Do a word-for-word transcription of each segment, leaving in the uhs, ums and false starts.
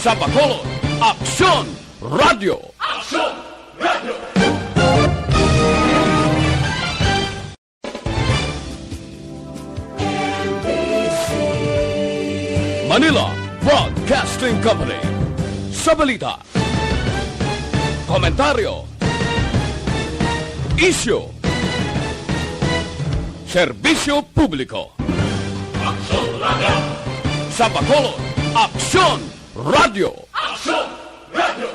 Sa Bacolod, Aksyon Radio. Manila Broadcasting Company. Sa balita, komentaryo, isyu, serbisyo publiko. Aksyon Radio. Sa Bacolod, Aksyon Radio. Aksyon Radio.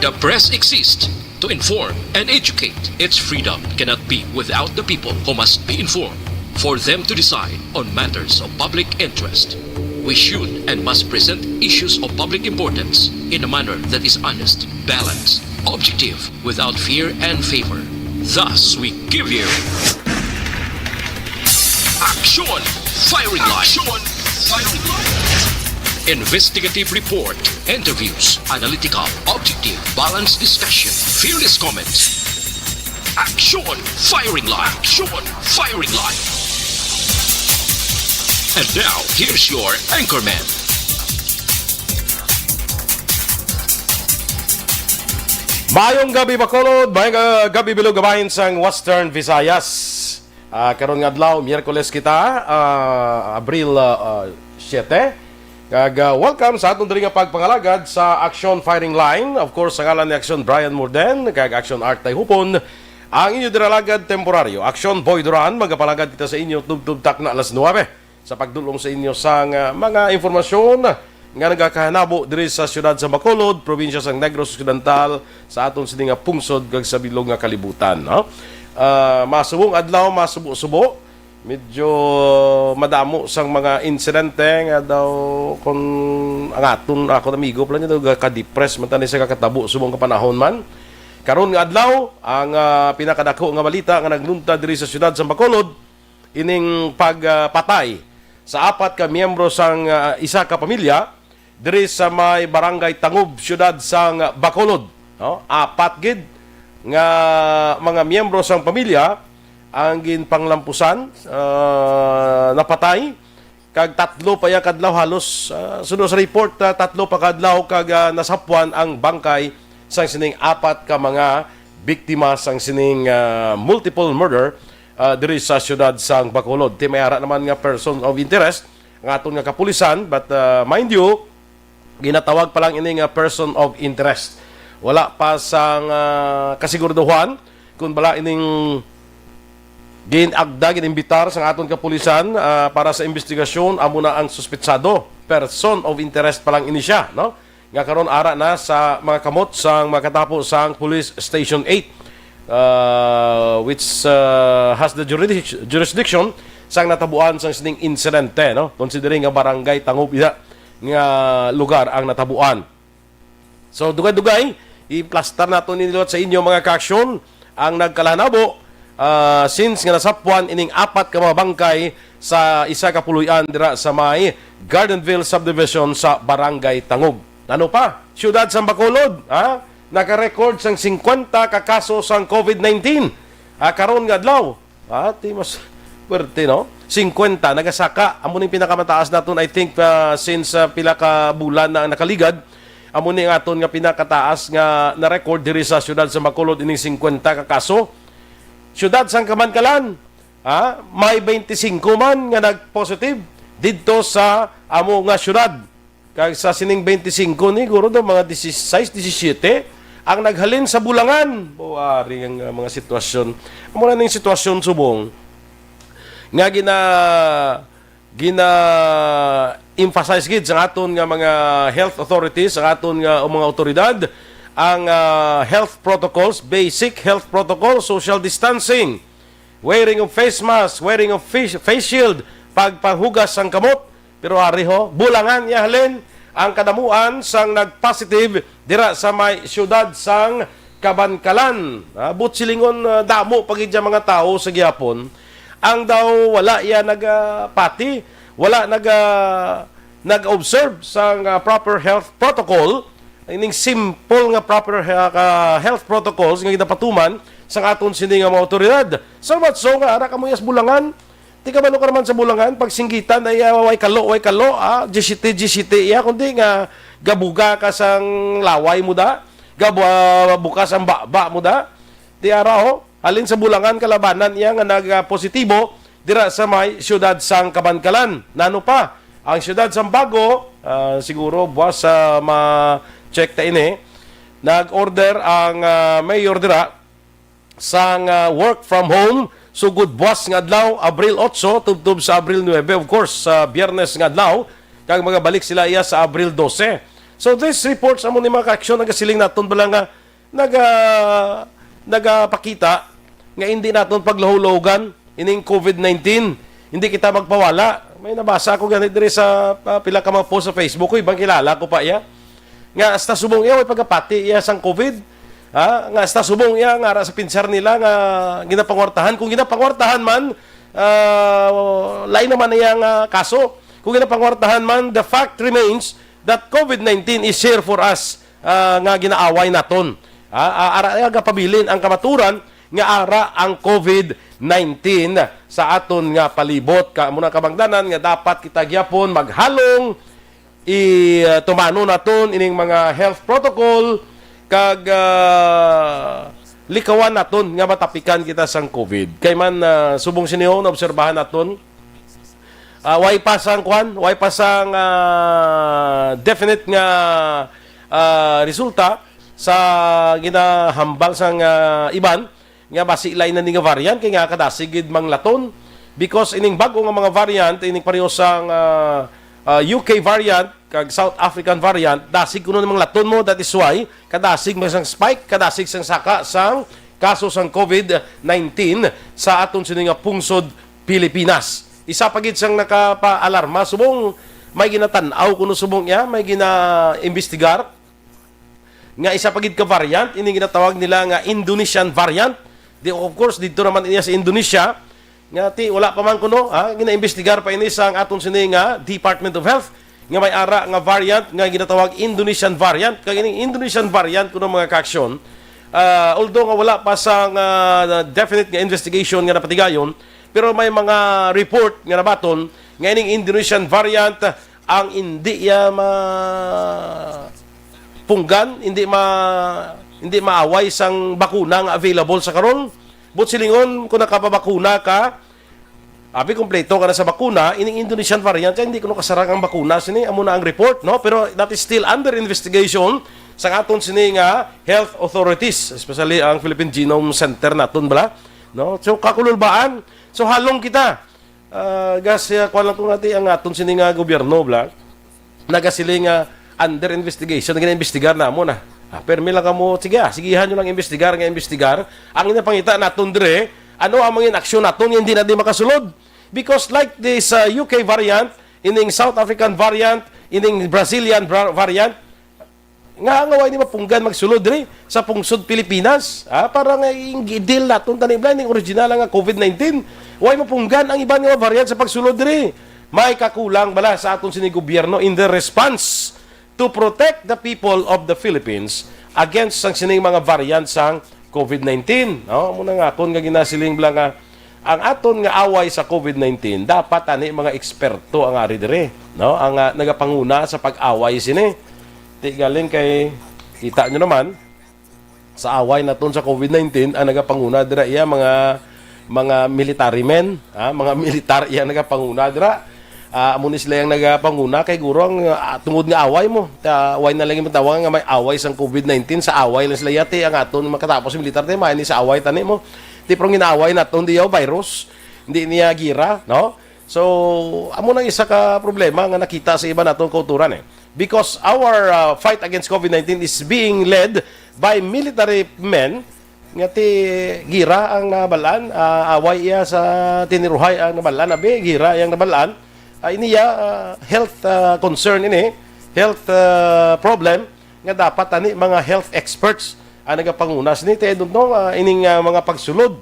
The press exists to inform and educate. Its freedom cannot be without the people, who must be informed for them to decide on matters of public interest. We should and must present issues of public importance in a manner that is honest, balanced, objective, without fear and favor. Thus, we give you Action Firing Line. Action Firing Line. Investigative report, interviews, analytical, objective, balanced discussion, fearless comments. Action Firing Line. Action Firing Line. And now, here's your anchorman. Maayong gabi, Bacolod. Maayong, ah, gabi, bilog nga bahin sang Western Visayas. Ah, karon nga adlaw, Miyerkules kita, ah, Abril, ah, ah, siete. Kag, ah, welcome sa aton diri nga pagpangalagad sa Action Firing Line. Of course, sa ngalan ni Action Brian Morden, kag Action Art Tayhupon, ang inyo dira alagad temporaryo. Action Boy Duran, magapalagad kita sa inyo tubtob takna alas nuebe. Sa pagdul-ong sa inyo sang, ah, mga impormasyon nga nagakahanabo diri sa siyudad sa Bacolod, probinsya sang Negros Occidental, sa aton sini nga pungsod kag sa bilog nga kalibutan, no? Ah, masubong adlaw, masubo-subo. Medyo madamo sang mga insidente nga daw, kung ang aton, akon amigo pala niya, daw ka-depress man tani sa kakatabo subong ka panahon man. Karon nga adlaw, ang, ah, pinakadako nga balita nga nagluntad diri sa siyudad sa Bacolod, ining pagpatay sa apat ka miyembro sang, ah, isa ka pamilya diri sa may Barangay Tangub, siyudad sang Bacolod, no? Apat gid nga mga miyembro sang pamilya ang ginpanglampusan, ah, napatay, kag tatlo pa iya kadlaw halos, ah, suno sa report, ah, tatlo pa kadlaw kag, ah, nasapwan ang bangkay sang sining apat ka mga biktima sang sining, ah, multiple murder, ah, diri sa siyudad sang Bacolod. Ti may ara naman nga person of interest ang aton nga kapulisan, but, ah, mind you, ginatawag pa lang ini nga person of interest. Wala pa sang, ah, kasiguraduhan kung bala ining gin-agda, gin-imbitar sang aton kapulisan, ah, para sa investigasyon, amo na ang suspetsado. Person of interest pa lang ini siya, no? Nga karon ara na sa mga kamot sang makatapo sang Police Station eight, ah, which, ah, has the jurisdic-, jurisdiction sang natabuan sang sining insidente, no? Considering nga barangay Tangub iya nga lugar ang natabuan. So, dugay-dugay, iplastar nato ni liwat sa inyo, mga kaaksyon, ang nagkalahanabo, ah, since nga nasapwan ining apat ka mga bangkay sa isa ka puloy-an dira sa may Gardenville Subdivision sa Barangay Tangub. Ano pa? Siyudad sang Bacolod, ha? Naka-record sang singkwenta ka kaso sang covid nineteen, ah, karon nga adlaw. Ah, ti mas puwerte, no? Singkwenta, nagasaka. Amo ning pinakamataas naton, I think, ah, since, ah, pila ka bulan na ang nakaligad. Amo ni ang aton nga pinakataas nga na-record diri sa siyudad sa Bacolod, ining singkwenta ka kaso. Siyudad sang Kabankalan, ah, may twenty-five man nga nag-positive didto sa amo nga siyudad. Kag sa sining twenty-five ni, guro daw mga dieciséis, disisyete ang naghalin sa Bulangan. Buwari ang, uh, mga sitwasyon. Amo na ning sitwasyon subong nga gina-, gina-emphasize gid sa aton nga mga health authorities, sa aton nga, o mga awtoridad, ang, uh, health protocols, basic health protocol, social distancing, wearing of face mask, wearing of face, face shield, pagpanghugas sang kamot. Pero ari ho, Bulangan iya halin ang kadamuan sang nag-positive dira sa may siyudad sang Kabankalan. Ah, buot silingon, ah, damo pa gid ang mga tawo sa gihapon ang daw wala iya nagapati, wala naga-, nag-observe sang, ah, proper health protocol, ining simple nga proper he-, ah, health protocols nga ginapatuman sang aton sini nga mga awtoridad. So much so nga ara kamo iya sa Bulangan, Di ka ba, no, ka naman sa Bulangan, pag singgitan ay, ah, way kalo, way kalo, ah, diyesiyete, diyesiyete iya, kundi nga gabuga ka sang laway mo da, gabu-, ah, bukas ang baba mo da. Di ara, oh, halin sa Bulangan, kalabanan iya nga nag-positibo dira sa may siyudad sang Kabankalan. Nano pa, ang siyudad sang Bago, ah, siguro buwas sa ma-check ta ini, nag-order ang, ah, mayor dira sang, ah, work from home sugod buwas nga adlaw, Abril otso, tubtob sa Abril nuebe, of course, sa Biyernes nga adlaw, kag magabalik sila iya sa Abril dose. So, these reports, amo ni, mga kaaksyon, nagasiling naton bala nga naga-, nagapakita nga hindi naton paglahulawagan ining covid nineteen. Hindi kita magpawala. May nabasa ako gani diri sa, ah, pila ka mga post sa Facebook ko, ibang kilala ko pa iya. Nga hasta subong iya, way pagapati iya sang covid. Ha? Nga hasta subong iya, nga ara sa pinsar nila nga ginapangwartahan. Kung ginapangwartahan man, ah, lain naman iya nga kaso. Kung ginapangwartahan man, the fact remains that covid nineteen is here for us, ah, nga ginaaway naton. Ah, ah, ara iya gapabilin ang kamaturan nga ara ang covid nineteen sa aton nga palibot. Ka-, amo na kabangdanan nga dapat kita gyapon maghalong, i-, ah, tumano naton ining mga health protocol kag, ah, likawan naton nga matapikan kita sang covid. Kay man, ah, subong sini, oh, naobserbahan naton, ah, way pa sang kwan, way pa sang, ah, definite nga, ah, resulta sa ginahambal sang, ah, iban nga basi lain na ni nga variant, kay nga kadasig gid manglaton. Because ining bag-o nga mga variant, ining pareho sang, ah, ah, U K variant kag South African variant, dasig kuno ni manglaton mo. That is why kadasig man sang spike, kadasig sang saka sang kaso sang covid nineteen sa aton sini nga pungsod Pilipinas. Isa pa gid sang nakapaalarma, subong may ginatan-aw kuno, subong iya, may gina-imbestigar nga isa pa gid ka variant, ining ginatawag nila nga Indonesian variant. Di, of course, didto naman niya sa Indonesia. Nga ti, wala pa man kuno, ha? Ginaimbestigar pa ini sang aton sini nga Department of Health, nga may ara nga variant nga ginatawag Indonesian variant. Kag ining Indonesian variant kuno, mga kaaksyon, ah, although nga wala pa sang, ah, definite nga investigation nga napatigayon, pero may mga report nga nabaton nga ining Indonesian variant ang hindi iya ma-, punggan, hindi ma-, hindi maaway sang bakuna nga available sa karon. But silingon, kung nakapabakuna ka, abi, kompleto ka na sa bakuna, ining Indonesian variant, kaya hindi kuno kasarang ang bakuna sini, amo na ang report, no? Pero that is still under investigation sa aton sini nga health authorities, especially ang Philippine Genome Center naton bala, no? So, kakululbaan, so halong kita. Ah, gas, ah, kuwan lang ko nga ti, ang aton sini nga gobyerno, bla, nagasiling nga under investigation, nagina-imbestigar namo na. Ah, permi lang kamo, sige, ah, sigihan nyo lang imbestigar nga imbestigar. Ang inapangita naton dire, ano ang mga aksyon naton nga hindi na di makasulod? Because like this, ah, U K variant, ining South African variant, ining Brazilian bra-, variant, nga nga way ni mapunggan magsulod diri sa pungsod Pilipinas, ha? Para nga i-deal naton tani, bla, ning original nga covid nineteen. Way mapunggan ang iban nga variant sa pagsulod diri. May kakulang bala sa aton sini gobyerno in the response to protect the people of the Philippines against sang sining mga variant sang covid nineteen, no? Amo na nga akon nga ginasiling, bla, nga ang aton nga away sa covid nineteen, dapat ani mga eksperto ang ari diri, no? Ang, ah, nagapanguna sa pag-away sini. Ti galing kay, kita nyo naman, sa away naton sa covid nineteen, ang nagapanguna dira iya mga, mga military men, ha? Mga militar iya nagapanguna dira. Ah, amo ni sila ang nagapanguna kay guro ang, ah, tungod nga away mo. Ta, away na lang yung tawag nga may away sang covid nineteen, sa away lang sila yati ang aton makatapos yung militar tayo, may ni sa away tani mo. Di, pero ginaaway naton diyaw virus, hindi niya gira, no? So, amo nang isa ka problema nga nakita sa iba natong kauturan, eh. Because our, uh, fight against covid nineteen is being led by military men, nga ti gira ang nabalaan, ah, away iya sa tiniruhay ang nabalaan, abi, gira iyang nabalaan. Ah, ini iya, ah, health, ah, concern ini, health, ah, problem, nga dapat ani mga health experts ang nagapanguna sini. Ti, I don't know, ah, ining, ah, mga pagsulod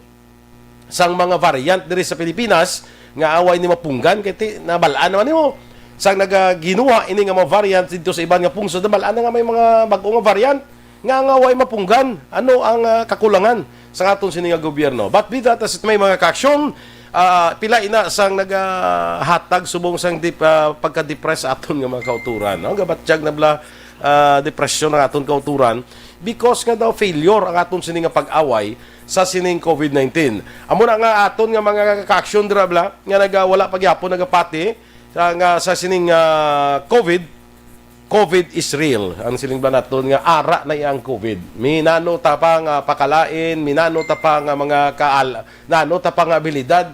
sang mga variant diri sa Pilipinas nga away ni mapunggan kay ti, nabal-an naman nimo. Sang nagaginuha ini nga mga variant didto sa iban nga pungsod, nabal-an na nga may mga bag-o nga variant nga, nga way mapunggan. Ano ang, ah, kakulangan sa aton sini nga gobyerno? But with that, as it may, mga kaaksyon, ah, pila ina sang nagahatag subong sang dep-, ah, pagka-depress sa aton nga mga kauturan, no? Gabatyag na bala, ah, depression ang aton kauturan because nga daw failure ang aton sini nga pag-away sa sining covid nineteen. Amo na nga aton nga mga ka-aksyon dira bala nga naga-, wala pa gyapon nagapati sa, nga sa sining, ah, covid. Covid is real. Ang siling ba naton nga ara na iya ang covid. Minano ta pa nga pakalain, minano ta pa nga mga kaal-, nano ta pa nga abilidad.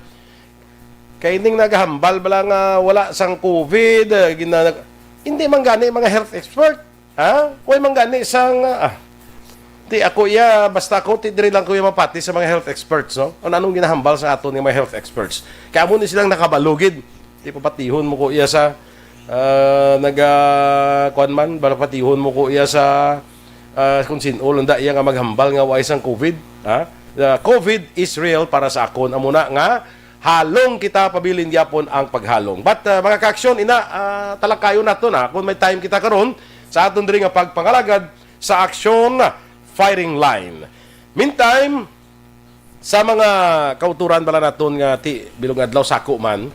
Kay ning nagahambal bala nga wala sang covid, eh, gina-, hindi man gani mga health expert. Ha? Way man gani sang, ah, ti ako iya, basta ako, ti diri lang ko iya mapati sa mga health experts, no? Ano, anong ginahambal sa aton nga mga health experts? Kay amo ni silang nakabalugid. Ti papatihon mo ko iya sa, ah, naga, kuwan man, bala patihon mo ko iya sa, ah, kung sin-o lang da iya nga maghambal nga way sang covid, ha? The covid is real para sa akon. Amo na nga, halong kita, pabilin gyapon ang paghalong. But, ah, mga ka-aksyon, ina, ah, talakayon nato na kung may time kita karon sa aton diri nga pagpangalagad sa aksyon firing line. Meantime, sa mga kauturan bala naton nga ti bilog nga adlaw sako man,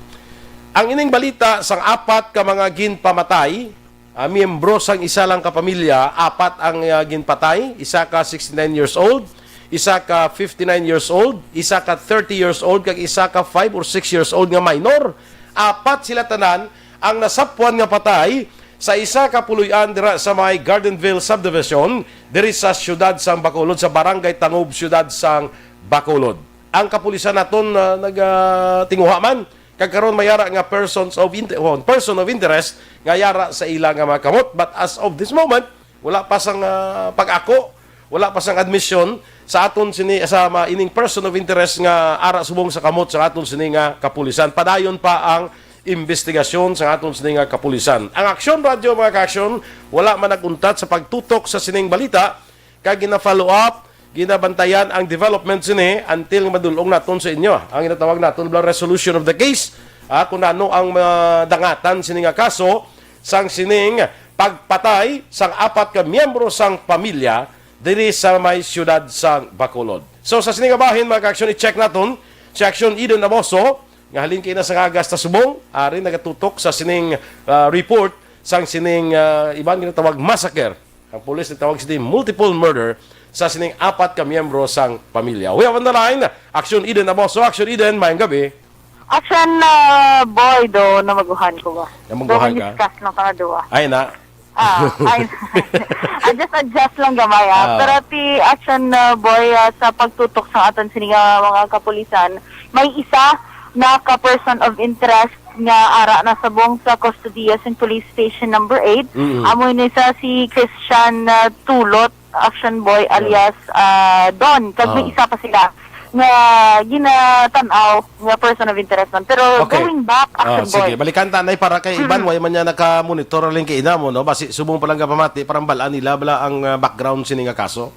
ang ining balita sang apat ka mga ginpamatay, ah, miyembro sang isa lang ka pamilya, apat ang, ah, ginpatay, isa ka sixty-nine years old, isa ka fifty-nine years old, isa ka thirty years old, kag isa ka five or six years old nga minor. Apat sila tanan ang nasapwan nga patay sa isa ka puloy-an dira sa may Gardenville Subdivision, diri sa siyudad sang Bacolod, sa Barangay Tangob, siyudad sang Bacolod. Ang kapulisan naton, ah, nagatinguha man kag karon may ara nga persons of inter-, oh, person of interest nga yara sa ila nga mga kamot. But as of this moment, wala pa sang, ah, pag-ako, wala pa sang admission sa aton sini, sa ma-, ining person of interest nga ara subong sa kamot sa aton sini nga kapulisan. Padayon pa ang investigasyon sa aton sini nga kapulisan. Ang Aksyon Radyo, mga ka-aksyon, wala man nag-untat sa pagtutok sa sining balita, kag gina-follow up, ginabantayan ang development sini until madul-ong naton sa inyo ang ginatawag naton bala resolution of the case. Ah, kung ano ang madangatan sini nga kaso sang sining pagpatay sang apat ka miyembro sang pamilya diri sa may siyudad sang Bacolod. So, sa sini nga bahin, mga ka-aksyon, i-check naton si Aksyon Eden Aboso, nga halin kay na sa Naga hasta subong, ari nagatutok sa sining, ah, report sang sining, ah, iban ginatawag massacre. Ang pulis nagtawag sini multiple murder sa sining apat ka miyembro sang pamilya. We have on the line, Aksyon Eden Aboso. Aksyon Eden, mayong gabi. Aksyon, ah, boy, do, namaguhan ko ba? Namaguhan ka? Discuss lang sa nga duwa. Ay, na. Ah, ay, adjust, adjust lang gamay, ah. Ah. Pero ti Aksyon, ah, boy, ah, sa pagtutok sa aton sini nga mga kapulisan, may isa na ka person of interest nga ara na subong sa kustodiya sa Police Station Number Eight. Mm-mm. Amo ini sa si Christian, ah, Tulot, Action Boy, ah, alias, ah, Don. Kag may, ah, isa pa sila nga ginatan-aw nga person of interest man. Pero, okay, going back, ah, Action Boy, sige, balikan ta, Nay, para kay iban, mm, way man niya naka-monitor lang kay ina mo, no? Basi subong pa lang ka pamati, parang balaan nila bala ang, ah, background sini nga kaso.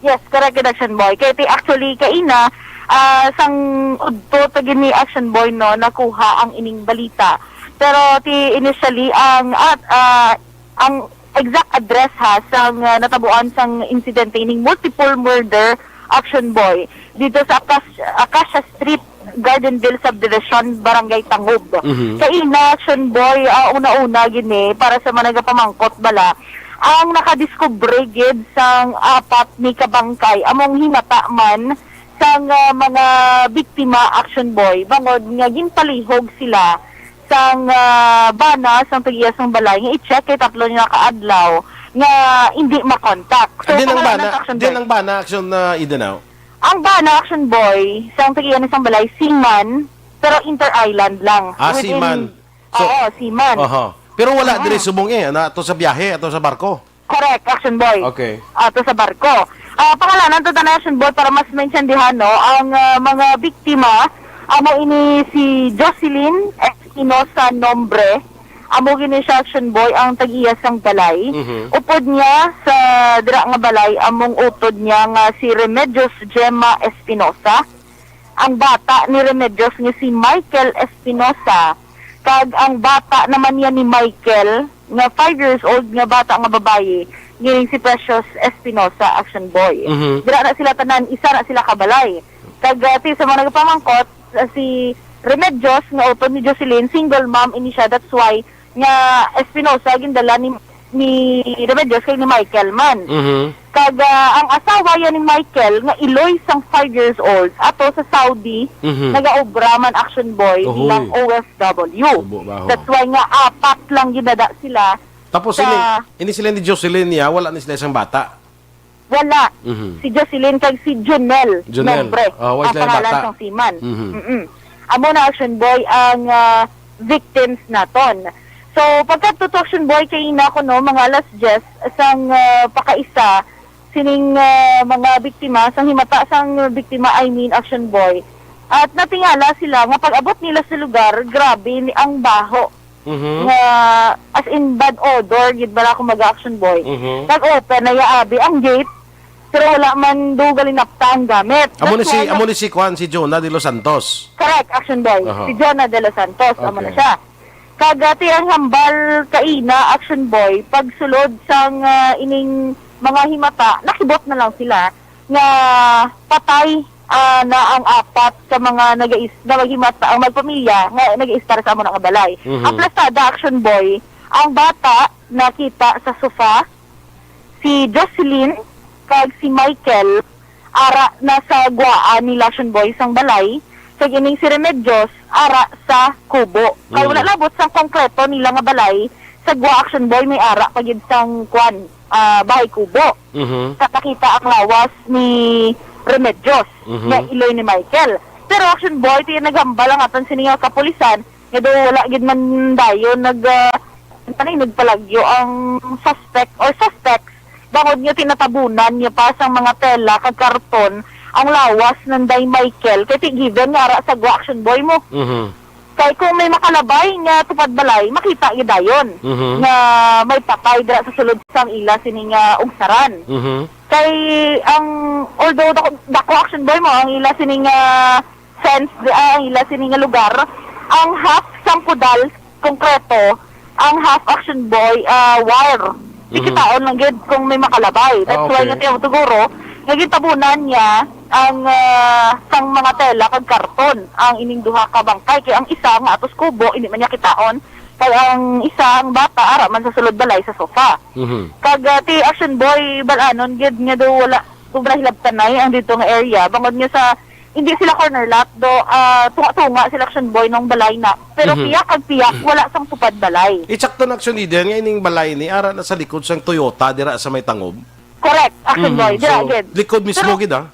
Yes, correct gid, Action Boy. Kay ti actually, kaina, ah, sang udto ta gini, Action Boy, no, nakuha ang ining balita. Pero ti initially, ang, at, ah, ang exact address, ha, sang, ah, natabuan sang insidente, ining multiple murder, Action Boy, dito sa Acacia, Acacia Street, Gardenville Subdivision, Barangay Tangob. Mhm. Kaina, Action Boy, ah, una-una gini, para sa mga nagapamangkot bala, ang nakadiskubre gid sang apat ni kabangkay among himata man sang, ah, mga biktima, Action Boy, bangod nga ginpalihog sila sang, ah, bana sang tag-iya sang balay nga i-check kay tatlo na ka adlaw nga hindi makontak. So, din ang pangalanan bana, sa Action din Boy, ang bana, Action, ah, Eden, ah? Ang bana, Action Boy, sang tag-iya ni sang balay, seaman, pero inter-island lang. Ah, within, seaman. So, oo, seaman. Aha. Pero wala, mm, diri subong, eh, na ato sa biyahe, ato sa barko. Correct, Action Boy. Okay. Ato sa barko. Ah, pangalanan to tanan, Action Boy, para mas maintindihan, no? Ang, ah, mga biktima, amo ini si Jocelyn Espinosa Nombre. Amo gini siya, Action Boy, ang tag-iya sang balay. Mhm. Upod niya sa dira nga balay, among utod niya nga si Remedios Gemma Espinosa. Ang bata ni Remedios nga si Michael Espinosa, kag ang bata naman niya ni Michael, nga five years old nga bata nga babayi, gining si Precious Espinosa, Action Boy. Mhm. Dira na sila tanan, isa na sila ka balay. Kag, ah, ti sa mga nagpamangkot, ah, si Remedios nga utod ni Jocelyn, single mom ini siya. That's why nga Espinosa gindala ni, ni Remedios kag ni Michael man. Mhm. Kag, ah, ang asawa yan ni Michael nga iloy sang five years old ato sa Saudi, Mhm. nagaobra man, Action Boy, Uhoy. bilang O F W. Subo ba, ho? That's why nga apat lang ginada sila Tapos sa ini, ini sila ni Jocelyn niya, wala ni sila isang bata? Wala. Mhm. Si Jocelyn kag si Junel, Junel. Membre, Ah, wa ang sila pangalan bata. sang seaman. Mhm. Mm-mm. Amo na, Action Boy, ang, ah, victims naton. So, pagkadto to, Action Boy, kay ina ko, no, mga alas diyes sang, ah, pakaisa, sining, ah, mga biktima, sang himata sang biktima, I mean, Action Boy. At natingala sila nga pag-abot nila sa lugar, grabe ni ang baho Mhm. nga as in bad odor gid bala, kumbaga, Action Boy. Mhm. Nag-open na ya abi ang gate, pero wala man do galinapta ang gamit. Amo ni That's si, why amo na ni si Kwan, si Jonah de los Santos. Correct, Action Boy. Aha. Si Jonah de los Santos, amo na Okay. siya. Kag, ah, ti ang hambal kaina, Action Boy, pagsulod sang, ah, ining mga himata, nakibot na lang sila nga patay, ah, na ang apat ka mga nagais-, na maghimata, ang magpamilya nga nagaistar sa amo na nga balay. Mhm. Aplastada, Action Boy, ang bata nakita sa sofa, si Jocelyn kag si Michael ara na sa gwaan ni Action Boy sang balay, kag ining si Remedios ara sa kubo. Kay Mm. wala labot sang konkreto nila nga balay, sa gwa, Action Boy, may ara pa gid sang kwan, ah, bahay kubo. Mhm. Sa nakita ang lawas ni Remedios, Mhm. nga iloy ni Michael. Pero, Action Boy, ti naghambal ang aton sini nga kapulisan, nga daw wala gid man dayon nag, ah, ano ni, nagpalagyo ang suspect or suspects, bangod nga tinatabunan niya pa sang mga tela kag karton ang lawas nanday Michael, kay ti given nga ara sa gwa, Action Boy, mo. Mhm. Kay kung may makalabay nga tupad balay, makita gid dayon Mhm. nga may patay dira sa sulod sang ila sini nga ugsaran. Mhm. Kay ang, although dako, dako, Action Boy, mo, ang ila sini nga fence, di, ah, ang ila sini nga lugar, ang half sang kudal konkreto, ang half, Action Boy, ah, wire. Mhm. Kikitaon lang gid kung may makalabay. That's Ah, why okay. nga tiyaw siguro nga gitabunan niya ang, ah, sang mga tela kag karton ang ining duha ka bangkay, kay ang isa nga atos kubo, hindi man niya kitaon, kay ang isa, ang bata, ara man sa sulod balay sa sofa. Mhm. Kag, ah, ti Action Boy, bal-anon gid nga daw wala, sobra hilabtanay ang dito nga area, bangod nga sa, hindi sila corner lot, do, ah, tunga-tunga sila, Action Boy, nung balay na. Pero Mhm. piyak kag piyak, wala sang tupad balay. Itsakto na, Action Eden, nga ining balay ni ara na sa likod sang Toyota dira sa may Tangob. Correct, Action Mhm. Boy, dira So, gid. likod mismo Pero gid, ah.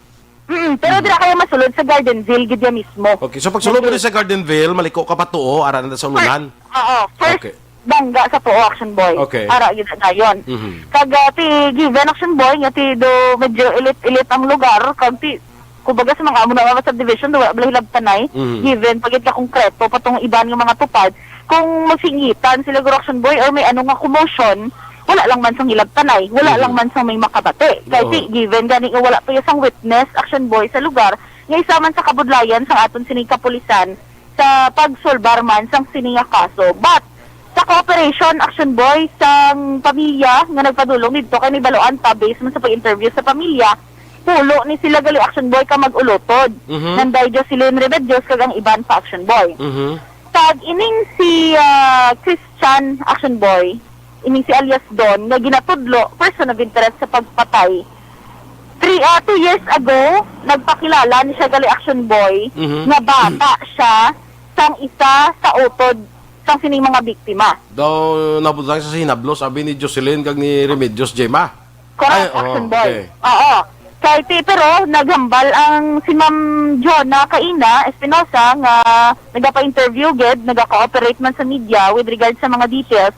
Mm, pero dira kaya masulod sa Gardenville gid ya mismo. Okay, so pag sulod mo Nag- rin sa Gardenville, maliko ka pa tuo, ara na sa ulunan. Oo, first Okay. bangga sa tuo, Action Boy. Okay. Ara gid na dayon. Mhm. Kag, ah, ti given, Action Boy, nga ti do medyo elite-elite ang lugar, kag ti, kumbaga, sa mga amo na nga subdivision, do wala bala hilabtanay, Mhm. given pa gid ka konkreto pa tong iban nga mga tupad, kung magsingitan sila, guro, Action Boy, or may ano nga commotion, wala lang man sang hilabtanay, wala Mhm. lang man sang may makabati. Kay Oo. ti, given gani nga wala pa sang witness, Action Boy, sa lugar, nga isa man sa kabudlayan sang aton sining kapulisan sa pagsulbar man sang sini nga kaso. But, sa cooperation, Action Boy, sang pamilya nga nagpadulong didto, kay nibaluan pa, based man sa pag-interview sa pamilya, pulo ni sila gali, Action Boy, ka mag-ulotod. Mhm. Nanday Jocelyn Remedios kag ang iban pa, Action Boy. Mhm. Kag ining si, ah, Christian, Action Boy, ining si alias Don, nga ginatudlo, person of interest sa pagpatay. Three, ah, two years ago, nagpakilala ni siya gali, Action Boy, Mhm. nga bata siya sang isa sa utod sang sining mga biktima. Daw nabutang sa hinablos, abi ni Jocelyn kag ni Remedios, Gemma. Correct, Ay, oo, Action Boy. Okay. Oo. Kay ti, pero naghambal ang si Ma'am Jonah kaina Espinosa nga nagapa-interview gid, nagaka-cooperate man sa media with regard sa mga details.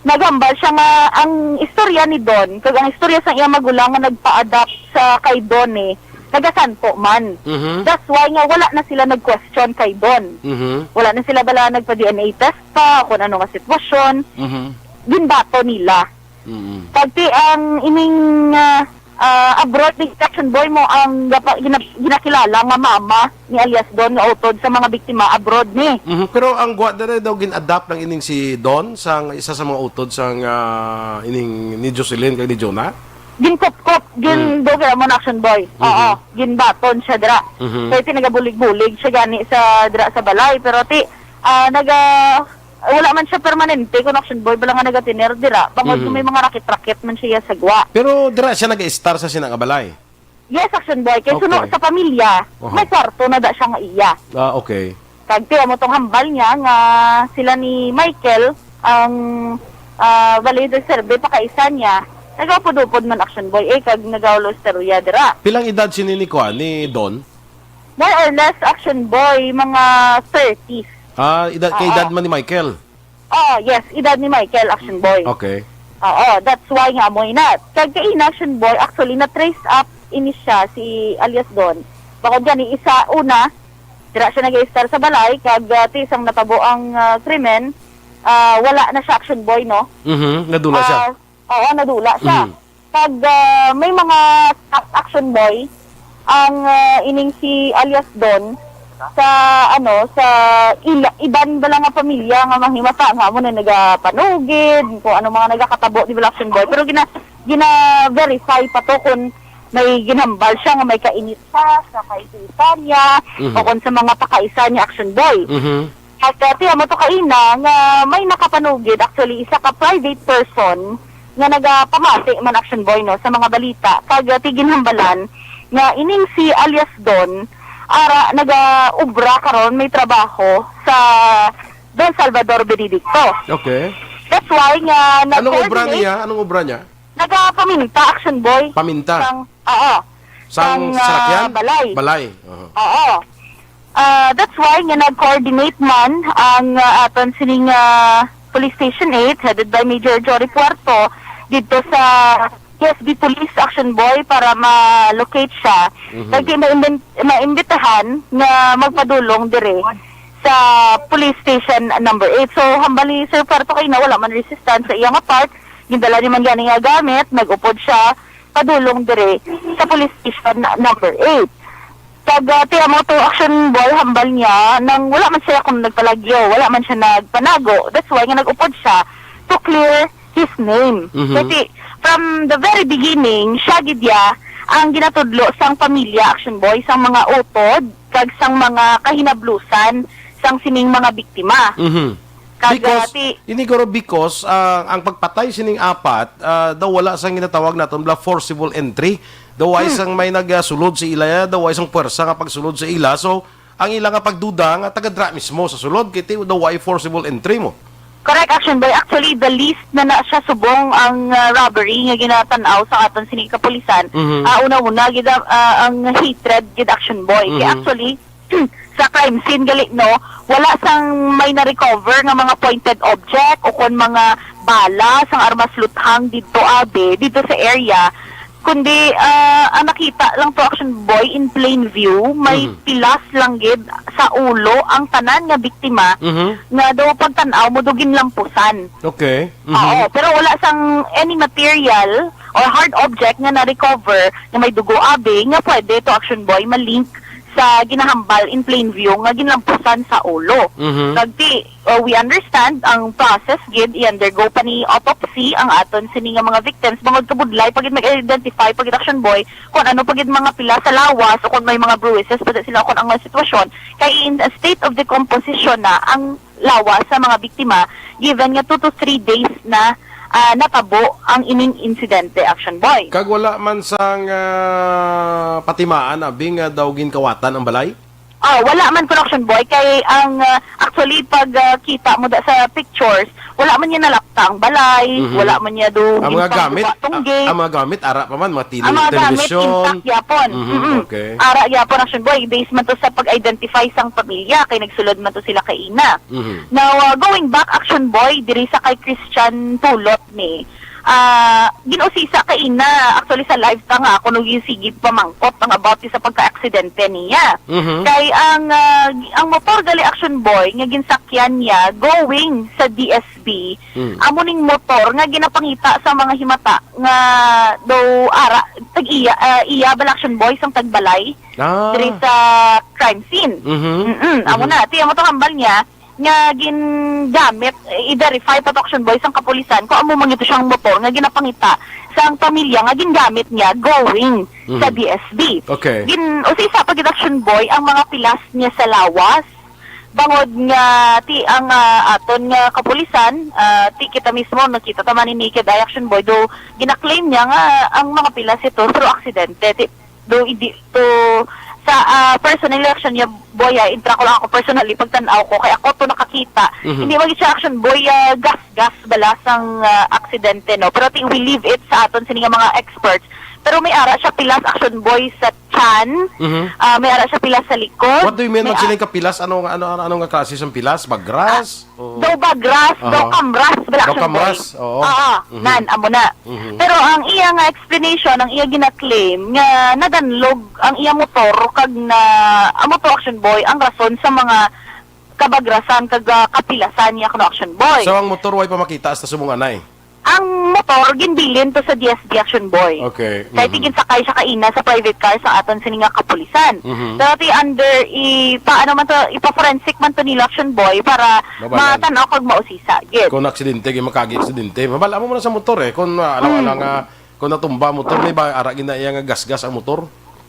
Naghambal siya nga ang istorya ni Don, kag ang istorya sa iyang magulang nga nagpa-adopt sa kay Don, eh, nagasanto man. Mhm. That's why nga wala na sila nag-question kay Don. Mhm. Wala na sila bala nagpa-D N A test pa, kung ano nga sitwasyon. Mhm. Ginbato nila. Mm. Pagti ang ining, ah, ah, abroad ni Action Boy mo ang gapa-, gina-, ginakilala nga mama ni alias Don nga utod sa mga biktima abroad ni. Mhm. Pero ang gwa dere daw gin-adapt lang ining si Don sang isa sa mga utod sang, ah, ining ni Jocelyn kag ni Jonah? Ginkutkot, Mm. gindugi mo na, Action Boy. Mhm. Oo, ginbaton siya dira. Mhm. Kaya ti nagabulig-bulig siya gani sa dira sa balay, pero ti, ah, naga-, wala man siya permanente kung, Action Boy, bala nga nagatiner dira. Bangod Mhm. nga may mga rakit-rakit man siya sa gwa. Pero dira siya nag-estar sa sina nga balay? Yes, Action Boy. Kay suno Okay. sa pamilya, Oho. may kwarto na da siya nga iya. Ah, okay. Kag ti amo tong hambal niya nga sila ni Michael ang, ah, bali, nagserbi pa kaisa niya. Nagaupod-upod man, Action Boy, eh, kag nagaulosterya dira. Pilang edad sini ni kuan, ni Don? More or less, Action Boy, mga thirties. Ah, edad, kay Oo. edad man ni Michael? Oh, yes, edad ni Michael, Action Boy. Okay. Oo, that's why nga mo ina. Kag kay ina, Action Boy, actually, na-trace up ini siya, si alias Don. Bako gani, isa, una, dira siya nag-estar sa balay, kag, ah, ti isang natabo ang, ah, krimen, ah, wala na siya, Action Boy, no? Mhm, nadula siya. Ah, oo, nadula siya. Mhm. Kag, ah, may mga staff, Action Boy, ang, ah, ining si alias Don sa, ano, sa ila, iban bala nga pamilya nga mahimata nga amo na nagapanugid, kung ano mga nagakatabo, di ba, Action Boy. Pero gina-, gina-verify pa to kung may ginhambal siya nga may kainit siya sa kay Tanya Mhm. o kung sa mga pakaisa niya, Action Boy. Mhm. At, uh, ti amo to kaina nga may nakapanugid, actually, isa ka private person nga nagapamati man, Action Boy, no, sa mga balita. Kag, uh, ti ginhambalan nga ining si alias Don, ara, nagaobra karon, may trabaho sa Don Salvador Benedicto. Okay. That's why nga Anong obra nag-coordinate niya? Anong obra niya? Nagapaminta, Action Boy. Paminta? Sang, oo. Sang Sang, ah, sarakyan? balay. Balay. Aha. Oo. Ah, that's why nga nag-coordinate man ang, ah, aton sining, ah, Police Station eight, headed by Major Jory Puerto, dito sa P S B Police, Action Boy, para ma-locate siya. Mhm. Kag di maimbin-, maimbitahan nga magpadulong dire sa Police Station number eight. So, hambal ni Sir Puerto kay na wala man resistance sa iya nga part, gindala ni man gani nga gamit, nag-upod siya padulong dire sa Police Station na-, number eight. Kag, ah, ti amo to, Action Boy, hambal niya, nang wala man siya kung nagpalagyo, wala man siya nagpanago. That's why nga nag-upod siya to clear his name. Mhm. Kasi from the very beginning, siya gid ya ang ginatudlo sang pamilya, Action Boy, sang mga utod, kag sang mga kahinablusan sang sining mga biktima. Mhm. Kag, Because, ah, ti- ini guro, because, ah, ang pagpatay sining apat, ah, daw wala sang ginatawag naton bala forcible entry. Daw ay Hmm. sang may nagasulod sa ila, daw ay sang puwersa nga pagsulod sa ila. So, ang ila nga pagduda nga taga dra mismo sa sulod, kay ti daw ay forcible entry mo. Correct, Action Boy. Actually, the least na na siya subong ang, ah, robbery nga ginatan-aw sa aton sining kapulisan. Mhm. Ah, una-una, gid, ah, ang hatred, gid, Action Boy. Kay Mhm. actually, sa crime scene gali, no, wala sang may na-recover nga mga pointed object o kon mga bala sang armas luthang didto, abi, didto sa area, kundi, ah, ang nakita lang to, Action Boy, in plain view, may Mhm. pilas lang gid sa ulo ang tanan nga biktima Mhm. nga daw pagtan-aw mo daw ginlampusan. Okay. Mhm. Oo, pero wala sang any material or hard object nga na-recover nga may dugo, abi, nga pwede to, Action Boy, ma-link sa ginahambal in plain view nga ginlampusan sa ulo. Mhm. Kag ti, uh, we understand ang process gid, i-undergo pa ni autopsy ang aton sini nga mga victims, bangod kabudlay pa gid mag-identify pa gid, Action Boy, kung ano pa gid mga pila sa lawas o kung may mga bruises pa gid sila o kung ano nga sitwasyon. Kay in a state of decomposition na ang lawas sa mga biktima, given nga two to three days na, ah, natabo ang ining insidente, Action Boy. Kag wala man sang, ah, patimaan, abi, nga daw ginkawatan ang balay? Ah, wala man, Action Boy, kay ang, ah, actually, pag, ah, kita mo da sa pictures, wala man niya nalapta ang balay, Mhm. wala man niya do Ang mga gamit, ginpangbuka tong ah, gate. ang mga gamit, ara pa man, mga tele-, Ang mga gamit, television. intact gyapon. Mhm, Mm-mm. okay. Ara gyapon, Action Boy, based man to sa pag-identify sang pamilya, kay nagsulod man to sila kaina. Mhm. Now, uh, going back, Action Boy, diri sa kay Christian Tulot ni, ah, gin-usisa kay ina, actually sa live pa nga ako nung yung sige pamangkot ang about sa pagka-aksidente niya. Mhm. Kay ang, ah, ang motor gali, Action Boy, nga ginsakyan niya going sa D S B, Mm. amo ning motor nga ginapangita sa mga himata nga daw ara, tag-iya, ah, iya bala, Action Boy, sang tagbalay Ah. diri sa crime scene. Mhm. Mm-mm. Amo Mhm. na, ti amo to hambal niya, nga gin-, gamit, i-verify pa to, Action Boy, sang kapulisan kung amo man ito siyang motor nga ginapangita sang pamilya nga gingamit niya going Mhm. sa D S B. Okay. Gin-, usisa pa gid, Action Boy, ang mga pilas niya sa lawas. Bangod nga ti ang, ah, aton nga kapulisan, ah, ti kita mismo nakita ta man ni naked eye, Action Boy, do gina-claim niya nga ang mga pilas ito through aksidente. Ti, do, hindi to sa, ah, personal election niya, Boy, ah, intra ko lang ako personally, pagtan-aw ko, kay ako to nakakita. Mhm. Hindi man siya, Action Boy, ah, gas-gas bala sang, ah, aksidente, no? Pero ti, we leave it sa aton sini nga mga experts. Pero may ara siya pilas, Action Boy, sa chan. Mhm. Ah, may ara siya pilas sa likod. What do you mean, May, ah, magsiling ka pilas? Ano nga, ano, ano, ano nga klase sang pilas? Bagras? O daw bagras, daw Aha. kamras, bala, Daw Action Boy. kamras, oo. Oo, Mhm. nan, amo na. Mhm. Pero ang iya nga explanation, ang iya gina-claim nga nadanlog ang iya motor kag na, amo to, Action Boy, ang rason sa mga kabagrasan kag, ah, kapilasan niya kuno, Action Boy. So, ang motor way pa makita hasta subong anay? Ang motor, ginbilin to sa D S D, Action Boy. Okay. Kay Mhm. ti ginsakay siya kaina sa private car sa aton sini nga kapulisan. Mhm. Pero ti under, i-, paano man to, ipa-forensic man to nila, Action Boy, para Mabalan. matan-aw kag mausisa gid. Kung aksidente, kay makagi aksidente. Mabal-an mo na sa motor eh. Kung, ah, alam, Mm. alam nga, kung natumba ang motor, may ba, ara gina iya nga gasgas ang motor?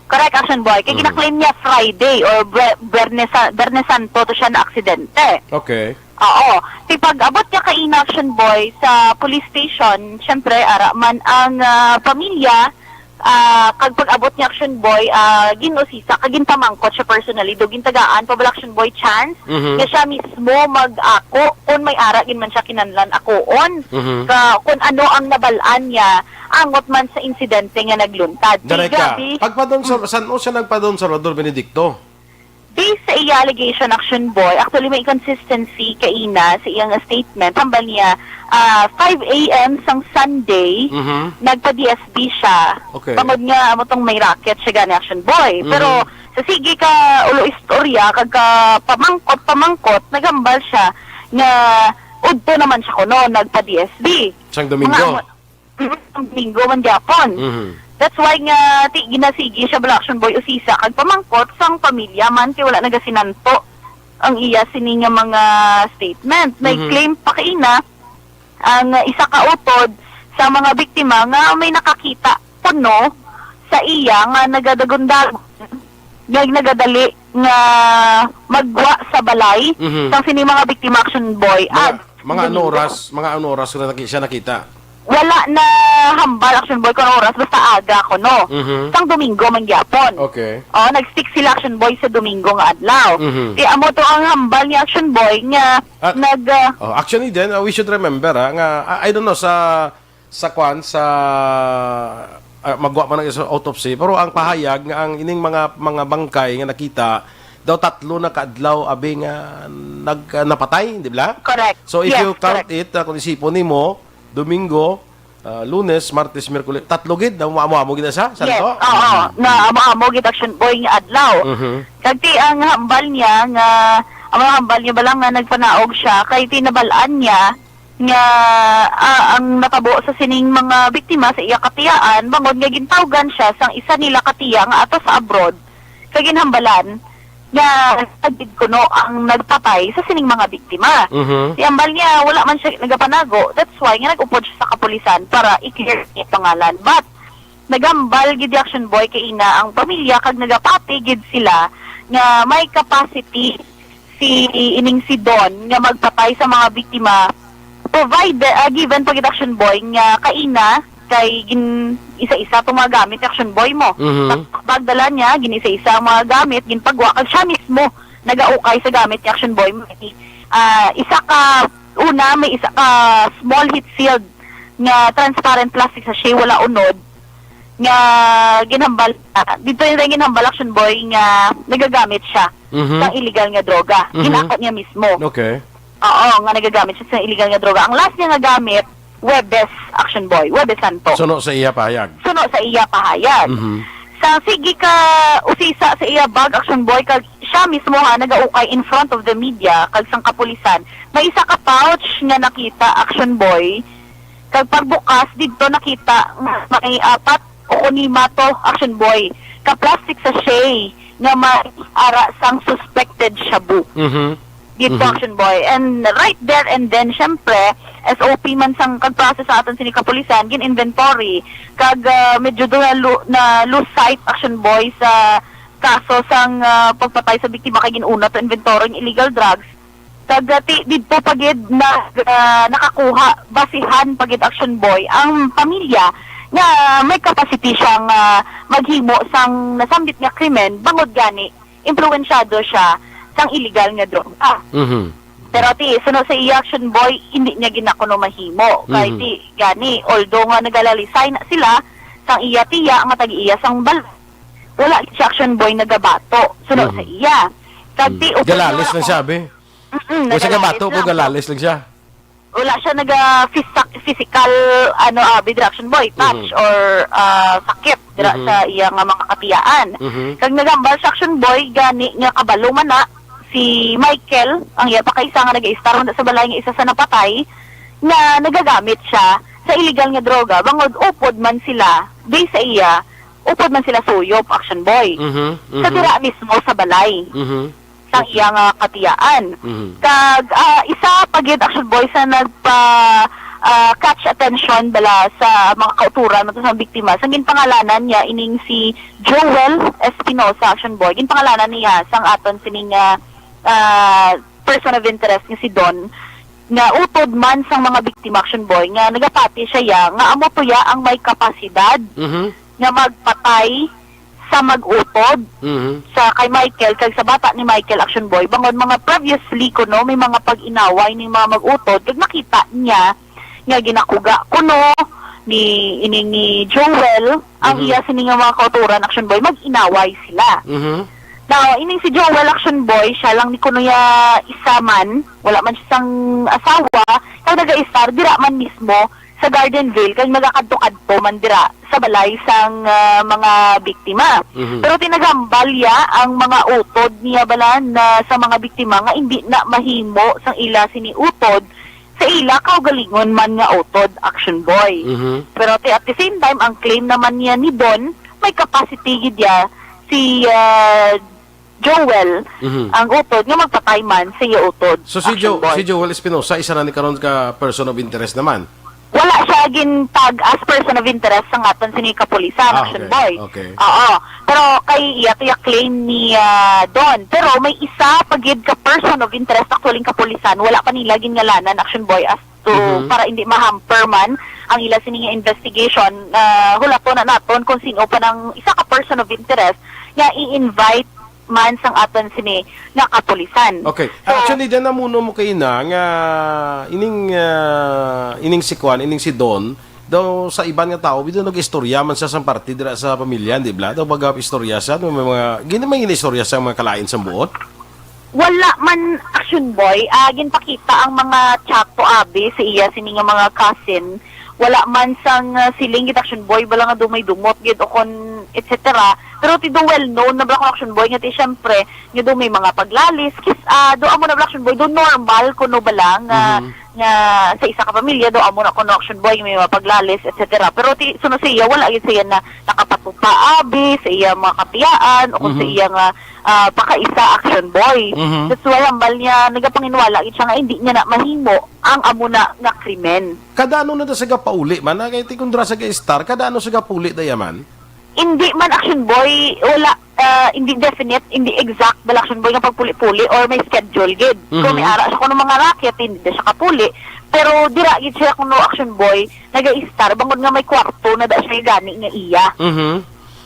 Correct, Action Boy. Kay Mm. gina-claim niya Friday or Bre-, Biyernes Sa-, Biyernes Santo to siya na aksidente. Okay. Oo. Ti pag-abot niya kaina, Action Boy, sa police station, syempre, ara man ang, ah, pamilya, ah, kag pag-abot niya, Action Boy, ah, gin-usisa, kag ginpamangkot siya personally, do gintagaan pa bala, Action Boy, chance Mhm. nga siya mismo mag-ako kung may ara gid man siya kinahanglan akoon. Mhm. Ka, kung ano ang nabal-an niya, angot man sa insidente nga nagluntad. Ti, Direk ka, grabe. pagpadon sa, Mm. san-o siya nagpadon, Salvador Benedicto? Based sa iya allegation, Action Boy, actually may consistency kaina sa iyang statement. Hambal niya, ah, five A M sang Sunday, Mhm. nagpa-D S B siya. Okay. Bangod nga, amo tong may racket siya gani, Action Boy. Mhm. Pero sa sige ka ulo istorya, kag ka pamangkot, pamangkot, naghambal siya nga udto naman siya kuno, nagpa-D S B. Sang Domingo? Mga amo-, Mm, ang Domingo man gyapon. Mhm. That's why nga ti ginasigi siya bala, Action Boy, usisa kag pamangkot sang pamilya man kay wala nagasinanto ang iya sini nga mga statement. May Mhm. claim pa kaina ang isa ka utod sa mga biktima nga may nakakita kuno sa iya nga nagadagon-dagon nga nagadali nga maggwa sa balay Mhm. sang sini mga biktima, Action Boy. Mga, Ag, mga ano Domingo. oras, mga ano oras na naki-, siya nakita? Wala na hambal, Action Boy, kung oras, basta aga kuno. Mhm. Sang Domingo man gyapon. Okay. Oh, nag-stick sila, Action Boy, sa Domingo nga adlaw. Mhm. Ti amo to ang hambal ni Action Boy nga Ah, nag, ah, oh, actually, then, uh, we should remember, ah, nga, I, I don't know, sa sa kwan, sa, ah, magwa man ang isa autopsy, pero ang pahayag nga ang ining mga, mga bangkay nga nakita daw tatlo na ka adlaw abi nga nag-, ah, napatay, di ba? Correct. So, if Yes, you count correct. it, ah, kung isipon nimo, Domingo, ah, Lunes, Martes, Miyerkules, tatlo gid, na amo-amo gid na sa, sa Yes, to? oo. Mhm. Na amo-amo gid, Action Boy, nga adlaw. Mhm. Kag ti ang hambal niya nga, ang hambal niya bala nga nagpanaog siya kay tinabalaan niya nga, ah, ang natabo sa sining mga biktima sa iya katiyaan, bangod nga gintawgan siya sang isa nila katiya nga ato sa abroad, kag ginhambalan nga siya gid kuno ang nagpatay sa sining mga biktima. Mhm. Ti hambal niya, wala man siya nagapanago, that's why nga nag-upod siya sa kapulisan para i-clear ang pangalan. But, naghambal gid, Action Boy, kaina ang pamilya kag nagapati gid sila nga may capacity si ining si Don nga magpatay sa mga biktima, provide, ah, given pa gid, Action Boy, nga kaina kay gin-isa-isa tong mga gamit, Action Boy, mo. Mhm. Sa pagdala niya, gin-isa-isa ang mga gamit, ginpagwa, kag siya mismo nagaukay sa gamit ni Action Boy. May, ah, isa ka, una, may isa ka small heat sealed nga transparent plastic sachet, wala unod, nga ginhambal, dito yung ginhambal, Action Boy, nga nagagamit siya Mhm. sa illegal nga droga. Mhm. Ginako niya mismo. Okay. Oo, nga nagagamit siya sa illegal nga droga. Ang last niya nga gamit, Huwebes, Action Boy, Huwebes Santo. Suno sa iya pahayag. Suno sa iya pahayag. Mhm. Sa sige ka usisa sa iya bag, Action Boy, kag siya mismo ha, nagaukay in front of the media, kag sang kapulisan, may isa ka pouch nga nakita, Action Boy, kag pagbukas didto nakita nga may apat o kunima to, Action Boy, ka plastic sachet nga may ara sang suspected shabu. Mhm. Gid po, Mhm. Action Boy. And right there and then, syempre, S O P man sang kag process sa aton sini kapulisan, gin-inventory. Kag, ah, medyo do na lu-, na lose sight, Action Boy, sa kaso sang, ah, pagpatay sa biktima kay gin-una to inventory ang illegal drugs. Kag, ah, ti-, didto pa gid na, ah, nakakuha basihan pa gid, Action Boy, ang pamilya nga may capacity siyang, ah, maghimo sang nasambit nga krimen bangod gani impluwensyado siya sang illegal nga droga. Mhm. Pero ti, suno sa iya, Action Boy, hindi niya ginakuno mahimo. Kay Mhm. ti, gani, although nga nagalalisay na sila, sang iya tiya nga tag-iya sang bal-, wala siya, Action Boy, nagabato. Suno Mhm. sa iya. Kag ti, Mm. upod Galalis na lang siya, abi. Mm-mm, Kung sa nagalalis gabato ko, lang. Galalis lang siya. Wala siya naga phys-, physical, ano, ah, bidra, Action Boy, touch Mhm. or, ah, sakit dira Mhm. sa iya nga mga katiyaan. Mhm. Kag nagambal siya, Action Boy, gani nga kabalo man na si Michael, ang iya pa kaisa nga nag-iistar man sa balay nga isa sa napatay, nga nagagamit siya sa illegal nga droga, bangod upod man sila, based sa iya, upod man sila suyop, Action Boy. Mhm. Sa Mhm. dira mismo sa balay. Mhm. Sang Okay. iya nga katiyaan. Mhm. Kag, ah, isa pa gid, Action Boy, sa nagpa, ah, catch attention bala sa mga kauturan man to sa biktima, sang ginpangalanan niya ining si Joel Espinosa, Action Boy. Ginpangalanan niya sang aton sining, ah, ah, person of interest nga si Don, nga utod man sang mga biktima, Action Boy, nga nagapati siya ya nga amo to ya ang may kapasidad Mhm. nga magpatay sa mag-utod Mhm. sa kay Michael kag sa bata ni Michael, Action Boy, bangod mga previously kuno may mga pag-inaway ning mga mag-utod kag nakita niya nga ginakuga kuno ni, ini ni Joel ang Mhm. iya sini nga mga kauturan, Action Boy, mag-inaway sila. Mhm. Now, ining si Joel, Action Boy, siya lang ni kuno ya isa man, wala man siya sang asawa, kag nagaistar dira man mismo sa Garden Vale kag nagakadto-kadto man dira sa balay sang, ah, mga biktima. Mhm. Pero tinagambal ya ang mga utod niya bala na sa mga biktima nga indi na mahimo sang ila sini utod sa ila kaugalingon man nga utod, Action Boy. Mhm. Pero ti-, at the same time, ang claim naman niya ni Don, may capacity gid ya si, ah, Joel, Mhm. ang utod nga magpatay man sa iya utod, So, si Action Jo-, Boy. si Joel Espinosa, isa na ni karon ka person of interest naman? Wala siya gintag as person of interest sa aton sini kapulisan, Ah, Action okay. Boy. Okay. Oo. Pero kay iya to ya claim ni, ah, Don. Pero may isa pa gid ka person of interest actually ang kapulisan. Wala pa nila ginngalanan, Action Boy, as to Mhm. para hindi ma-hamper man ang ila sini nga investigation. Ah, hulaton na naton kung sino pa nang isa ka person of interest nga i-invite man sang aton sini nga kapulisan. Okay. So, Actually, diyan namuno mo kaina nga ining, ah, ining si Kwan, ining si Don, daw sa iban nga tao, bitaw nag-istorya man siya sang parte dira sa pamilya, di ba? Daw baga istorya siya, may mga, gini-, may gini-istorya sa mga kalain sa buot? Wala man, Action Boy. Ah, ginpakita ang mga chat to abi sa iya sini nga mga cousin. Wala man sang, ah, siling gid, Action Boy, bala nga do may dumot gid o kon et cetera. Pero ti do well known na bala, Action Boy, nga ti syempre, nga do may mga paglalis, kis-, ah, do amo na bala, Action Boy, do normal kuno bala nga, Mhm. nga sa isa ka pamilya do amo na kuno, Action Boy, may mga paglalis, et cetera. Pero ti suno sa iya, wala gid sa iya na nakapatupa abi sa iya mga katiyaan o kung sa Mhm. iya nga, ah, pakaisa, Action Boy. Mhm. That's why hambal niya, nagapanginwala gid siya nga hindi niya na mahimo ang amo na nga krimen. Kada ano na da sa gapauli man, ah, kay ti kung dira sa ga-star, kada ano sa gapauli da ya man? Hindi man, Action Boy, wala, ah, hindi definite, hindi exact bala, Action Boy, nga pagpuli-puli or may schedule gid. Kung may Mhm. ara siya kuno mga racket, hindi na siya kapuli. Pero dira gid siya kuno, Action Boy, naga-star bangod nga may kwarto na da siya gani nga iya. Mhm.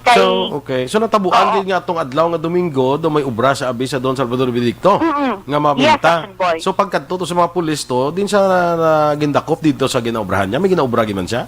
Kay So, okay. So, natabuan Oo. gid nga atong adlaw nga Domingo, do may obra sa abi sa Don Salvador Benedicto Mm-mm. nga Yes, mabenta. Action Boy. So, pagkadto to sa mga pulis to, din siya na, na gindakop dito sa ginaobrahan niya. May ginaobra gid man siya?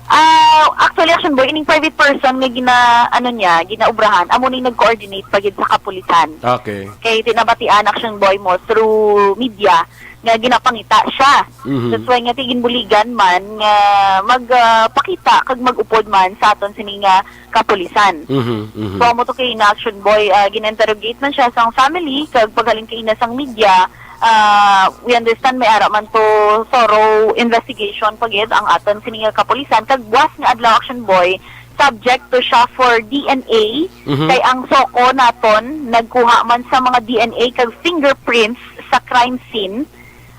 Ah, actually, Action Boy, ining private person nga gina-, ano niya, ginaobrahan, amo ning nag-coordinate pa gid sa kapulisan. Okay. Kay tinabatian, Action Boy, mo through media nga ginapangita siya. Mhm. That's why nga ti ginbuligan man nga mag, ah, pakita kag mag-upod man sa aton sini nga kapulisan. Mhm, mhm. So, amo to kay na, Action Boy, ah, gin-interrogate man siya sang family kag paghalin kay na sang media, ah, we understand may ara man to thorough investigation pa gid ang aton sini nga kapulisan kag buwas nga adlaw, Action Boy, subject to siya for D N A, Mhm. kay ang SOCO naton nagkuha man sa mga D N A kag fingerprints sa crime scene.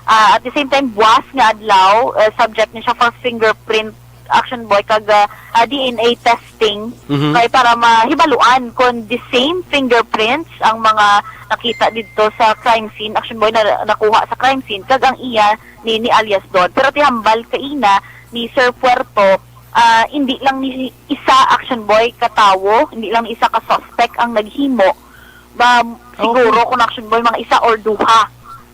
Ah, at the same time, buwas nga adlaw, ah, subject ni siya for fingerprint, Action Boy, kag, ah, ah, D N A testing, Mhm. kay para mahibaluan kung the same fingerprints ang mga nakita didto sa crime scene, Action Boy, na nakuha sa crime scene, kag ang iya ni, ni alias Don. Pero ti hambal kaina ni Sir Puerto, ah, hindi lang ni isa, Action Boy, ka tawo, hindi lang ni isa ka suspect ang naghimo. Ba, siguro, Okay. kung, Action Boy, mga isa or duha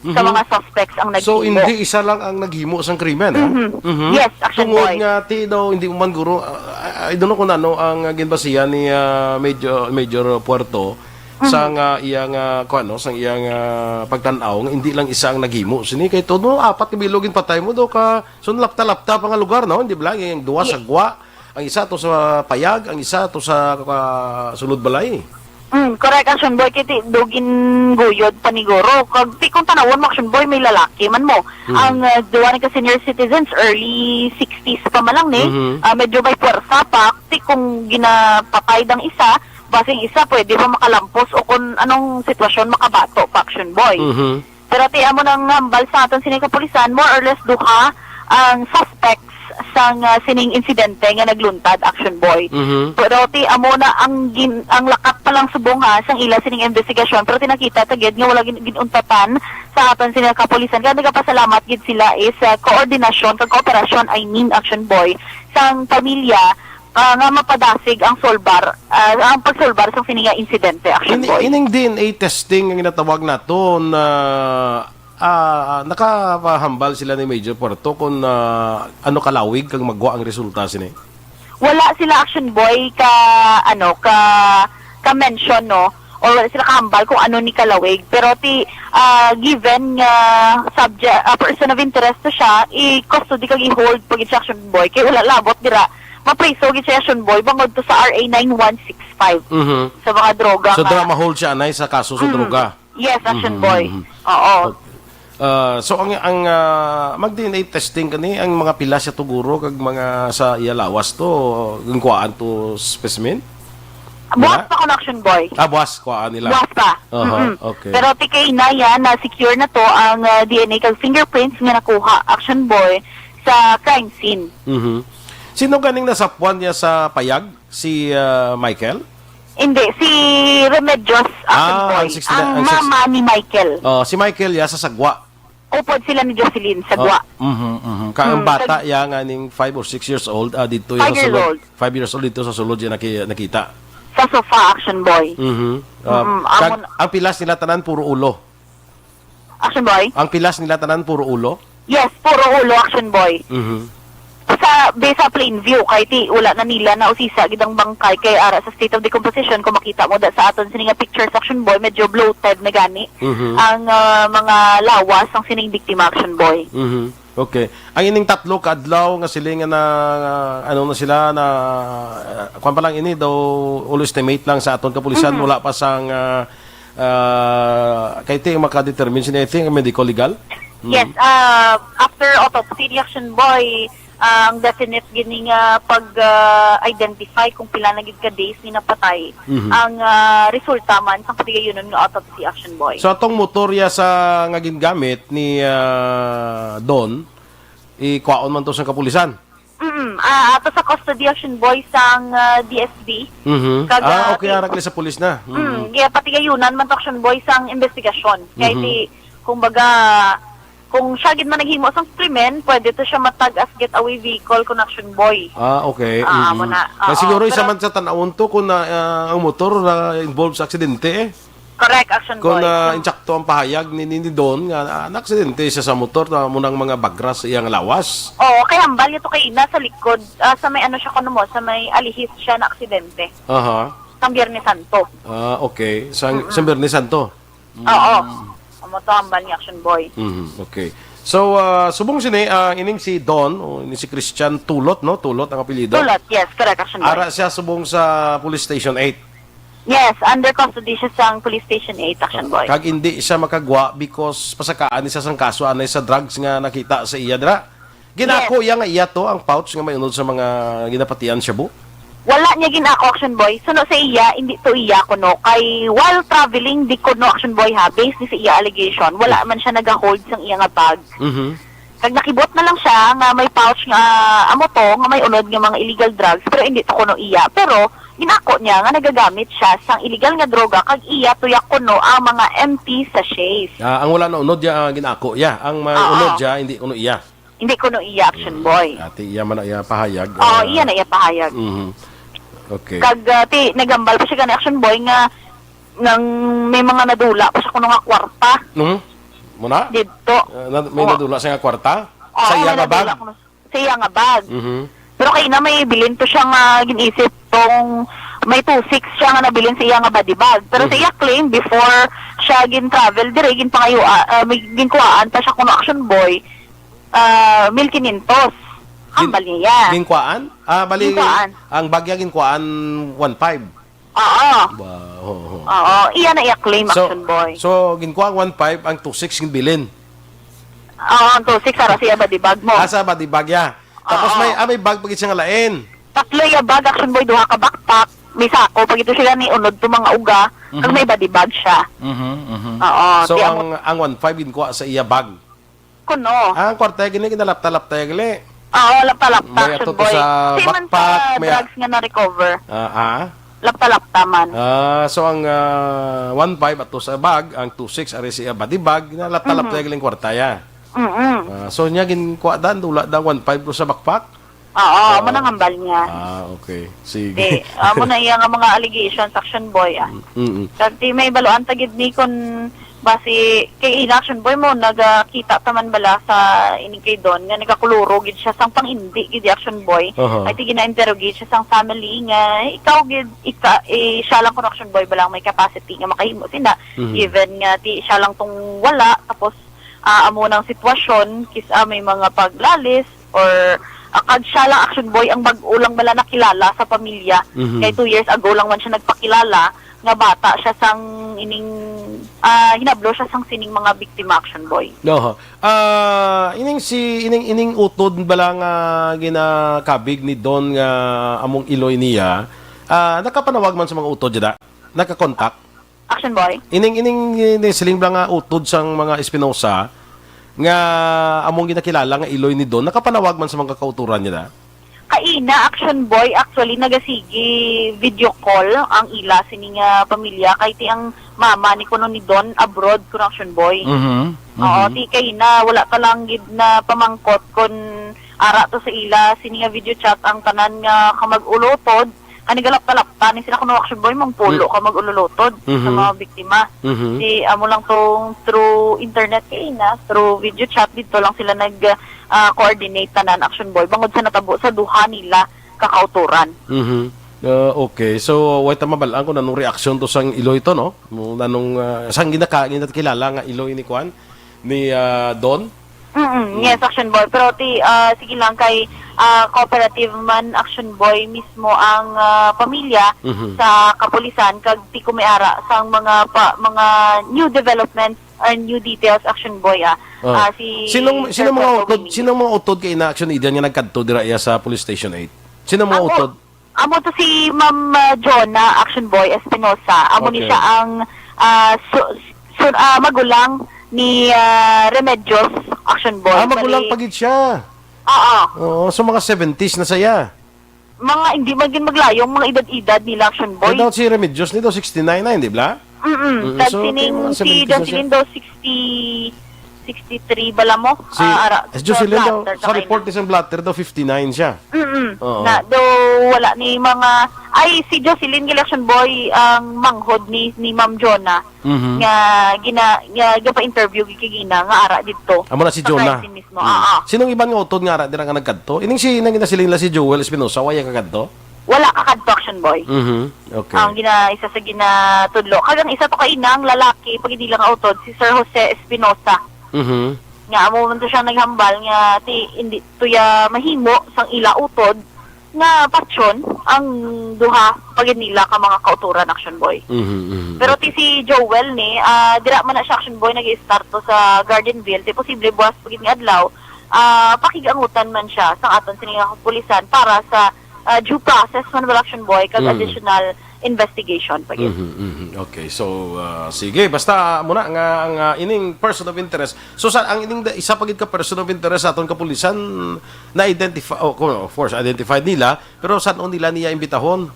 sa Mhm. mga suspects ang So, naghimo. Hindi isa lang ang naghimo sang krimen, ha? Mhm. Mhm. Yes, Action Tungod Boy. nga, ti daw, hindi mo man guro, ah, I, I don't know kung ano ang, ah, ginbasihan ni, ah, Major, Major Puerto Mhm. sa nga iyang, ah, kuwan, no, sa iyang, ah, pagtan-aw nga hindi lang isa ang naghimo sini, kay todo apat ka bilog ginpatay mo do ka, so, lapta-lapta pa nga lugar, no? Hindi ba lang, ang duwa Ye- sa Gwa, ang isa to sa Payag, ang isa to sa, ah, Sulod Balay. Mm, correct, Action Boy, kay ti do ginguyod paniguro. Kag ti kung tanawon mo, Action Boy, may lalaki man mo. Mm. Ang, ah, duwa ni ka senior citizens, early sixties pa man lang ni. Mhm. Ah, medyo may puwersa pa. Ti kung ginapatay dang isa, basing isa pwede pa makalampos o kung anong sitwasyon makabato pa, Action Boy. Mhm. Pero ti amo nang hambal sa aton sining kapulisan, more or less duha ang suspects sang, ah, sining insidente nga nagluntad, Action Boy. Mhm. Pero ti amo na ang gin-, ang lakat pa lang subong, ha, sang ila sining investigasyon. Pero ti nakita ta gid nga wala gin-, ginuntatan sa aton sining kapulisan. Kaya nagapasalamat gid sila is, ah, koordinasyon kag kooperasyon, I mean, Action Boy, sang pamilya, ah, nga mapadasig ang solbar, ah, ang pagsolbar sang sini nga insidente, Action Ini-, Boy. Ining D N A testing nga ginatawag nato na, ah, nakapahambal sila ni Major Puerto kung, ah, ano kalawig kag magwa ang resulta sini? Wala sila, Action Boy, ka, ano, ka, ka mention, no? Or wala sila kahambal kung ano ni kalawig. Pero ti, ah, given nga subject, ah, person of interest to siya, i-custody kag i-hold pag siya, Action Boy. Kay wala labot dira, mapriso gid siya, Action Boy, bangod to sa R A nine one six five Mhm. sa mga droga So, nga dira ma-hold siya, anay, sa kaso sa Mhm. droga. Yes, Action Mhm, Boy. mhm. Oo. Okay. Ah, so, ang, ang, ah, mag-D N A testing kani, ang mga pila siya tuguro kag mga sa iya lawas to, ginkuhaan to specimen? Buwas Wala? pa ko, Action Boy. Ah, buwas, kuhaan nila. Buwas pa. Aha, Mm-mm. okay. Pero ti kay naya, na-secure na to ang, ah, D N A kag fingerprints nga nakuha, Action Boy, sa crime scene. Mhm. Sino ganing nasapwan niya sa payag? Si, ah, Michael? Hindi, si Remedios, Action Ah, Boy. ang sixty-nine, Ang ang six mama ni Michael. Oh, si Michael ya sa Sagwa. Upod sila ni Jocelyn, Sagwa. Oh, mhm, mhm. Ka ang Hmm, bata Sag- ya nga ning five or six years old, ah, dito ya Five sa years sulod. old. Five years old dito sa sulod ya naki-, nakita. Sa sofa, Action Boy. Mhm. Ah, Mm-mm. kag Amo na- ang pilas nila tanan puro ulo. Action Boy? Ang pilas nila tanan puro ulo? Yes, puro ulo, Action Boy. Mhm. Sa, based sa plain view, kay ti, wala na nila na usisa gid ang bangkay kay ara sa state of decomposition, kung makita mo da sa aton sini nga pictures, Action Boy, medyo bloated na gani Mhm. ang, ah, mga lawas sang sining biktima, Action Boy. Mhm. Okay. Ang ining tatlo ka adlaw nga sila nga na, ano na sila, na, ah, kwan pa lang ini, daw ulo estimate lang sa aton kapulisan, Mhm. wala pa sang, ah, ah, kay ti makadetermine sini, I think, medical legal. Mm. Yes, ah, after autopsy ni Action Boy, ah, ang definite gini nga pag, ah, identify kung pila na gid ka days ni napatay Mhm. ang, ah, resulta man sang patigayunon nga autopsy, Action Boy. So, atong motor ya sa nga gingamit ni, ah, Don, ikwaon man to sa kapulisan? Mm, ah, ato sa custody, Action Boy, sang, ah, D S B. Mhm. Kag, Ah, ah, okay, ti-, ara kini sa pulis na. Mm, Mhm. kaya patigayunan man to, Action Boy, sang investigasyon. Kay Mhm. ti, kumbaga, kung siya gid man naghimo sang krimen, pwede to siya matag as getaway vehicle kung, Action Boy. Ah, okay. Ah, amo Mhm. na. Kaya Oo, siguro isa pero man sa tanawon to kung na, ah, ang motor na involved sa aksidente, eh. Correct, Action Kung, Boy. ah, Hmm. insakto ang pahayag ni, ni, ni Don nga, ah, naaksidente siya sa motor, na mo nang mga bagras sa iyang lawas. Oo, kay hambal niya to kay ina sa likod, ah, sa may ano siya, kuno mo, sa may alihis siya na aksidente. Aha. Sang Biyernes Santo. Ah, okay. Sang, Mm-mm. sang Biyernes Santo? Oo. Mm. Amo to hambal ni Action Boy. Mhm, okay. So, ah, subong sini, ah, ining si Don, o ini si Christian Tulot, no? Tulot ang apelyido. Tulot, yes, correct, Action Boy. Ara siya subong sa Police Station eight. Yes, under custody siya sang Police Station eight, Action Boy. Kag hindi siya makagwa because pasakaan ni siya sang kaso anay sa drugs nga nakita sa iya dira. Ginako Yes. iya nga iya to ang pouch nga may unod sa mga ginapatian shabu? Wala niya gin-ako, Action Boy. Suno sa iya, hindi to iya kuno. Kay while traveling, di kuno, Action Boy, ha, based ni sa iya allegation, wala man siya nag-hold sang iya nga bag. Mhm. Kag nakibot na lang siya nga may pouch nga amo to, nga may unod nga mga illegal drugs, pero hindi to kuno iya. Pero gin-ako niya nga nagagamit siya sang illegal nga droga kag iya to ya kuno ang mga empty sachets. Ah, ang wala na unod ya, ah, gin-ako ya. Ang may Oo. unod ya, hindi kuno iya. Hindi kuno iya, Action Boy. Ati iya man na iya pahayag. Oo, ah, iya na iya pahayag. Mhm. Okay. Kag, ah, ti, naghambal pa siya gani, Action Boy, nga nang may mga nadula pa siya kuno nga kwarta. Mhm. Muna? Didto. Ah, na, may Oo. nadula siya nga kwarta? Oo, Sa iya may nga nadula bag? kuno sa iya nga bag. Mhm. Pero kay na may bilin to siya nga gin-isip tong may two six siya nga nabilin sa iya nga body bag. Pero sa Mhm. iya claim, before siya gin-travel diri, ginpangayua, ah, may ginkuhaan pa siya kuno, Action Boy, ah, mil kinyentos. Gin-, Hambal niya. ginkuhaan? Ah, bali, Ginkuhaan. ang bagya ginkuhaan one five. Oo. Ba, ho, ho. Oo, iya na iya claim, So, Action Boy. so, ginkuha ang one five, ang two six ginbilin. Oo, ang two six, ara sa iya body bag mo. Ah, sa body bag, ya. Tapos Oo. may, ah, may bag pa gid siya nga lain. Tatlo iya bag, Action Boy, duha ka backpack, may sako, pag ito sila ni unod to mga uga, kag Mhm. may body bag siya. Mhm, mhm. Oo, So, di ang, amo ang one five ginkuha sa iya bag? Kuno. Ah, ang kwarta gini, ginalapta-lapta gini. Oo, lapta-lapta, May Action ato to Boy. sa Same man backpack, sa may a- drugs nga na-recover. Ah, ah? Lapta-lapta man. Ah, so ang, ah, one five ato sa bag, ang two six ari sa iya body bag, ginalapta-lapta Mhm. gini ang kwarta ya. Mm-mm. Ah, so niya ginkuha dan, dula dan one five ko sa backpack? Oo, amo Ah. nang hambal niya. Ah, okay. Sige. Eh, amo na iya nga mga allegations, Action Boy, ah. Mm-mm. Kag ti may baluan ta gid ni kon basi kay ina, Action Boy, mo nagakita ta man bala sa ining kay Don nga nagakuluro gid siya sang pang-indi gid, Action Boy. Aha. Ay ti gina-interrogate siya sang family nga ikaw gid, ika, eh, siya lang kuno, Action Boy, bala ang may capacity nga makahimo sina. Mhm. Given nga ti siya lang tong wala, tapos, ah, amo nang sitwasyon, kis, ah, may mga paglalis, or, ah, kag siya lang, Action Boy, ang bag-o lang bala nakilala sa pamilya. Mhm. Kay two years ago lang man siya nagpakilala nga bata siya sang ining, ah, hinablo siya sang sining mga biktima, Action Boy. Oho. Ah, ining si, ining, ining utod bala nga ginakabig ni Don nga among iloy niya, ah, nakapanawag man sa mga utod dyan, ah? Nakakontak? Action Boy? Ining, ining, ining siling bala nga utod sang mga Espinosa nga among ginakilala nga iloy ni Don, nakapanawag man sa mga kauturan niya na? Kaina, Action Boy, actually, nagasigi video call ang ila sini nga pamilya, kay ti ang mama ni kuno ni Don abroad kuno, Action Boy. Mhm, Oo, mhm. ti kaina, wala ka lang gid na pamangkot kon ara to sa ila sini nga video chat ang tanan nga kamag-ulotod. Kani galapta-lapta ni sila kuno, Action Boy, mangpulo Mm. ka mag-ululotod sa Mhm. mga biktima. Mhm. Di, amo lang tong through internet kay na, through video chat, dito lang sila nag, ah, coordinate tanan, Action Boy, bangod sa natabo sa duha nila ka kauturan. Mhm. Ah, okay. So, way ta mabal-an kung anong reaksyon to sang iloy to, no? Mo, anong, ah, sang ginaka-, ginakilala nga iloy ni Kwan? Ni, ah, Don? Mm-mm, Mm. yes, Action Boy. Pero ti, ah, sige lang kay, ah, cooperative man, Action Boy, mismo ang, ah, pamilya Mhm. sa kapulisan kag ti kumiara sang mga pa, mga new developments or new details, Action Boy, ah. Ah. Ah, si Sinong, sinong mga Senator utod, Dominic. sinong mga utod kay ina Action Idan nga nagkadto dira iya sa Police Station eight? Sinong mga Ako, utod? Amo to si Ma'am, ah, Jonah, Action Boy, Espinosa. Amo ni Okay. siya ang, ah, su-, su-, ah, magulang ni, ah, Remedios, Action Boy. Ah, magulang Bali pa gid siya. Oo. Oo, so mga seventies na siya. Mga hindi man gid maglayo ang mga edad-edad nila, Action Boy. Ni daw si Remedios, ni daw sixty-nine na, hindi bala? Mm-mm. Mm, Kag so, sining mga si seventies na siya. Jocelyn daw sixty, sixty-three bala mo? Si, Ah, ara, si Jocelyn sa daw, blotter sa ka report kaina. Ni sa blotter daw, fifty-nine siya. Mm-mm. Oo. Na, do, wala ni mga, ay, si Jocelyn Gil, Action Boy, ang manghod ni, ni Ma'am Jonah, Mhm. nga gina-, nga gapa-interview gid kay gina nga ara didto. Amo na si Sa Jonah. Crime scene mismo. Mm. Ah, ah. Sinong iban nga utod nga ara dira nga nagkadto? Ining si, nang ginasiling nila si Joel Espinosa, waya ka kadto? Wala ka kadto, Action Boy. Mhm. Okay. Ang gina-, isa sa ginatudlo. Kag ang isa to ka inang lalaki, pag hindi lang utod, si Sir Jose Espinosa. Mhm. Nga amo man to siya naghambal nga ti, hindi to ya mahimo sang ila utod nga patyon ang duha pa gid nila ka mga kauturan, Action Boy. Mhm, mhm. Pero ti Okay. si Joel ni, ah, dira man na siya, Action Boy, nag-i-start to sa Gardenville. Ti posible buwas pa gid nga adlaw, ah, pakigangutan man siya sang aton sini nga kapulisan para sa ah, due process man, Action Boy, kag Mm. additional investigation pa gid. Mhm, mhm. Okay, so ah, sige, basta muna nga ang ah, ining person of interest. So sa ang ining da- isa pa gid ka person of interest sa aton kapulisan na identify, oh, of course, identified nila, pero san-o nila niya imbitahon?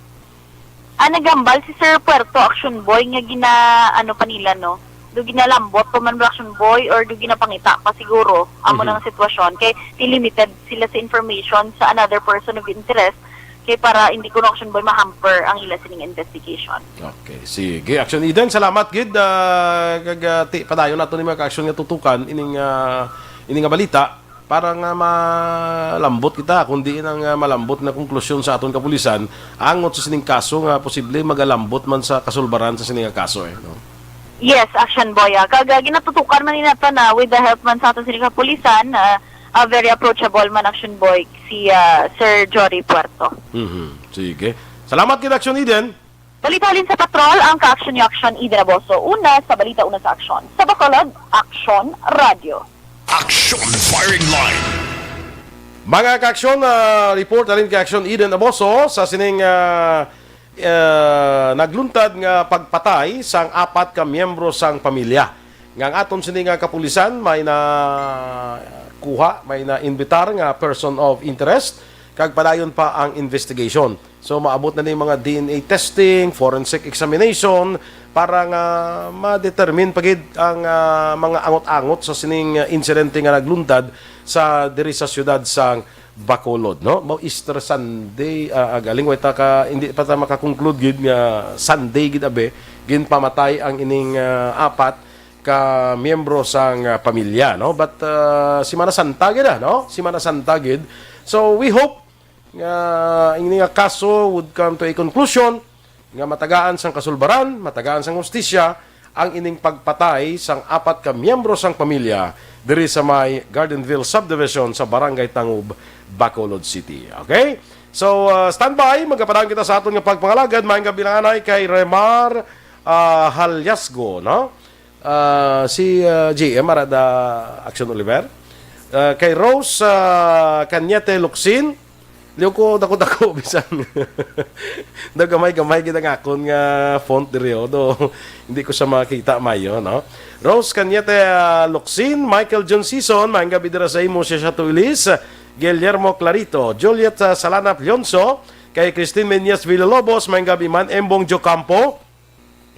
Ah, naghambal si Sir Puerto, Action Boy, nga gina, ano pa nila, no? Do ginalambot pa man, Action Boy, or do ginapangita pa siguro. Amo Mhm. nang sitwasyon. Kay limited sila sa information sa another person of interest. Kay para hindi ko, Action Boy, mahamper ang ila sining investigation. Okay, sige. Action Eden, salamat gid. Ah, kag ah, ti padayon nato ni mga ka-action nga tutukan ining ah, ining nga balita para nga malambot kita, kundi nang ah, malambot na konklusyon sa aton kapulisan angot sa sining kaso nga posible magalambot man sa kasulbaran sa sining nga kaso eh, no? Yes, Action Boy. Ah. Kag ah, ginatutukan man ni nato na with the help man sa aton sining kapulisan, ah, ah, very approachable man, Action Boy, si ah, Sir Jory Puerto. Mhm. Sige. Salamat gid Action Eden. Balita halin sa patrol, ang ka-action ni Action Eden Aboso. Una sa balita, una sa aksyon. Sa Bacolod, Action Radio. Action Firing Line. Mga ka-action, ah, report halin kay Action Eden Aboso sa sining ah, ah, nagluntad nga pagpatay sang apat ka miyembro sang pamilya. Nga ang aton sini nga kapulisan may na kuha, may na imbitar nga person of interest kag padayon pa ang investigation. So maabot na ni mga D N A testing, forensic examination para nga ma-determine pa gid ang ah, mga angot-angot sa sining ah, insidente nga nagluntad sa diri sa siyudad sang Bacolod, no? Mao Easter Sunday, ah, agaling way ta ka hindi pa ta makakonclude gid nga Sunday gid abi ginpamatay ang ining ah, apat ka miyembro sang ah, pamilya, no? But ah, Semana Santa gid, ah, no? Semana Santa gid. So we hope nga ini nga kaso would come to a conclusion nga matagaan sang kasulbaran, matagaan sang hustisya ang ining pagpatay sang apat ka miyembro sang pamilya diri sa may Gardenville Subdivision sa Barangay Tangub, Bacolod City. Okay? So, uh, standby, magkapadaan kita sa aton nga pagpangalagad. Maayong gabi lang anay kay Remar uh, Halyasgo, no? Ah, si ah, G M Arada Action Oliver. Ah, kay Rose ah, Cañete Locsin, liw ko dako-dako bisan. Daw gamay-gamay gid ang akon nga font diri, oh. Do, hindi ko siya makita mayo, no? Rose Cañete ah, Locsin, Michael John Season, maayong gabi dira sa imo, siya siya Tuilis, Guillermo Clarito, Juliet ah, Salanap Leonso, kay Christine Meñas Villalobos, maayong gabi man, Embong Jocampo,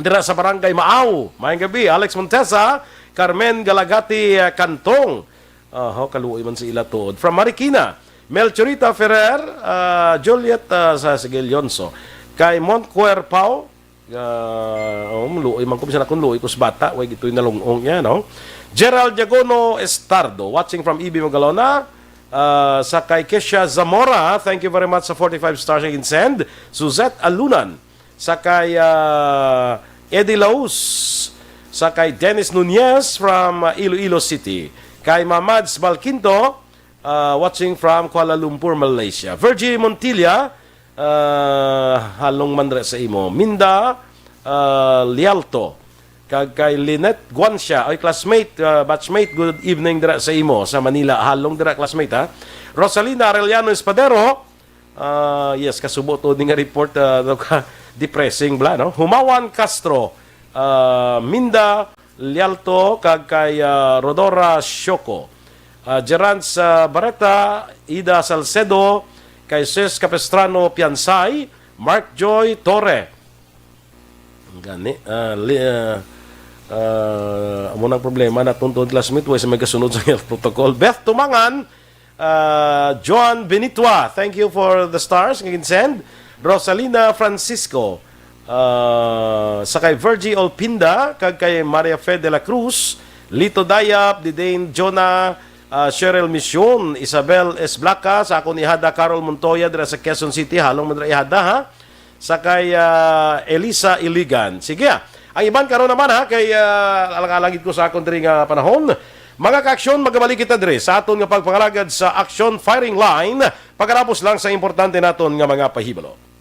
dira sa Barangay Maaw. Maayong gabi, Alex Montesa, Carmen Galagati uh, Cantong. Oho, kaluoy man si ila tuod. From Marikina, Melchorita Ferrer, uh, Juliet uh, sa Sigilionso. Kay Montcuerpao, uh, oh, luoy man ko, bisan akong luoy ko sa bata, way gito'y nalungong niya, no? Gerald Diagono Estardo, watching from E B Magalona. Uh, sa kay Kesha Zamora, thank you very much sa forty-five stars nga ginsend. Suzette Alunan, sa kay ah, Eddie Laus, sa kay Dennis Nunez from ah, Iloilo City, kay Mamads Balquinto, ah, watching from Kuala Lumpur, Malaysia. Virgie Montilla, ah, halong man ra sa imo. Minda ah, Lialto, kag kay Lynette Guancia, oy classmate, ah, batchmate, good evening dira sa imo sa Manila. Halong dira classmate ha. Rosalina Arellano Espadero, Ah, yes, kasubo to ni nga report ah, daw ka depressing bla, no? Humawan Castro, ah, Minda Lialto, kag kay ah, Rodora Shoko. Ah, Gerance ah, Barreta, Ida Salcedo, kay Ses Capistrano Piansay, Mark Joy Torre. Gani, ah, li, ah, ah, amo nang problema na tuntun classmate, wa sa may kasunod sa health protocol. Beth Tumangan, ah, Joan Benitua, thank you for the stars nga ginsend. Rosalina Francisco, ah, sa kay Virgie Olpinda, kag kay Maria Fe de la Cruz, Lito Dayap, Didane Jonah, ah, Cheryl Mission, Isabel S. Blaca, sa akon ihada Carol Montoya dira sa Quezon City, halong man dira ihada ha. Sa kay ah, Elisa Iligan. Sige ah. Ang iban karon naman ha, kay ah, alang-alang gid ko sa akon diri nga panahon. Mga kaaksyon, magabalik kita diri sa aton nga pagpangalagad sa Action Firing Line. Pagkatapos lang sa importante naton nga mga pahibalo.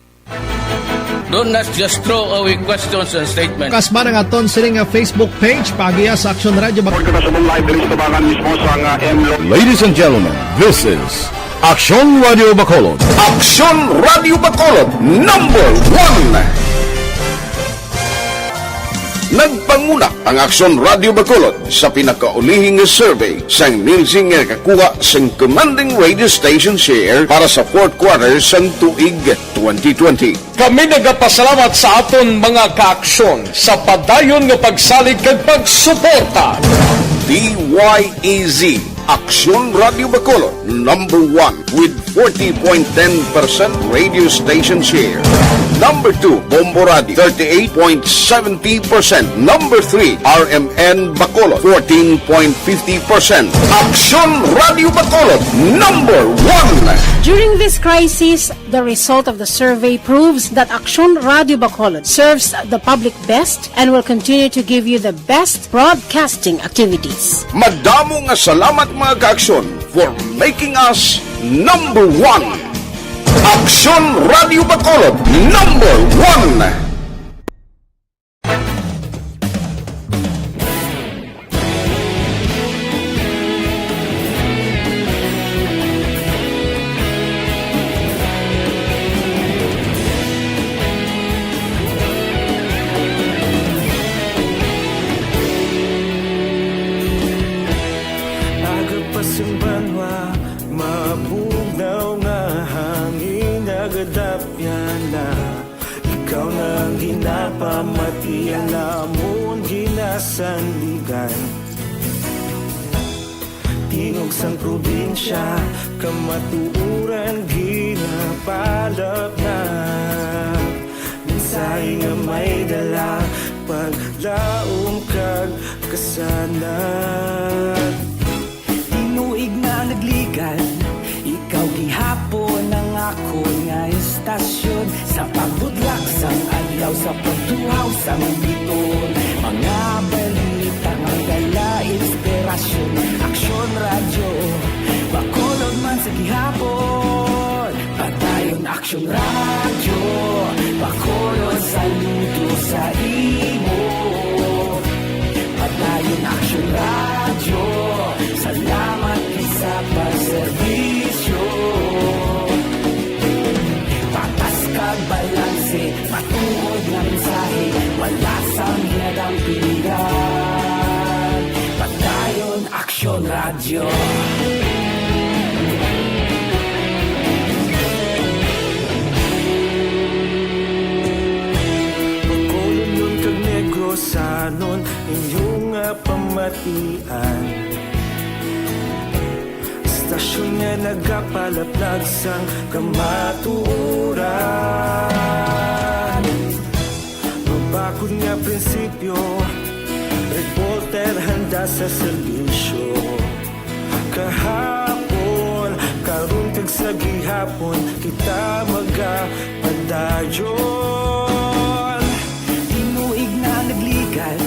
Do not just throw away questions and statements. Kasma ang aton sini nga Facebook page, paagiya sa Action Radio. Report kita subong live diri sa tubangan mismo sa nga M Lo. Ladies and gentlemen, this is Aksyon Radio Bacolod. Aksyon Radio Bacolod, number one. Nagpanguna ang Aksyon Radio Bacolod sa pinakaulihing survey sang Nielsen nga nakakuha sang commanding radio station share para sa fourth quarter sang tuig twenty twenty. Kami nagapasalamat sa aton mga kaaksyon sa padayon nga pagsalig kag pagsuporta. D Y E Z, Aksyon Radio Bacolod, number one with forty point ten percent radio station share. Number two, Bombo Radio, thirty-eight point seventy percent. Number three, R M N Bacolod, fourteen point fifty percent. Aksyon Radio Bacolod, number one. During this crisis, the result of the survey proves that Aksyon Radio Bacolod serves the public best and will continue to give you the best broadcasting activities. Madamo nga salamat, mga kaaksyon, for making us number one. Aksyon Radio Bacolod, number one. Aga pa sing banwa, mabugnaw nga hangin nagadapyan na. Ikaw na ang ginapamatian namon ginasandigan. Tingog sang probinsya, kamatuoran ginapalapnap. Mensahe nga may dala, paglaom kag kasanag. Tinuig na nagligad, ikaw gihapon ang akon nga estasyon. Sa pagbutlak sang adlaw, sa pagtuhaw sang biton, mga balita nga dala inspirasyon. Aksyon Radyo, Bacolod man sa gihapon. Padayon Aksyon Radyo, Bacolod, saludo sa imo. Padayon Aksyon Radyo, salamat gid sa pagserbisyo. Patas kag balanse, matuod nga mensahe, wala sang ginadampigan. Padayon Aksyon Radyo. Bacolodnon kag Negrosanon, inyo nga pamatian. Estasyon nga nagapalaplag sang kamatuoran. Mabakod nga prinsipyo, reporter handa sa serbisyo. Kahapon, karon kag sa gihapon, kita magapadayon. Tinuig na nagligad,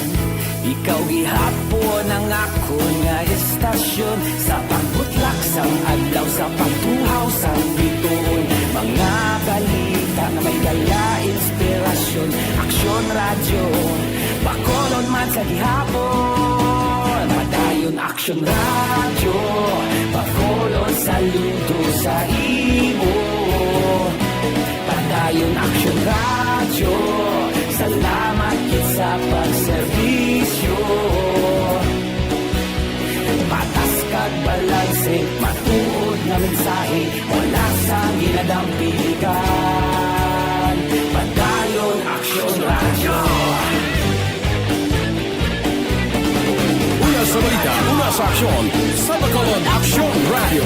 ikaw gihapon ang akon nga estasyon. Sa pagbutlak sang adlaw, sa pagtuhaw sang bituon, mga balita nga may dala inspirasyon. Aksyon Radyo, Bacolod man sa gihapon. Padayon Aksyon Radyo, Bacolod, saludo sa imo. Padayon Aksyon Radyo, salamat gid sa pagserbisyo. Patas kag balanse, matuod nga mensahe, wala sang ginadampigan. Padayon Aksyon Radyo. Una sa balita, una sa aksyon, sa Bacolod Aksyon Radyo.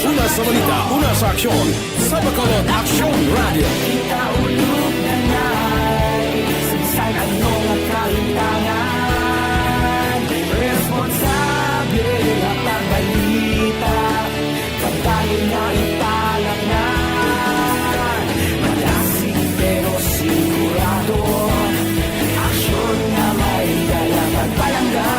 Una sa balita, una sa aksyon, sa Bacolod Aksyon Radyo. Kita ulog na nay, sa bisan ano nga kahintangan, responsable nga pagbalita. Padayon na ipalapngan, malasig pero sigurado. Aksyon nga may dala pagpalangga.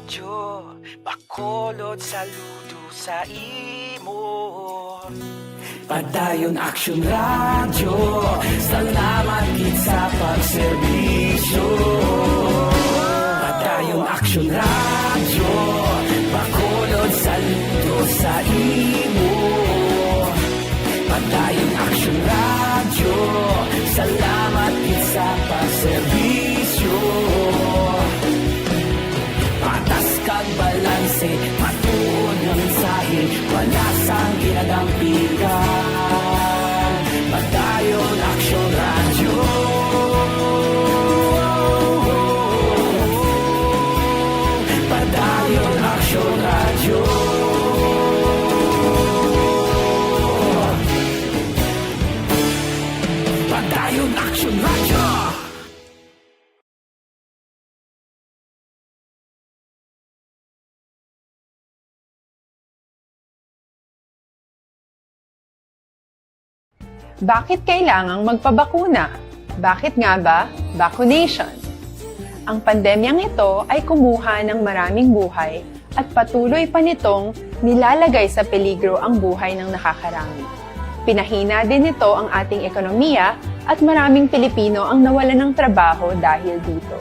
Radyo Bacolod, saludo sa imo. Padayon Aksyon Radyo, salamat gid sa pagserbisyo. Padayon Aksyon Radyo, Bacolod, saludo sa imo. Padayon Aksyon Radyo, salamat gid sa pagserbisyo. Patas kag balanse, matuod nga mensahe, wala sang ginadampigan. Padayon Aksyon Radyo. Padayon Aksyon Radyo. Padayon Aksyon Radyo. Bakit kailangang magpabakuna? Bakit nga ba vaccination? Ang pandemyang ito ay kumuha ng maraming buhay at patuloy pa nitong nilalagay sa peligro ang buhay ng nakakarami. Pinahina din nito ang ating ekonomiya at maraming Pilipino ang nawalan ng trabaho dahil dito.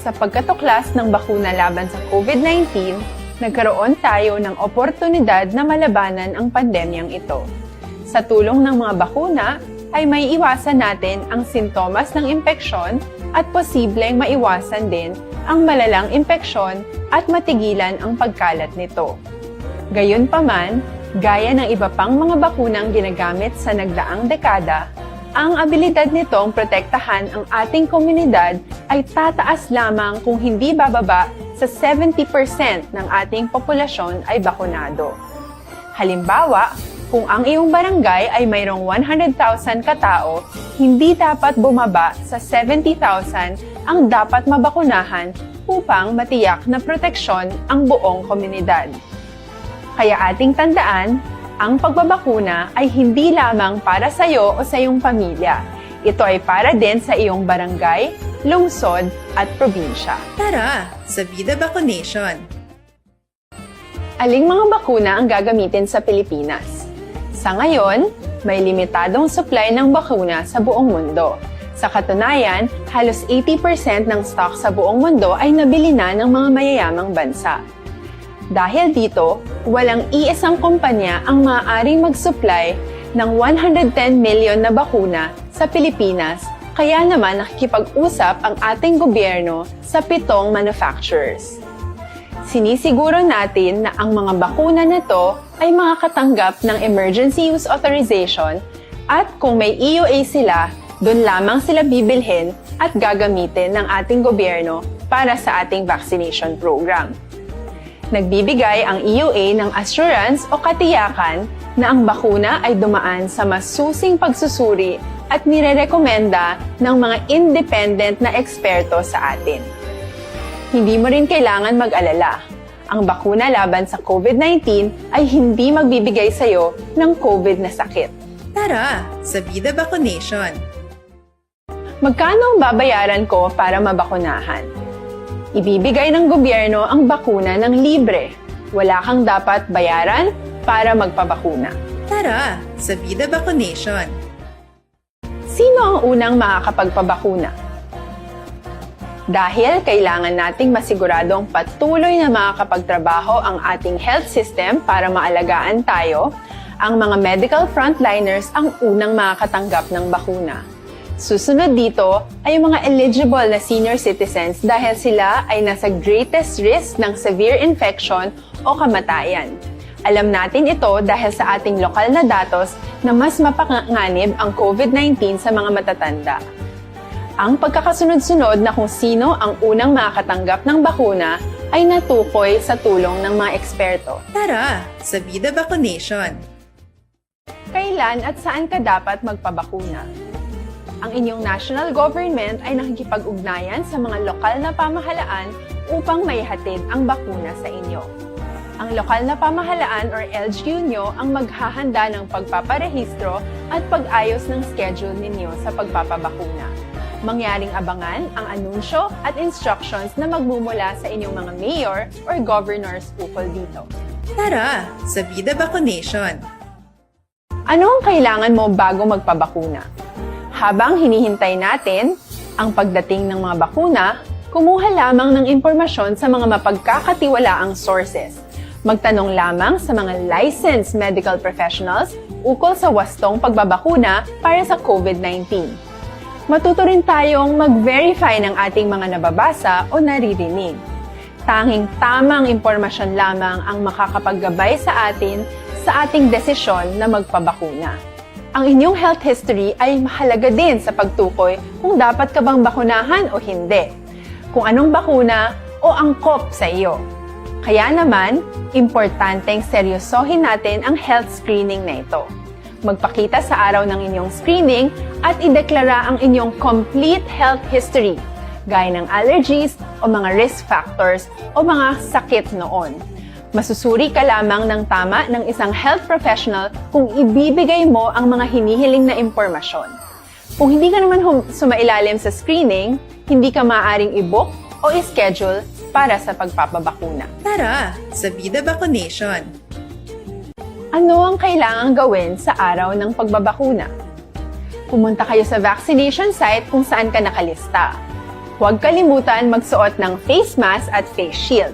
Sa pagkatuklas ng bakuna laban sa COVID nineteen, nagkaroon tayo ng oportunidad na malabanan ang pandemyang ito. Sa tulong ng mga bakuna, ay maiiwasan natin ang sintomas ng impeksyon at posibleng maiwasan din ang malalang impeksyon at matigilan ang pagkalat nito. Gayunpaman, gaya ng iba pang mga bakunang ginagamit sa nagdaang dekada, ang abilidad nitong protektahan ang ating komunidad ay tataas lamang kung hindi bababa sa seventy percent ng ating populasyon ay bakunado. Halimbawa, kung ang iyong barangay ay mayroong one hundred thousand katao, hindi dapat bumaba sa seventy thousand ang dapat mabakunahan upang matiyak na proteksyon ang buong komunidad. Kaya ating tandaan, ang pagbabakuna ay hindi lamang para sa iyo o sa iyong pamilya. Ito ay para din sa iyong barangay, lungsod, at probinsya. Tara, sa Vida Vaccination! Aling mga bakuna ang gagamitin sa Pilipinas? Sa ngayon, may limitadong supply ng bakuna sa buong mundo. Sa katunayan, halos eighty percent ng stock sa buong mundo ay nabili na ng mga mayayamang bansa. Dahil dito, walang iisang kumpanya ang maaaring mag-supply ng one hundred ten million na bakuna sa Pilipinas, kaya naman nakikipag-usap ang ating gobyerno sa pitong manufacturers. Sinisiguro natin na ang mga bakuna na to ay makakatanggap ng emergency use authorization at kung may E U A sila, doon lamang sila bibilhin at gagamitin ng ating gobyerno para sa ating vaccination program. Nagbibigay ang E U A ng assurance o katiyakan na ang bakuna ay dumaan sa masusing pagsusuri at nirerekomenda ng mga independent na eksperto sa atin. Hindi mo rin kailangan mag-alala. Ang bakuna laban sa COVID nineteen ay hindi magbibigay sa iyo ng COVID na sakit. Tara, sa Vida Vaccination! Magkano ang babayaran ko para mabakunahan? Ibibigay ng gobyerno ang bakuna ng libre. Wala kang dapat bayaran para magpabakuna. Tara, sa Vida Vaccination! Sino ang unang makakapagpabakuna? Dahil kailangan nating masiguradong patuloy na makakapagtrabaho ang ating health system para maalagaan tayo, ang mga medical frontliners ang unang makakatanggap ng bakuna. Susunod dito ay ang mga eligible na senior citizens dahil sila ay nasa greatest risk ng severe infection o kamatayan. Alam natin ito dahil sa ating lokal na datos na mas mapanganib ang COVID nineteen sa mga matatanda. Ang pagkakasunod-sunod na kung sino ang unang makakatanggap ng bakuna ay natukoy sa tulong ng mga eksperto. Tara, sa Vida Vaccination! Kailan at saan ka dapat magpabakuna? Ang inyong national government ay nakikipag-ugnayan sa mga lokal na pamahalaan upang maihatid ang bakuna sa inyo. Ang lokal na pamahalaan or L G U nyo ang maghahanda ng pagpaparehistro at pag-ayos ng schedule ninyo sa pagpapabakuna. Mangyaring abangan ang anunsyo at instructions na magmumula sa inyong mga mayor or governors ukol dito. Tara sa Vida Vaccination! Ano ang kailangan mo bago magpabakuna? Habang hinihintay natin ang pagdating ng mga bakuna, kumuha lamang ng impormasyon sa mga mapagkakatiwalaang sources. Magtanong lamang sa mga licensed medical professionals ukol sa wastong pagbabakuna para sa COVID nineteen. Matuto rin tayong mag-verify ng ating mga nababasa o naririnig. Tanging tamang impormasyon lamang ang makakapaggabay sa atin sa ating desisyon na magpabakuna. Ang inyong health history ay mahalaga din sa pagtukoy kung dapat ka bang bakunahan o hindi, kung anong bakuna o angkop sa iyo. Kaya naman, importanteng seryosohin natin ang health screening na ito. Magpakita sa araw ng inyong screening at ideklara ang inyong complete health history, gaya ng allergies o mga risk factors o mga sakit noon. Masusuri ka lamang ng tama ng isang health professional kung ibibigay mo ang mga hinihiling na impormasyon. Kung hindi ka naman hum- sumailalim sa screening, hindi ka maaaring i-book o i-schedule para sa pagpapabakuna. Tara sa Vida Vaccination! Ano ang kailangang gawin sa araw ng pagbabakuna? Pumunta kayo sa vaccination site kung saan ka nakalista. Huwag kalimutan magsuot ng face mask at face shield.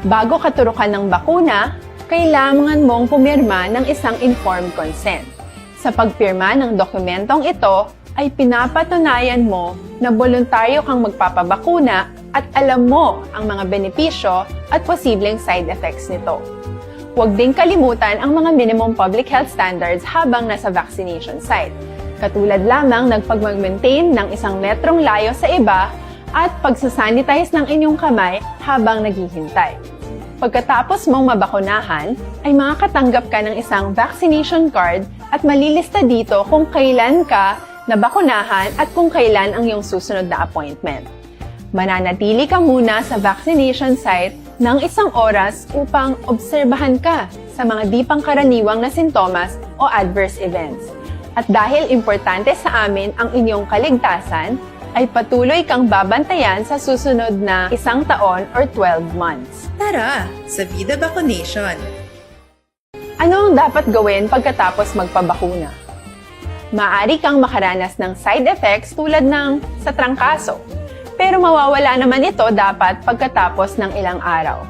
Bago katurukan ng bakuna, kailangan mong pumirma ng isang informed consent. Sa pagpirma ng dokumentong ito, ay pinapatunayan mo na boluntaryo kang magpapabakuna at alam mo ang mga benepisyo at posibleng side effects nito. Huwag ding kalimutan ang mga minimum public health standards habang nasa vaccination site, katulad lamang ng pagmag-maintain ng isang metrong layo sa iba at pagsasanitize ng inyong kamay habang naghihintay. Pagkatapos mong mabakunahan, ay makakatanggap ka ng isang vaccination card at malilista dito kung kailan ka nabakunahan at kung kailan ang iyong susunod na appointment. Mananatili ka muna sa vaccination site ng isang oras upang obserbahan ka sa mga di pangkaraniwang na sintomas o adverse events. At dahil importante sa amin ang inyong kaligtasan, ay patuloy kang babantayan sa susunod na isang taon or twelve months. Tara sa Vida Vaccination! Ano ang dapat gawin pagkatapos magpabakuna? Maaari kang makaranas ng side effects tulad ng sa trangkaso, pero mawawala naman ito dapat pagkatapos ng ilang araw.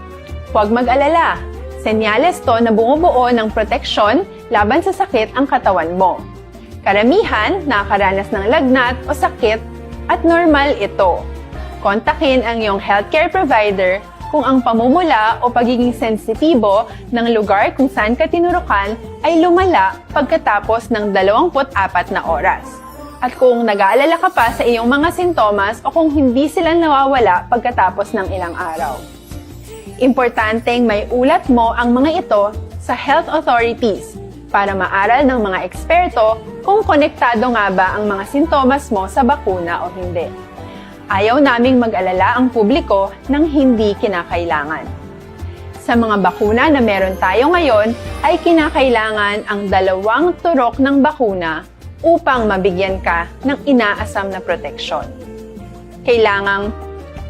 Huwag mag-alala, senyales to na bumubuo ng proteksyon laban sa sakit ang katawan mo. Karamihan nakakaranas ng lagnat o sakit at normal ito. Kontakin ang iyong healthcare provider kung ang pamumula o pagiging sensitibo ng lugar kung saan ka tinurukan ay lumala pagkatapos ng dalawampu't apat na oras, at kung nag-aalala ka pa sa iyong mga sintomas o kung hindi sila nawawala pagkatapos ng ilang araw. Importanteng may ulat mo ang mga ito sa health authorities para maaral ng mga eksperto kung konektado nga ba ang mga sintomas mo sa bakuna o hindi. Ayaw naming mag-alala ang publiko ng hindi kinakailangan. Sa mga bakuna na meron tayo ngayon, ay kinakailangan ang dalawang turok ng bakuna upang mabigyan ka ng inaasam na proteksyon. Kailangang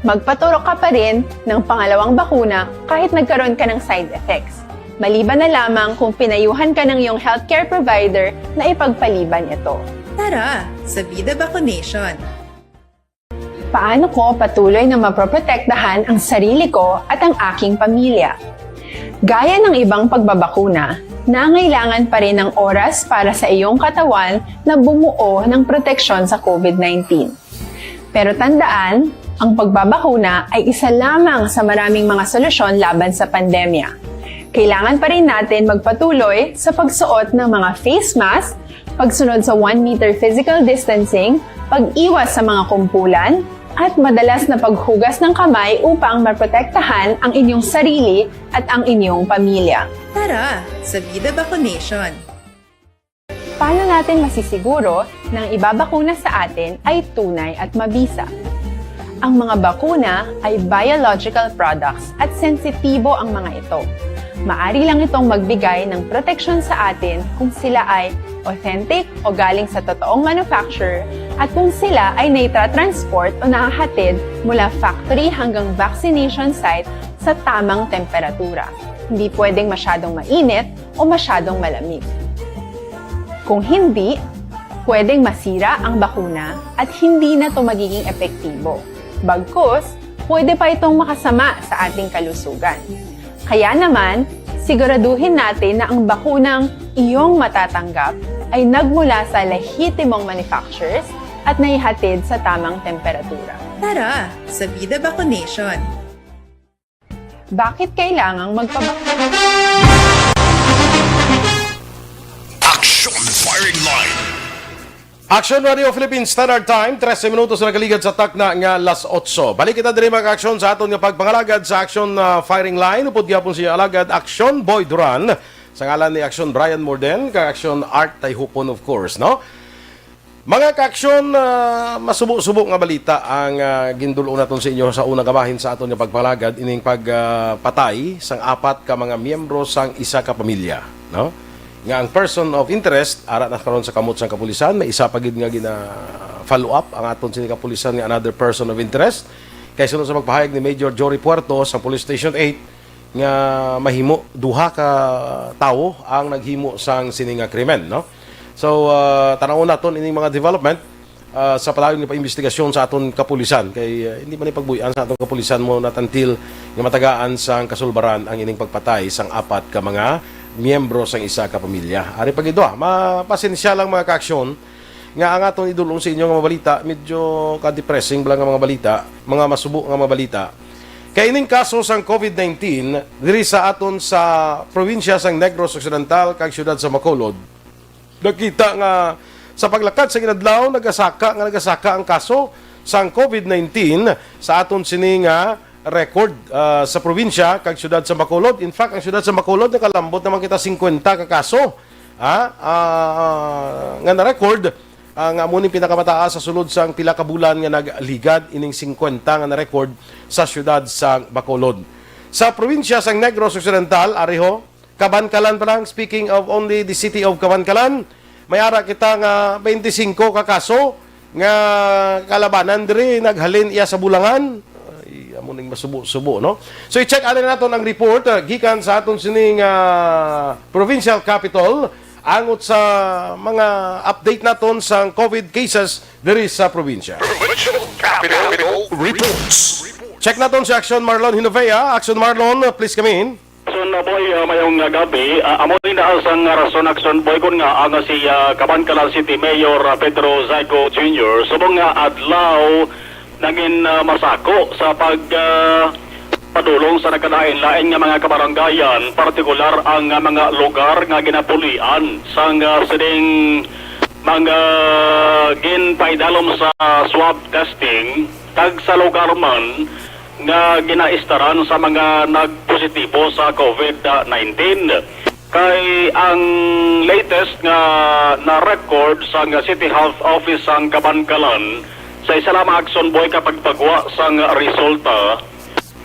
magpaturok ka pa rin ng pangalawang bakuna kahit nagkaroon ka ng side effects, maliban na lamang kung pinayuhan ka ng iyong healthcare provider na ipagpaliban ito. Tara sa Vida Vaccination! Paano ko patuloy na mapoprotektahan ang sarili ko at ang aking pamilya? Gaya ng ibang pagbabakuna, nangailangan pa rin ng oras para sa iyong katawan na bumuo ng proteksyon sa COVID nineteen. Pero tandaan, ang pagbabakuna ay isa lamang sa maraming mga solusyon laban sa pandemya. Kailangan pa rin natin magpatuloy sa pagsuot ng mga face mask, pagsunod sa one meter physical distancing, pag-iwas sa mga kumpulan, at madalas na paghugas ng kamay upang maprotektahan ang inyong sarili at ang inyong pamilya. Tara sa Vida Vaccination! Paano natin masisiguro na ang ibabakuna sa atin ay tunay at mabisa? Ang mga bakuna ay biological products at sensitibo ang mga ito. Maari lang itong magbigay ng proteksyon sa atin kung sila ay authentic o galing sa totoong manufacturer At kung sila ay naitratransport o nahahatid mula factory hanggang vaccination site sa tamang temperatura. Hindi pwedeng masyadong mainit o masyadong malamig. Kung hindi, pwedeng masira ang bakuna at hindi na ito magiging epektibo. Bagkus, pwede pa itong makasama sa ating kalusugan. Kaya naman, siguraduhin natin na ang bakunang iyong matatanggap ay nagmula sa lehitimong manufacturers at naihatid sa tamang temperatura. Tara, sa Vida Vaccination! Bakit kailangang magpabakuna? Action Firing Line. Action Radio Philippines Standard Time, trese minutos na nakaligad sa takna nga las otso. Balik kita diri, mga ka-aksyon, sa aton nga pagpangalagad sa Action, ah, Firing Line. Upod gyapon sa inyo alagad, Action Boy Duran, sa ngalan ni Action Brian Morden, kag Action Art Tayhupon, of course, no? Mga ka-aksyon, ah, masubo-subo nga balita ang, ah, gindul-ong naton sa inyo sa unang kabahin sa aton nga pagpangalagad, ining pagpatay sang apat ka mga miyembro sang isa ka pamilya, no? Nga ang person of interest ara na karon sa kamot sang kapulisan. May isa pa gid nga gina-follow up ang aton sini kapulisan nga another person of interest. Kay suno sa pagpahayag ni Major Jory Puerto sa Police Station eight, nga mahimo duha ka tawo ang naghimo sang sini nga krimen, no? So, ah, tan-awon naton ining mga development, ah, sa padayon nga paimbestigasyon sa aton kapulisan, kay, ah, hindi man ni pagbuy-an sa aton kapulisan mo not until nga matagaan sang kasulbaran ang ining pagpatay sang apat ka mga miyembro sang isa ka pamilya. Ari pa gid, ah, mapasensya lang, mga ka-aksyon, nga ang aton idul-ong sa inyo nga mga balita, medyo ka-depressing bala nga mga balita, mga masubo nga mga balita. Kay ining kaso sang COVID nineteen diri sa aton sa probinsya sang Negros Occidental kag siyudad sa Bacolod, nakita nga sa paglakad sa inadlaw, nagasaka nga nagasaka ang kaso sang COVID nineteen sa aton sini nga record, ah, sa probinsya kag siyudad sa Bacolod. In fact, ang siyudad sa Bacolod, nakalambot naman kita singkwenta ka kaso, ha? Ah, nga na-record, ah, nga amo ning pinakamataas sa sulod sang pila ka bulan nga nagligad ining singkwenta nga na-record sa siyudad sa Bacolod. Sa probinsya sang Negros Occidental, ariho, Kabankalan pa lang, speaking of only the city of Kabankalan, may ara kita nga twenty-five ka kaso nga kalabanan diri naghalin iya sa Bulangan. Ay, amo ning masubo-subo, no? So, i-check ani naton ang report, ah, gikan sa aton sining, ah, provincial capital, angot sa mga update naton sa COVID cases diri sa probinsya. Provincial Capital Reports. Check naton si Action Marlon Hinovea. Action Marlon, please come in. Action Boy, ah, mayong, ah, gabi. Ah, amo ni na sang rason, Action Boy, kun nga ang si, ah, Kabankalan City Mayor, ah, Pedro Zygo Junior subong nga adlaw nangin, ah, masako sa pag, ah, padulong sa nagkalain-lain nga mga kabaranggayan, partikular ang, ah, mga lugar nga ginapulian sang, ah, sining mga ginpaidalom sa swab testing, kag sa lugar man nga ginaistaran sa mga nagpositibo sa COVID nineteen. Kay ang latest nga na-record sang City Health Office sang Kabankalan, sa isa lamang, Action Boy, ka pagpagwa sang resulta,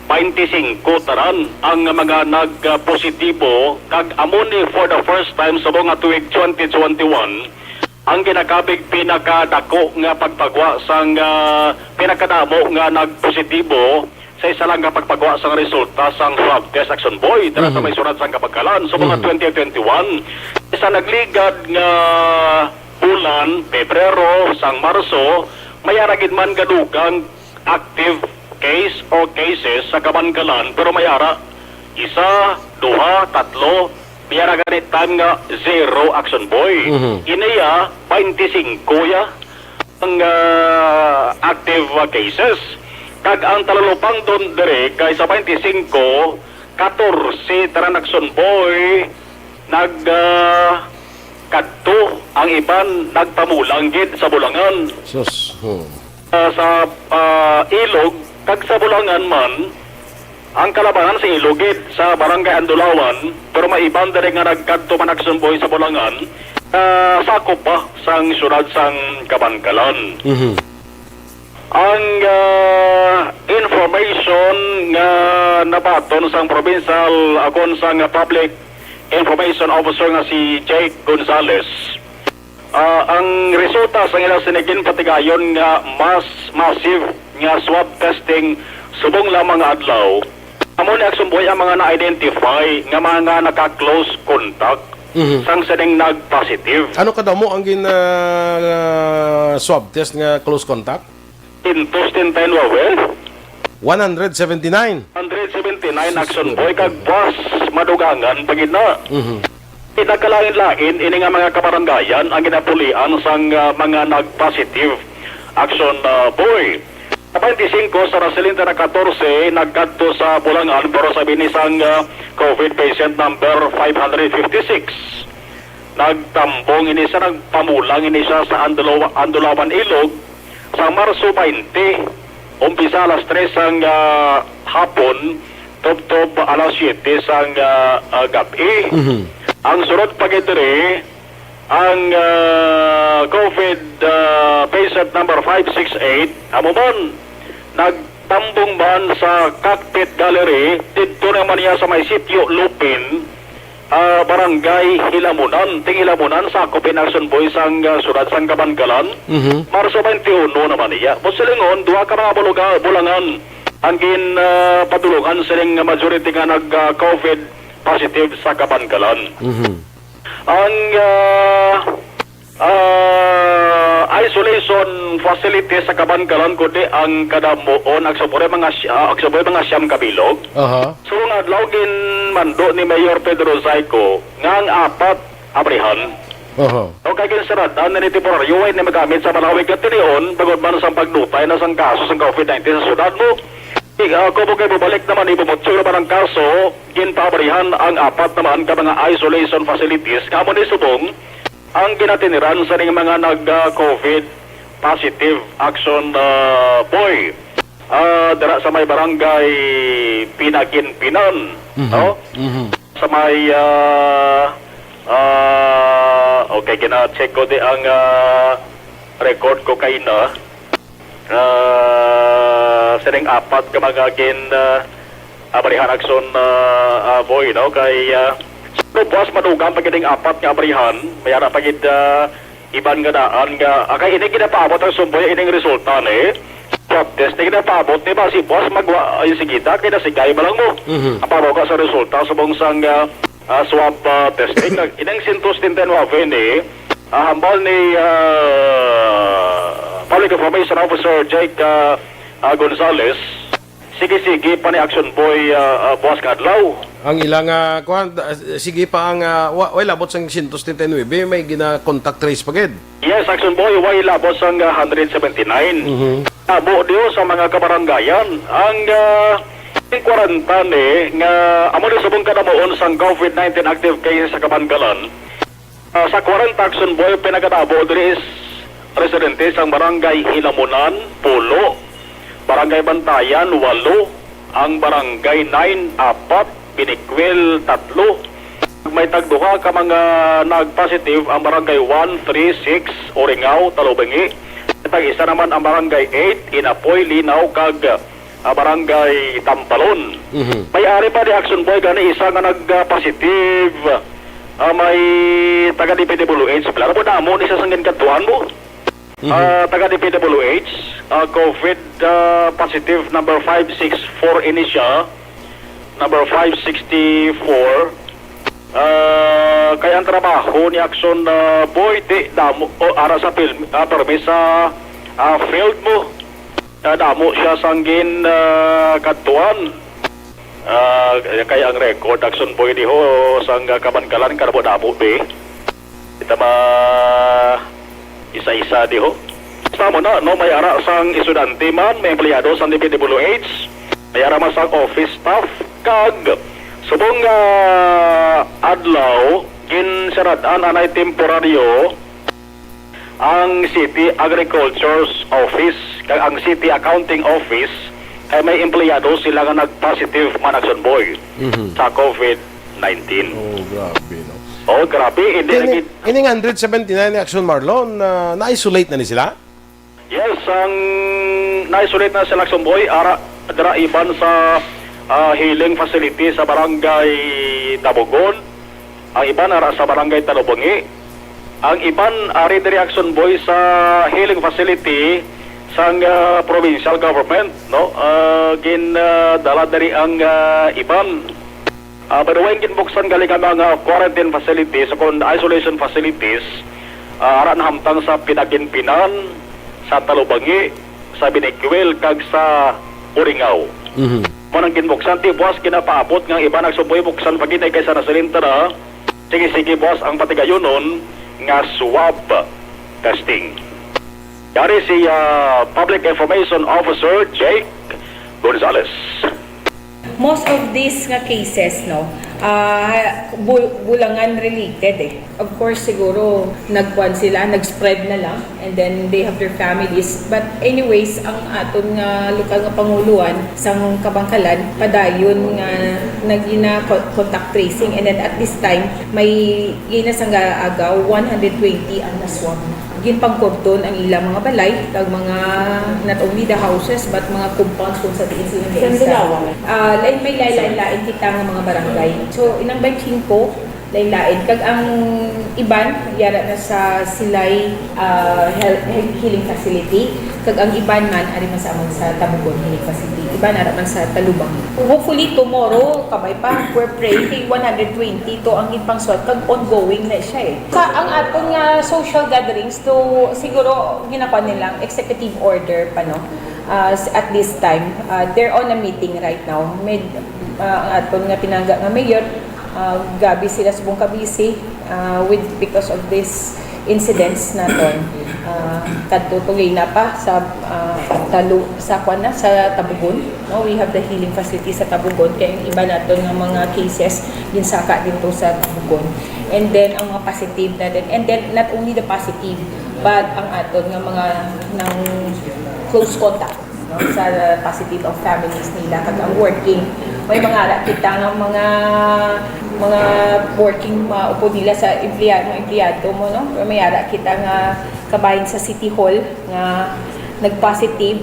twenty-five tanan ang mga nagpositibo, kag amo ni for the first time subong nga tuig twenty twenty-one, ang ginakabig pinakadako nga pagpagwa sang, ah, pinakadamo nga nagpositibo sa isa lang nga pagpagwa sang resulta sang swab test, Action Boy, dira sa Mhm. may siyudad sang Kabankalan sa mga Mhm. twenty twenty-one. Sa nagligad nga bulan, Pebrero sang Marso, may ara gid man gadugang active case o cases sa Kabankalan, pero may ara isa, duha, tatlo, may ara gani time nga zero, Action Boy. Mhm. Ini ya, twenty-five ya ang, ah, active, ah, cases. Kag ang talulupangdon diri kay sa twenty-five, katorse tanan, Action Boy, nag, ah, kadto, ang iban nagpamulang gid sa Bulangan. Sus. Hmm. Ah, sa, ah, Ilog, kag sa Bulangan man, ang kalabanan sa Ilog gid sa Barangay Andulawan, pero may iban diri nga nagkadto man, Action Boy, sa Bulangan, ah, sakop pa sang siyudad sang Kabankalan. Mhm. Ang, ah, information nga nabaton sang provincial, ah, kon sang Public Information Officer nga si Jake Gonzales, Ah, ang resulta sa ila sini ginpatigayon nga mas massive nga swab testing subong lamang nga adlaw, amo ni Action Boy ang mga na-identify nga mga naka-close contact Mhm. sang sining nag-positive. Ano kadamo ang gin, ah, swab test nga close contact? Sintos treinta y nueve. One hundred seventy-nine. Hundred seventy-nine, Action Boy, kag buas madugangan pa gid na. Mhm. Pinagkalain-lain ini nga mga kabaranggayan ang ginapulian sang, ah, mga nag-positive, Action, ah, Boy. Sa twenty-five sa Raselin, Tara catorce, nagkadto sa Bulangan, pero sa bini sang, ah, COVID patient number five hundred fifty-six. Nagtambong ini siya, nagpamulang ini siya sa Andulaw-, Andulawan Ilog sa Marso twenty. Umpisa alas tres sang, ah, hapon, tubtob alas siyete sang, ah, ah, gab-i. Mhm. Ang sunod pa gid diri, ang, ah, COVID, ah, patient number five six eight, amo man, nagtambong man sa Cockpit Gallery, didto naman niya sa may Sitio Lupin, ah, Barangay Hilamunan. Ting Hilamunan, sakop in Action Boy sang, ah, siyudad sang Kabankalan. Mhm. Marso twenty-one naman niya. Buot silingon, duha ka mga buluga-, bulangan ang gin, ah, padulungan sining majority nga nag, ah, COVID positive sa Kabankalan. Mhm. Ang, ah, ah, isolation facility sa Kabankalan, kundi ang kadamuon, Action Boy, mga si-, ah, Action Boy, mga siyam ka bilog. Aha. Subong adlaw, ginmando ni Mayor Pedro Zayco nga ang apat abrihan. Aha. O kay ginsarad-an na ni temporaryo, way ni magamit sa malawig nga tinion, bangod man sang pagdutay na sang kaso sang COVID nineteen sa syudad mo. Ig-, ah, kumo kay mobalik naman ni bumutsog naman ang kaso, ginpaabrihan ang apat naman ka mga isolation facilities nga amo ni subong ang ginatiniran sa ning mga nag, ah, COVID positive, Action, ah, Boy. Ah, dira sa may barangay Pinaginpinan, Mhm. no? Mhm. Sa may, ah, ah, okay, gina-check ko di ang, ah, record ko kay na. Ah, sining apat ka mga gin, ah, abrihan, Action, ah, ah, Boy, no? Kay, ah, siguro buas madugang pa gid ang apat nga abrihan, may ara pa gid, ah, iban nga daan nga, ah, kay ini ginapaabot, Action Boy, ining resulta ni swab test ni ginapaabot ni ba si buas magwa, ay, sige ta, kay nasigay ba lang mo? Mhm. Ang pabaga sa resulta subong sang, ah, ah, swab, ah, testing. Nag-, inang sintos din ten waven, eh. Ah, hambal ni, ah, Public Information Officer Jake, ah, ah, Gonzales, sige-sige pa ni Action Boy, ah, ah, buwas nga adlaw. Ang ilang, ah, kuwan, ah, sige pa ang, ah, wa-, way labot sang sintos treinta y nuebe, may gina-contact trace pa gid. Yes, Action Boy, way labot sang, ah, hundred seventy-nine. Mhm. Abo diyo sa mga kabaranggayan. Ang, ah, kwarenta ni nga amo ni subong kadamuon sang COVID nineteen active cases sa Kabankalan. Ah, sa kwarenta, Action Boy, pinagadabo diri is residente sang Barangay Hilamunan, pulo, Barangay Bantayan, walo, ang Barangay nine, apat, Binikwil, tatlo. May tagduha ka mga nag-positive ang Barangay one, three, six, Oringao, Talubangi. Tag-isa naman ang Barangay eight, Inapoy, Linaw, kag, ah, Barangay Tampalon. Mhm. May ari pa di, Action Boy, gani isa nga nag-positive, ah, may taga D P W H. Klaro mo, damo ni sa sanggan kadtuan mo. Mhm. Ah, taga D P W H, ah, COVID, ah, positive number five six four ini siya. Number five sixty-four. Ah, kay ang trabaho ni Action, ah, Boy, di damo, o, ara sa film, ah, permi sa, ah, field mo. Ah, damo siya sang gin, ah, kadtuan. Ah, kay ang record, Action Boy, diho, sang, ah, Kabankalan, kadamo-damo, be. Kita ma isa-isa diho. Basta mo na, no, may ara sang estudyante man, may empleyado sang D P W H, may ara man sang office staff, kag subong nga adlaw, ginsarad-an anay temporaryo ang City Agriculture's Office kag ang City Accounting Office, kay may empleyado sila nga nag-positive man, Action Boy, Mhm. sa COVID nineteen. Oh, grabe, no? Oh, grabe. Hindi Kini, lagi. Ining hundred seventy-nine ni Action Marlon, na na-isolate na ni sila? Yes, ang na-isolate na sila, Action Boy, ara, dira iban sa, ah, healing facility sa Barangay Tabugon, ang iban ara sa Barangay Talubangi, Ang iban ari diri, Action Boy, sa healing facility sang, ah, provincial government, no? Ah, gin, ah, dala diri ang, ah, iban. Ah, by the way, ang ginbuksan gali nga mga quarantine facilities o kon isolation facilities, ah, ara nahamtang sa Pinaginpinan, sa Talubangi, sa Binicuil, kag sa Uringaw. Mhm. Mo nang ginbuksan, ti buas ginapaabot nga ang iban nagsuboy buksan pa gid kay sa nasilinta na. Sige, sige, buas ang patigayonon nga swab testing. Yari si, ah, Public Information Officer Jake Gonzales. Most of these nga cases, no, ah, bu-, Bulangan related eh. Of course, siguro nagkuan sila, nag-spread na lang, and then they have their families. But anyways, ang aton nga lokal nga panguluan sang Kabangkalan, padayon nga nagina co-, contact tracing, and then at this time, may gina sang aga one hundred twenty ang naswab. Ginpangkurton ang ilang mga balay, kag mga, not only the houses, but mga compounds kung sa diin sila Sa nag-isa. Dalawa. Ah, lain, may lain-lain kita nga mga barangay. So, inang twenty-five, lain-lain. Kag ang iban, yara na sa Silay, ah, health, healing facility. Kag ang iban man, ari man sa amon sa Tabugon healing facility. Iban, ara man sa Talubang. Hopefully, tomorrow, kabay pa, we're praying kay one hundred twenty to ang ginpangswab. Kag ongoing na siya eh. Sa ang aton nga social gatherings, to siguro ginakuan nilang executive order pa, no? Ah, s-, at this time, ah, they're on a meeting right now. Med, ah, ang aton nga pinangga nga mayor, ah, gabi sila subong ka busy, ah, with, because of this incidents naton. Ah, kadto to gina pa sa, ah, Talu-, sa kwan na, sa Tabugon, no? We have the healing facility sa Tabugon, kay ang iba naton nga mga cases ginsaka dito sa Tabugon. And then ang mga positive natin, and then not only the positive, but ang aton nga mga nang close contact, no, sa positive of families nila kag ang working. May mga ara kita nga mga, mga working, maupod nila sa empleyado, mga empleyado mo, no? May ara kita nga kabahin sa City Hall nga nag-positive.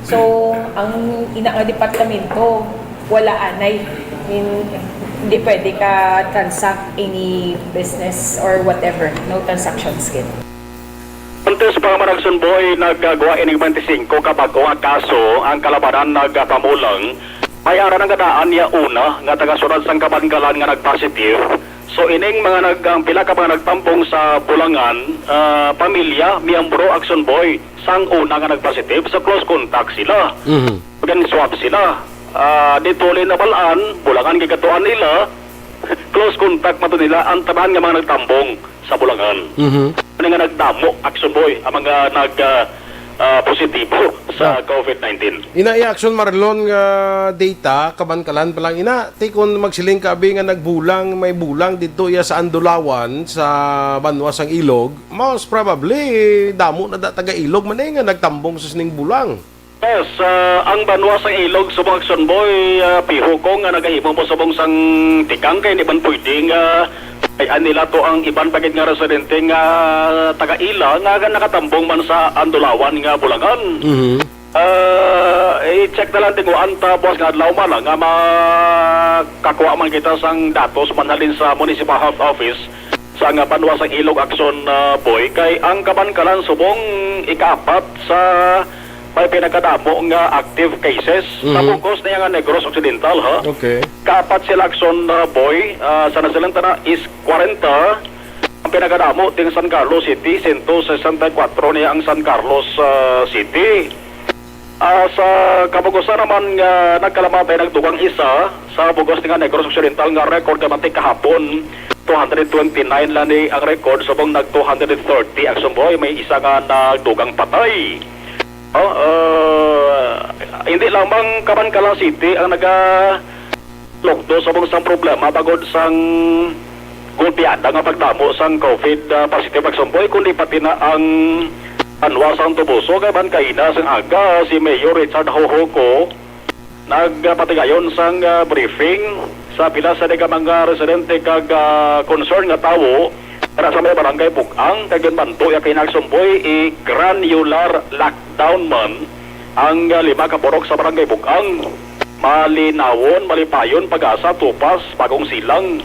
So, ang ina nga departamento, wala anay. In, hindi pwede ka transact any business or whatever. No transactions gid. Antes pa, Maragson Boy, nagagwa ining twenty-five ka bag-o nga kaso ang kalabanan nagpamulang. May ara nang gadaan niya una nga taga-siyudad sang Kabankalan nga nag-positive. So, ining mga nag-, ang pila ka mga nagtambong sa Bulangan, ah, pamilya, miyembro, Action Boy, sang una nga nag-positive, so close contact sila. Mhm. Gan swab sila. Ah, dito nila nabalaan, Bulangan gigatuan nila, close contact man to nila ang tanan nga mga nagtambong sa Bulangan. Mhm. Ano nga nagdamo, Action Boy, ang mga nag, ah, ah, positibo sa Covid nineteen. Ina, i-Action Marlon nga data, Kabankalan pa lang ina, ti kon magsiling ka abi nga nagbulang, may bulang dito iya sa Andulawan, sa banwa sang Ilog, most probably, damo na da taga Ilog man eh nga nagtambong sa sining bulang. Yes, ah, ang banwa sang Ilog, subong Action Boy, ah, piho ko nga nagahimo mo subong sang tikang kay hindi man pwede nga ay nila to ang iban pa gid nga residente nga taga-ila nga nakatambong man sa Andulawan nga Bulangan. Mhm. Ah, i-check na lang tinguan ta buwas nga adlaw man lang nga makakuha man kita sang datos man halin sa Municipal Health Office sa nga banwa sang Ilog, Action, ah, Boy, kay ang Kabankalan subong ikaapat sa may pinakadamo nga active cases. Mhm. Nabugos niya nga Negros Occidental, ha? Okay. Kaapat sila, Action, ah, Boy, ah, sa nasilantana is kwarenta. Ang pinakadamo ting San Carlos City, sento sesenta y kuwatro niya ang San Carlos, ah, City. Ah, sa kabugusan naman nga nagkalamatay, nagdugang isa sa bugos nga Negros Occidental nga record nga mantik kahapon, two hundred twenty-nine lang ni ang record, subong nag two hundred thirty, Action Boy, may isa nga nagdugang patay. Oh, ah, hindi lamang Kabankalan City ang naga lugdo subong sang problema bangod sang gulpiada nga pagdamo sang Covid, ah, positive, Action Boy, kundi pati na ang banwa sang Toboso, kay ban kaina sang aga si Mayor Richard Hohoco nagpatigayon sang, ah, briefing sa pila sa mga residente kag, ah, concern nga tawo para sa may barangay Bug-ang, kay ginbando iya kay, Action Boy, i-granular lockdown man ang, ah, lima ka purok sa Barangay Bug-ang, Malinawon, Malipayon, Pag-asa, Tupas, Bagong Silang.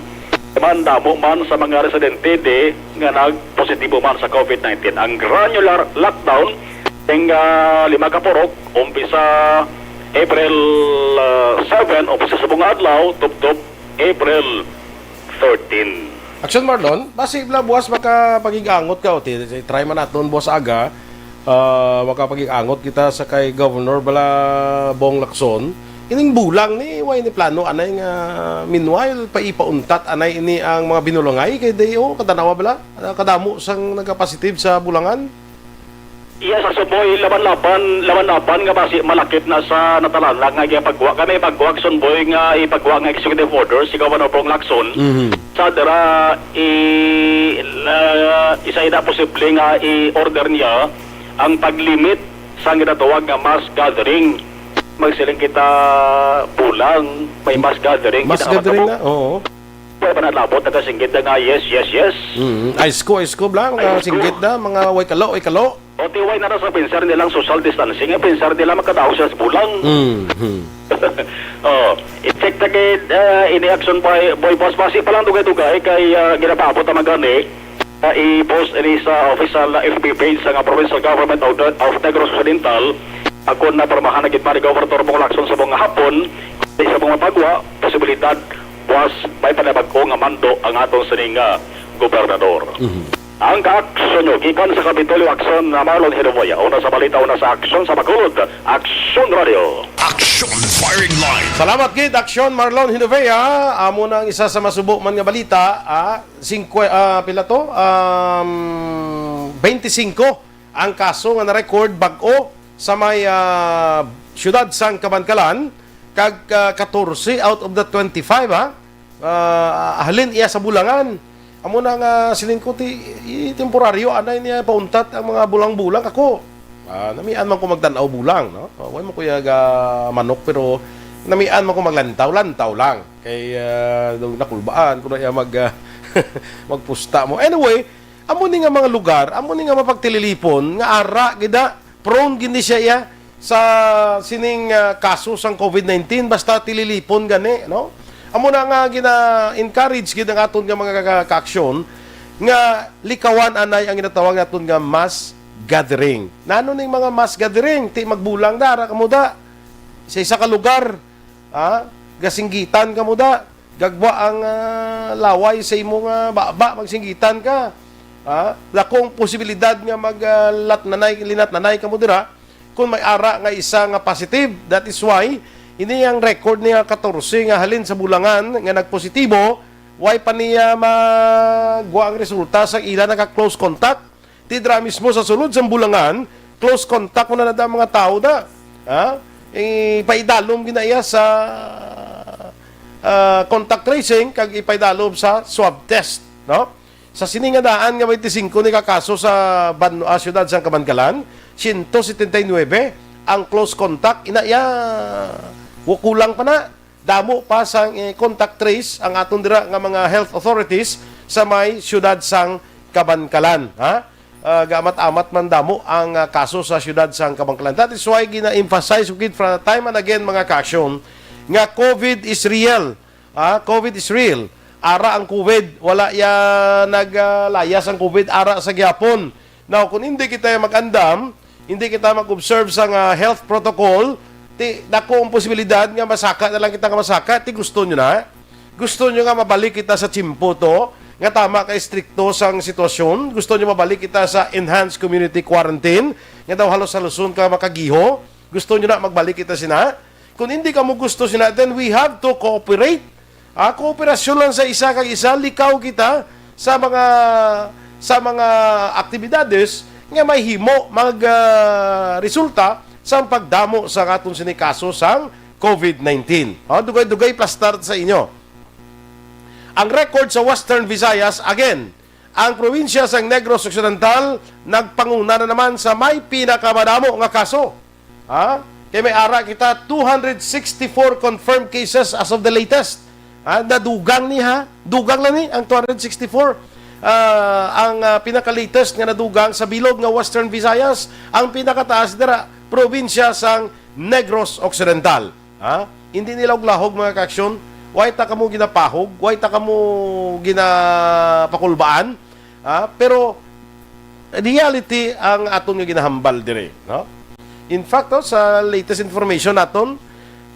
man, damo man sa mga residente di nga nagpositibo man sa COVID nineteen. Ang granular lockdown ning, ah, lima ka purok, umpisa April, ah, seven, umpisa sa subong nga adlaw, tubtob April thirteen. Action Marlon, basi bala buwas makapagig-angot ka, o ti, ti, try man naton buwas aga, ah, makapagig-angot kita sa kay Governor bala Bong Lacson. Ining bulang ni, way ni plano anay nga, meanwhile, paipauntat anay ini ang mga binulangay kay day, oh, katanawa bala, ah, kadamo sang nagapositive sa bulangan. Yes, sa Suboy, laban-laban, laban-laban nga basi malakip na sa natalanag nga ipagwa. Kami ipagwa, Action Boy, nga ipagwa nga executive order si Governor Bong Lacson. Mhm. Sa dira, i, la, isa ina posible nga i-order niya ang pag-limit sa ginatawag nga mass gathering. Magsiling kita bulang, may mass gathering. Mass kita nga gathering matabo. Na? Oo. Pwede ba nalabot, nagasinggit na nga, yes, yes, yes. Mm. Ay, isko, isko, bla, mga Ay, isko. Singgit na, mga way kalo, way kalo. O, ti way na ra sa pensar nilang social distancing, ang pensar nila makadaog sila sa bulang. Mm, mm. Oh, i-check ta gid, ah, ini Action Boy, Boy Boss. Basi pa lang dugay-dugay kay, ah, ginapaabot naman gani, ah, i-post ini sa official na F B page sa nga Provincial Government of, of Negros Occidental. Ako na, pormahan na gid man ni Governor Bong Lacson sa mga hapon, sa mga pagwa, posibilidad, buwas, may panabag-o nga mando ang aton sining nga gobernador. Mhm. Ang kaaksyon nyo, gikan sa Kapitolyo Aksyon na Marlon Hinuboya. Una sa balita, una sa aksyon, sa Bacolod, Aksyon Radio. Action Firing Line. Salamat gid, Aksyon Marlon Hinovea. Amo na ang isa sa masubo man nga balita, ah, singkwe-, ah, pila to? Um, twenty-five ang kaso nga na-record bag-o sa may, ah, siyudad sang Kabankalan, kag, ah, katorse out of the twenty-five, ha? Ah, halin iya sa bulangan. Amo na nga siling ko, ti, i-, temporaryo, anay niya pauntat ang mga bulang-bulang. Ako, ah, namian man ko magdan-aw bulang, no? Ah, way man ko iya ga manok, pero namian man ko maglantaw-lantaw lang. Kay, ah, daw nakulbaan ko na iya mag, ah, magpusta mo. Anyway, amo ni nga mga lugar, amo ni nga mapagtililipon nga ara gid na, prone gid ni siya iya sa sining, ah, kaso sang COVID nineteen, basta tililipon gani, no? Amo na nga gina-encourage gid ang aton nga mga ka-, kaaksyon nga likawan anay ang ginatawag naton nga mass gathering. Nano ning mga mass gathering? Ti magbulang da, ara kamo da. Sa isa ka lugar, ha? Gasinggitan kamo da. Gagwa ang, ah, laway sa imo nga baba, magsinggitan ka. Ha? Dako ang posibilidad nga mag, ah, latnanay, linatnanay kamo dira. Kung may ara nga isa nga positive, that is why ini ang record niya katorse nga halin sa bulangan nga nagpositibo, way pa niya magwa ang resulta sa ila naka-close contact. Ti dira mismo sa sulod sang bulangan, close contact mo na nada mga tao da. Ha? Ipaidalom gina iya sa, ah, contact tracing kag ipaidalom sa swab test, no? Sa sini nga daan nga twenty-five ni ka kaso sa ban-, ah, siyudad sang Kabankalan, siyento setenta y nuebe ang close contact, ina iya, wa kulang pa na. Damo pa sang, eh, contact trace ang aton dira nga mga health authorities sa may siyudad sang Kabankalan, ha? Ah, gaamat-amat man damo ang, ah, kaso sa siyudad sang Kabankalan. That is why gina-emphasize ko gid from time and again, mga kaaksyon, nga COVID is real. Ah, COVID is real. Ara ang COVID, wala ya nag, ah, layas ang COVID, ara sa gihapon. Now, kung hindi kita mag-andam, hindi kita mag-observe sa nga health protocol, ti dako ang posibilidad nga masaka na lang kita nga masaka, ti gusto nyo na? Gusto nyo nga mabalik kita sa tiyempo to, nga tama ka estrikto sang sitwasyon? Gusto nyo mabalik kita sa enhanced community quarantine, nga daw halos-haluson ka makagiho? Gusto nyo na magbalik kita sina? Kung hindi kamo gusto sina, then we have to cooperate. Ah, kooperasyon lang sa isa kag isa, likaw kita sa mga, sa mga aktibidades nga may himo mag, ah, resulta sa pagdamo sa aton sini kaso sang COVID nineteen. Ah, dugay-dugay plastar sa inyo. Ang record sa Western Visayas, again, ang probinsya sang Negros Occidental nagpanguna na naman sa may pinakamadamo nga kaso. Ha? Kay may ara kita two hundred sixty-four confirmed cases as of the latest. Ha? Nadugang ni, ha? Dugang na ni ang two hundred sixty-four. Ah, ang, ah, pinaka-latest nga nadugang sa bilog nga Western Visayas, ang pinakataas dira, probinsya sang Negros Occidental. Ha? Hindi nila og lahog, mga kaaksyon. Why ta kamo ginapahog? Why ta kamo ginapakulbaan? Ah, pero reality ang aton nga ginahambal diri, no? In fact, oh, sa latest information naton,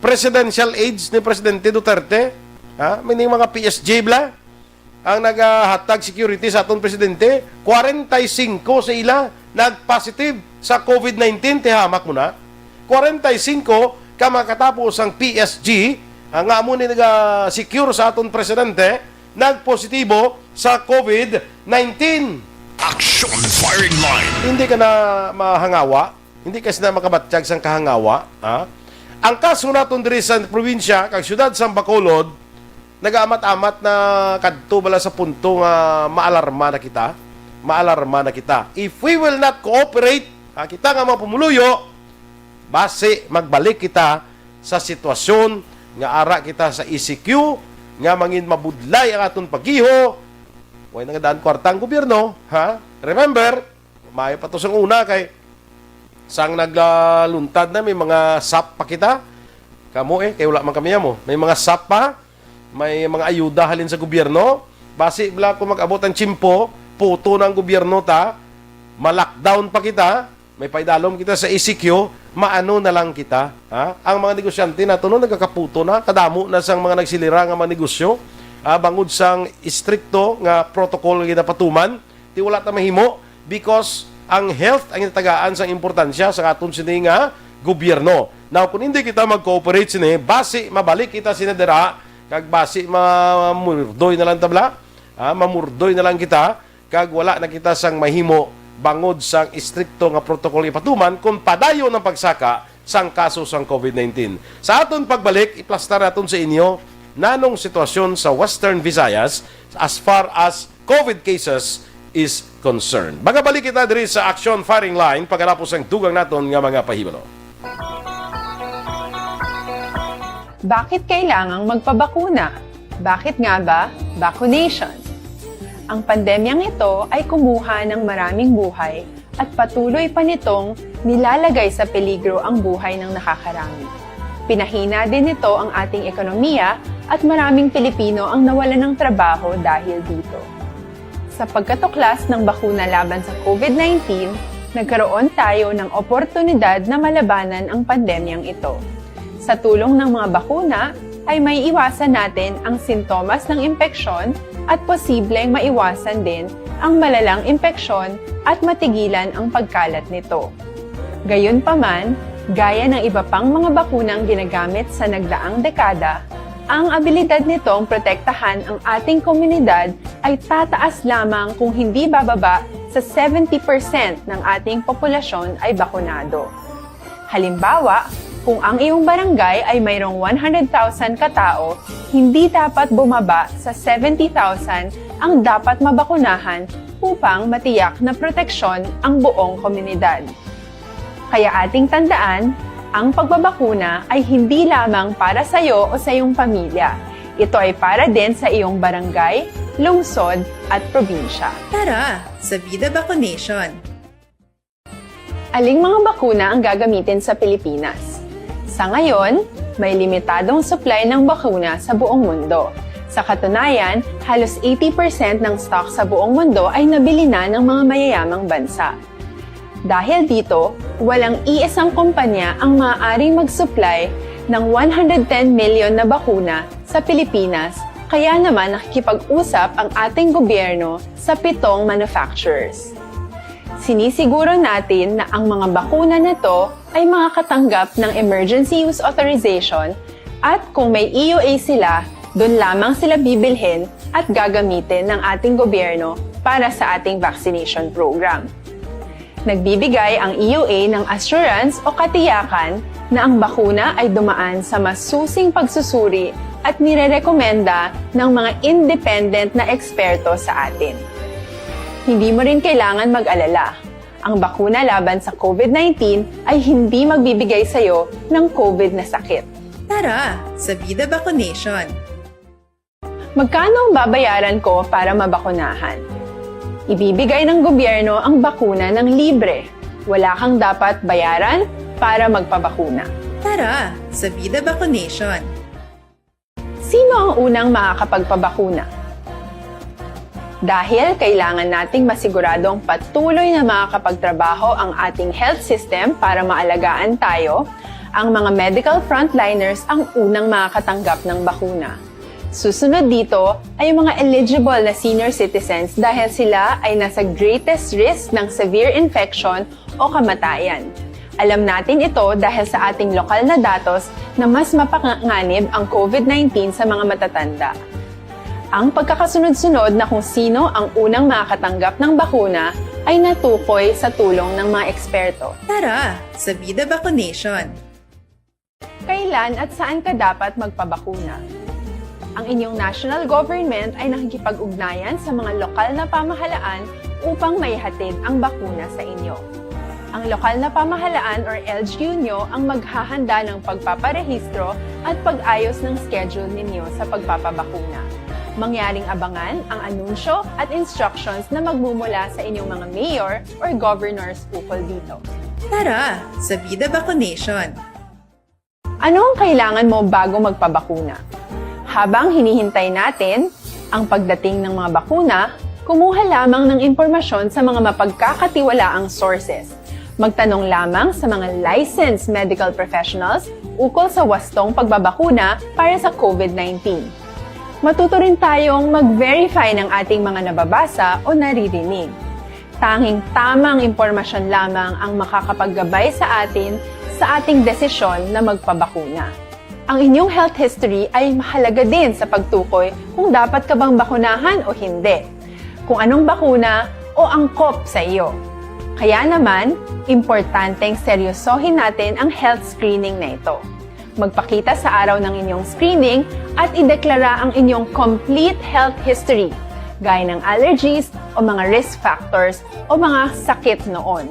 presidential aides ni Presidente Duterte, ah, may mga P S G bala ang nagahatag security sa aton presidente. Kwarenta y singko sa ila nag-positive sa COVID nineteen, tihamak mo na. Kwarenta y singko ka makatapo sang P S G, ah, nga amo ni naga-secure sa aton presidente, nagpositibo sa COVID nineteen. Action Firing Line. Hindi ka na mahangawa, hindi ka sina makabatyag sang kahangawa, ha? Ang kaso naton diri sa probinsya kag siyudad sang Bacolod, nagaamat-amat na kadto bala sa punto nga maalarma na kita. Maalarma na kita. If we will not cooperate, ha, kita nga mga pumuluyo, basi magbalik kita sa sitwasyon nga ara kita sa E C Q, nga mangin mabudlay ang aton pagiho. Way na nga daan kwarta ang gobyerno, ha? Remember, maayo pa to sang una kay sang nagluntad na, may mga sap pa kita. Kamo eh, kay wala man kami amo. May mga sap pa, may mga ayuda halin sa gobyerno. Basi bala kung mag-abot ang tiyempo, puto na ang gobyerno ta, ma-lockdown pa kita, may paidalom kita sa E C Q, maano na lang kita, ha? Ang mga negosyante nato no nagakaputo na, kadamo na sang mga nagsilira nga mga negosyo, ah, bangod sang istrikto nga protocol nga ginapatuman, ti wala ta mahimo because ang health ang gitagaan sang importansya sa aton sini nga gobyerno. Now, kung hindi kita mag-cooperate sini, basi mabalik kita sini dira, kag basi mamurdoy na lang ta bala, ah, mamurdoy na lang kita, kag wala na kita sang mahimo bangod sang istrikto nga protocol ipatuman kon padayon ang pagsaka sang kaso sang COVID nineteen. Sa aton pagbalik, iplastar naton sa inyo nanong sitwasyon sa Western Visayas as far as COVID cases is concerned. Magabalik kita diri sa Action Firing Line pagkatapos ang dugang naton nga mga pahibalo. Bakit kailangang magpabakuna? Bakit nga ba vaccination? Ang pandemyang ito ay kumuha ng maraming buhay at patuloy pa nitong nilalagay sa peligro ang buhay ng nakakarami. Pinahina din nito ang ating ekonomiya at maraming Pilipino ang nawalan ng trabaho dahil dito. Sa pagkatuklas ng bakuna laban sa COVID nineteen, nagkaroon tayo ng oportunidad na malabanan ang pandemyang ito. Sa tulong ng mga bakuna, ay maiiwasan natin ang sintomas ng impeksyon at posibleng maiwasan din ang malalang impeksyon at matigilan ang pagkalat nito. Gayunpaman, gaya ng iba pang mga bakunang ginagamit sa nagdaang dekada, ang abilidad nitong protektahan ang ating komunidad ay tataas lamang kung hindi bababa sa seventy percent ng ating populasyon ay bakunado. Halimbawa, kung ang iyong barangay ay mayroong one hundred thousand katao, hindi dapat bumaba sa seventy thousand ang dapat mabakunahan upang matiyak na proteksyon ang buong komunidad. Kaya ating tandaan, ang pagbabakuna ay hindi lamang para sa iyo o sa iyong pamilya. Ito ay para din sa iyong barangay, lungsod, at probinsya. Tara, sa Vida Vaccination! Aling mga bakuna ang gagamitin sa Pilipinas? Sa ngayon, may limitadong supply ng bakuna sa buong mundo. Sa katunayan, halos eighty percent ng stock sa buong mundo ay nabili na ng mga mayayamang bansa. Dahil dito, walang iisang kumpanya ang maaaring mag-supply ng one hundred ten million na bakuna sa Pilipinas, kaya naman nakikipag-usap ang ating gobyerno sa pitong manufacturers. Sinisiguro natin na ang mga bakuna na to ay makakatanggap ng emergency use authorization at kung may E U A sila, doon lamang sila bibilhin at gagamitin ng ating gobyerno para sa ating vaccination program. Nagbibigay ang E U A ng assurance o katiyakan na ang bakuna ay dumaan sa masusing pagsusuri at nirerekomenda ng mga independent na eksperto sa atin. Hindi mo rin kailangan mag-alala. Ang bakuna laban sa COVID nineteen ay hindi magbibigay sa iyo ng COVID na sakit. Tara, sa Vida Vaccination! Magkano ang babayaran ko para mabakunahan? Ibibigay ng gobyerno ang bakuna ng libre. Wala kang dapat bayaran para magpabakuna. Tara, sa Vida Vaccination! Sino ang unang makakapagpabakuna? Dahil kailangan nating masiguradong patuloy na makakapagtrabaho ang ating health system para maalagaan tayo, ang mga medical frontliners ang unang makakatanggap ng bakuna. Susunod dito ay ang mga eligible na senior citizens dahil sila ay nasa greatest risk ng severe infection o kamatayan. Alam natin ito dahil sa ating lokal na datos na mas mapanganib ang COVID nineteen sa mga matatanda. Ang pagkakasunod-sunod na kung sino ang unang makakatanggap ng bakuna ay natukoy sa tulong ng mga eksperto. Tara, sa Bida Vaccination! Kailan at saan ka dapat magpabakuna? Ang inyong national government ay nakikipag-ugnayan sa mga lokal na pamahalaan upang maihatid ang bakuna sa inyo. Ang lokal na pamahalaan or L G U nyo ang maghahanda ng pagpaparehistro at pag-ayos ng schedule ninyo sa pagpapabakuna. Mangyaring abangan ang anunsyo at instructions na magmumula sa inyong mga mayor or governors ukol dito. Tara, sa Bida Vaccination! Ano ang kailangan mo bago magpabakuna? Habang hinihintay natin ang pagdating ng mga bakuna, kumuha lamang ng impormasyon sa mga mapagkakatiwalaang sources. Magtanong lamang sa mga licensed medical professionals ukol sa wastong pagbabakuna para sa COVID nineteen. Matuto rin tayong mag-verify ng ating mga nababasa o naririnig. Tanging tamang impormasyon lamang ang makakapaggabay sa atin sa ating desisyon na magpabakuna. Ang inyong health history ay mahalaga din sa pagtukoy kung dapat ka bang bakunahan o hindi, kung anong bakuna o angkop sa iyo. Kaya naman, importanteng seryosohin natin ang health screening na ito. Magpakita sa araw ng inyong screening at ideklara ang inyong complete health history, gaya ng allergies o mga risk factors o mga sakit noon.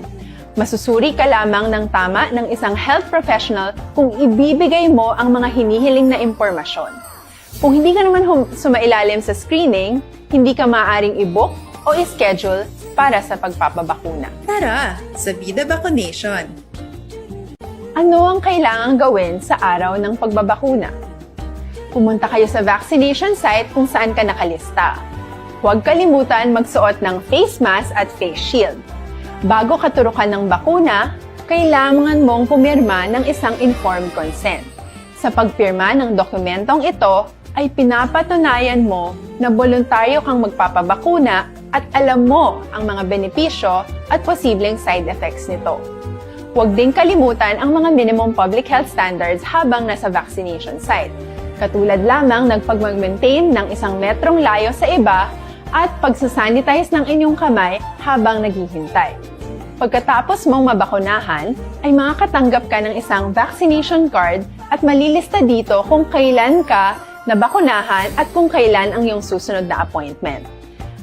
Masusuri ka lamang ng tama ng isang health professional kung ibibigay mo ang mga hinihiling na impormasyon. Kung hindi ka naman hum- sumailalim sa screening, hindi ka maaaring i-book o i-schedule para sa pagpapabakuna. Tara, sa Bida Vaccination! Ano ang kailangang gawin sa araw ng pagbabakuna? Pumunta kayo sa vaccination site kung saan ka nakalista. Huwag kalimutan magsuot ng face mask at face shield. Bago katurukan ng bakuna, kailangan mong pumirma ng isang informed consent. Sa pagpirma ng dokumentong ito, ay pinapatunayan mo na boluntaryo kang magpapabakuna at alam mo ang mga benepisyo at posibleng side effects nito. Huwag ding kalimutan ang mga minimum public health standards habang nasa vaccination site, katulad lamang ng pagmag-maintain ng isang metrong layo sa iba at pagsasanitize ng inyong kamay habang naghihintay. Pagkatapos mong mabakunahan, ay makakatanggap ka ng isang vaccination card at malilista dito kung kailan ka nabakunahan at kung kailan ang iyong susunod na appointment.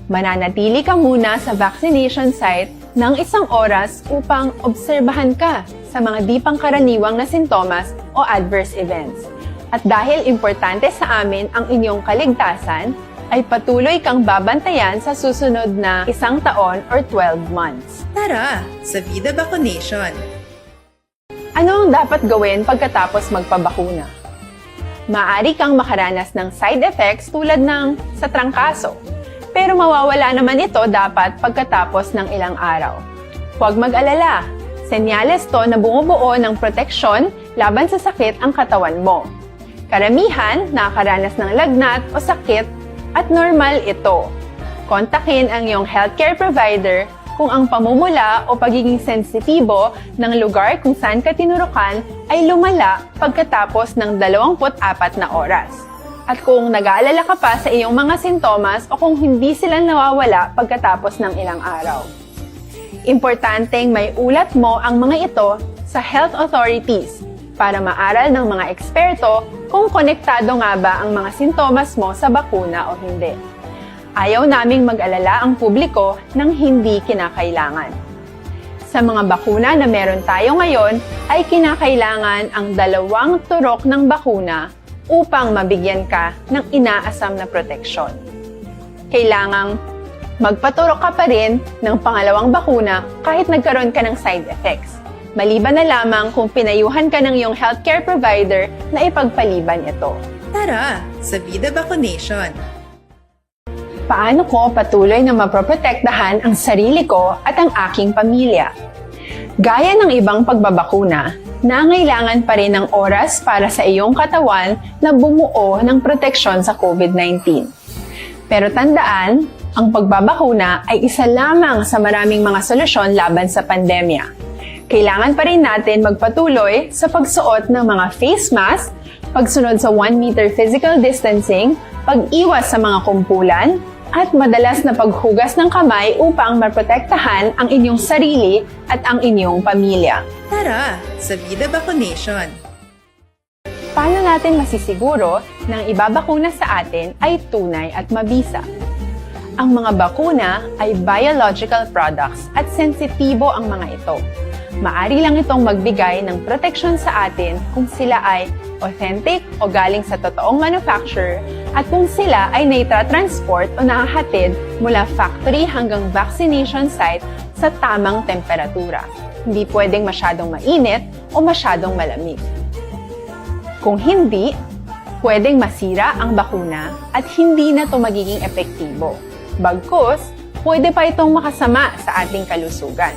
Mananatili ka muna sa vaccination site ng isang oras upang obserbahan ka sa mga di pangkaraniwang na sintomas o adverse events. At dahil importante sa amin ang inyong kaligtasan, ay patuloy kang babantayan sa susunod na isang taon or twelve months. Tara, sa Bida Vaccination! Ano ang dapat gawin pagkatapos magpabakuna? Maaari kang makaranas ng side effects tulad ng sa trangkaso, pero mawawala naman ito dapat pagkatapos ng ilang araw. Huwag mag-alala, senyales to na bumubuo ng proteksyon laban sa sakit ang katawan mo. Karamihan nakakaranas ng lagnat o sakit at normal ito. Kontakin ang iyong healthcare provider kung ang pamumula o pagiging sensitibo ng lugar kung saan ka tinurukan ay lumala pagkatapos ng dalawampu't apat na oras. At kung nag-aalala ka pa sa iyong mga sintomas o kung hindi sila nawawala pagkatapos ng ilang araw. Importanteng may ulat mo ang mga ito sa health authorities para maaral ng mga eksperto kung konektado nga ba ang mga sintomas mo sa bakuna o hindi. Ayaw naming mag-alala ang publiko ng hindi kinakailangan. Sa mga bakuna na meron tayo ngayon, ay kinakailangan ang dalawang turok ng bakuna upang mabigyan ka ng inaasam na proteksyon. Kailangang magpaturok ka pa rin ng pangalawang bakuna kahit nagkaroon ka ng side effects, maliban na lamang kung pinayuhan ka ng iyong healthcare provider na ipagpaliban ito. Tara sa Vida Bakunation! Paano ko patuloy na maproprotektahan ang sarili ko at ang aking pamilya? Gaya ng ibang pagbabakuna, nangailangan pa rin ng oras para sa iyong katawan na bumuo ng proteksyon sa COVID nineteen. Pero tandaan, ang pagbabakuna ay isa lamang sa maraming mga solusyon laban sa pandemya. Kailangan pa rin natin magpatuloy sa pagsuot ng mga face mask, pagsunod sa one meter physical distancing, pag-iwas sa mga kumpulan, at madalas na paghugas ng kamay upang maprotektahan ang inyong sarili at ang inyong pamilya. Tara sa Vida Bakunation! Paano natin masisiguro na ang ibabakuna sa atin ay tunay at mabisa? Ang mga bakuna ay biological products at sensitibo ang mga ito. Maari lang itong magbigay ng proteksyon sa atin kung sila ay authentic o galing sa totoong manufacturer at kung sila ay naitatransport o nahahatid mula factory hanggang vaccination site sa tamang temperatura. Hindi pwedeng masyadong mainit o masyadong malamig. Kung hindi, pwedeng masira ang bakuna at hindi na ito magiging epektibo. Bagkus, pwede pa itong makasama sa ating kalusugan.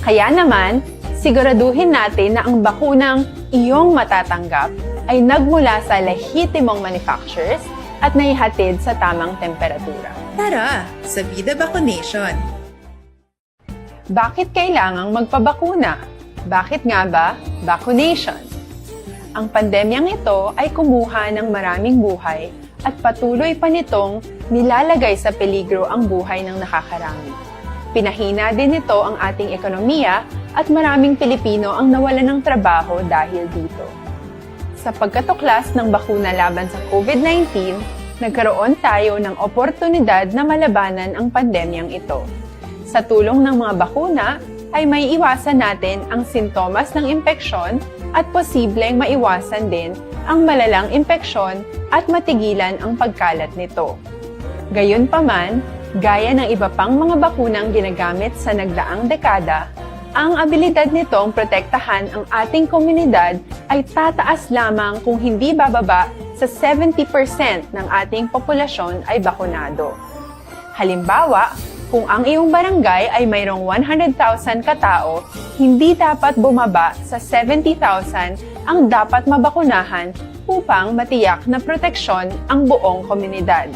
Kaya naman, siguraduhin natin na ang bakunang iyong matatanggap ay nagmula sa lehitimong manufacturers at naihatid sa tamang temperatura. Tara sa Vida Bakunation! Bakit kailangang magpabakuna? Bakit nga ba bakunation? Ang pandemyang ito ay kumuha ng maraming buhay at patuloy pa nitong nilalagay sa peligro ang buhay ng nakakarami. Pinahina din nito ang ating ekonomiya at maraming Pilipino ang nawalan ng trabaho dahil dito. Sa pagkatuklas ng bakuna laban sa COVID nineteen, nagkaroon tayo ng oportunidad na malabanan ang pandemyang ito. Sa tulong ng mga bakuna, ay maiiwasan natin ang sintomas ng impeksyon at posibleng maiwasan din ang malalang impeksyon at matigilan ang pagkalat nito. Gayunpaman, gaya ng iba pang mga bakunang ginagamit sa nagdaang dekada, ang abilidad nitong protektahan ang ating komunidad ay tataas lamang kung hindi bababa sa seventy percent ng ating populasyon ay bakunado. Halimbawa, kung ang iyong barangay ay mayroong one hundred thousand katao, hindi dapat bumaba sa seventy thousand ang dapat mabakunahan upang matiyak na proteksyon ang buong komunidad.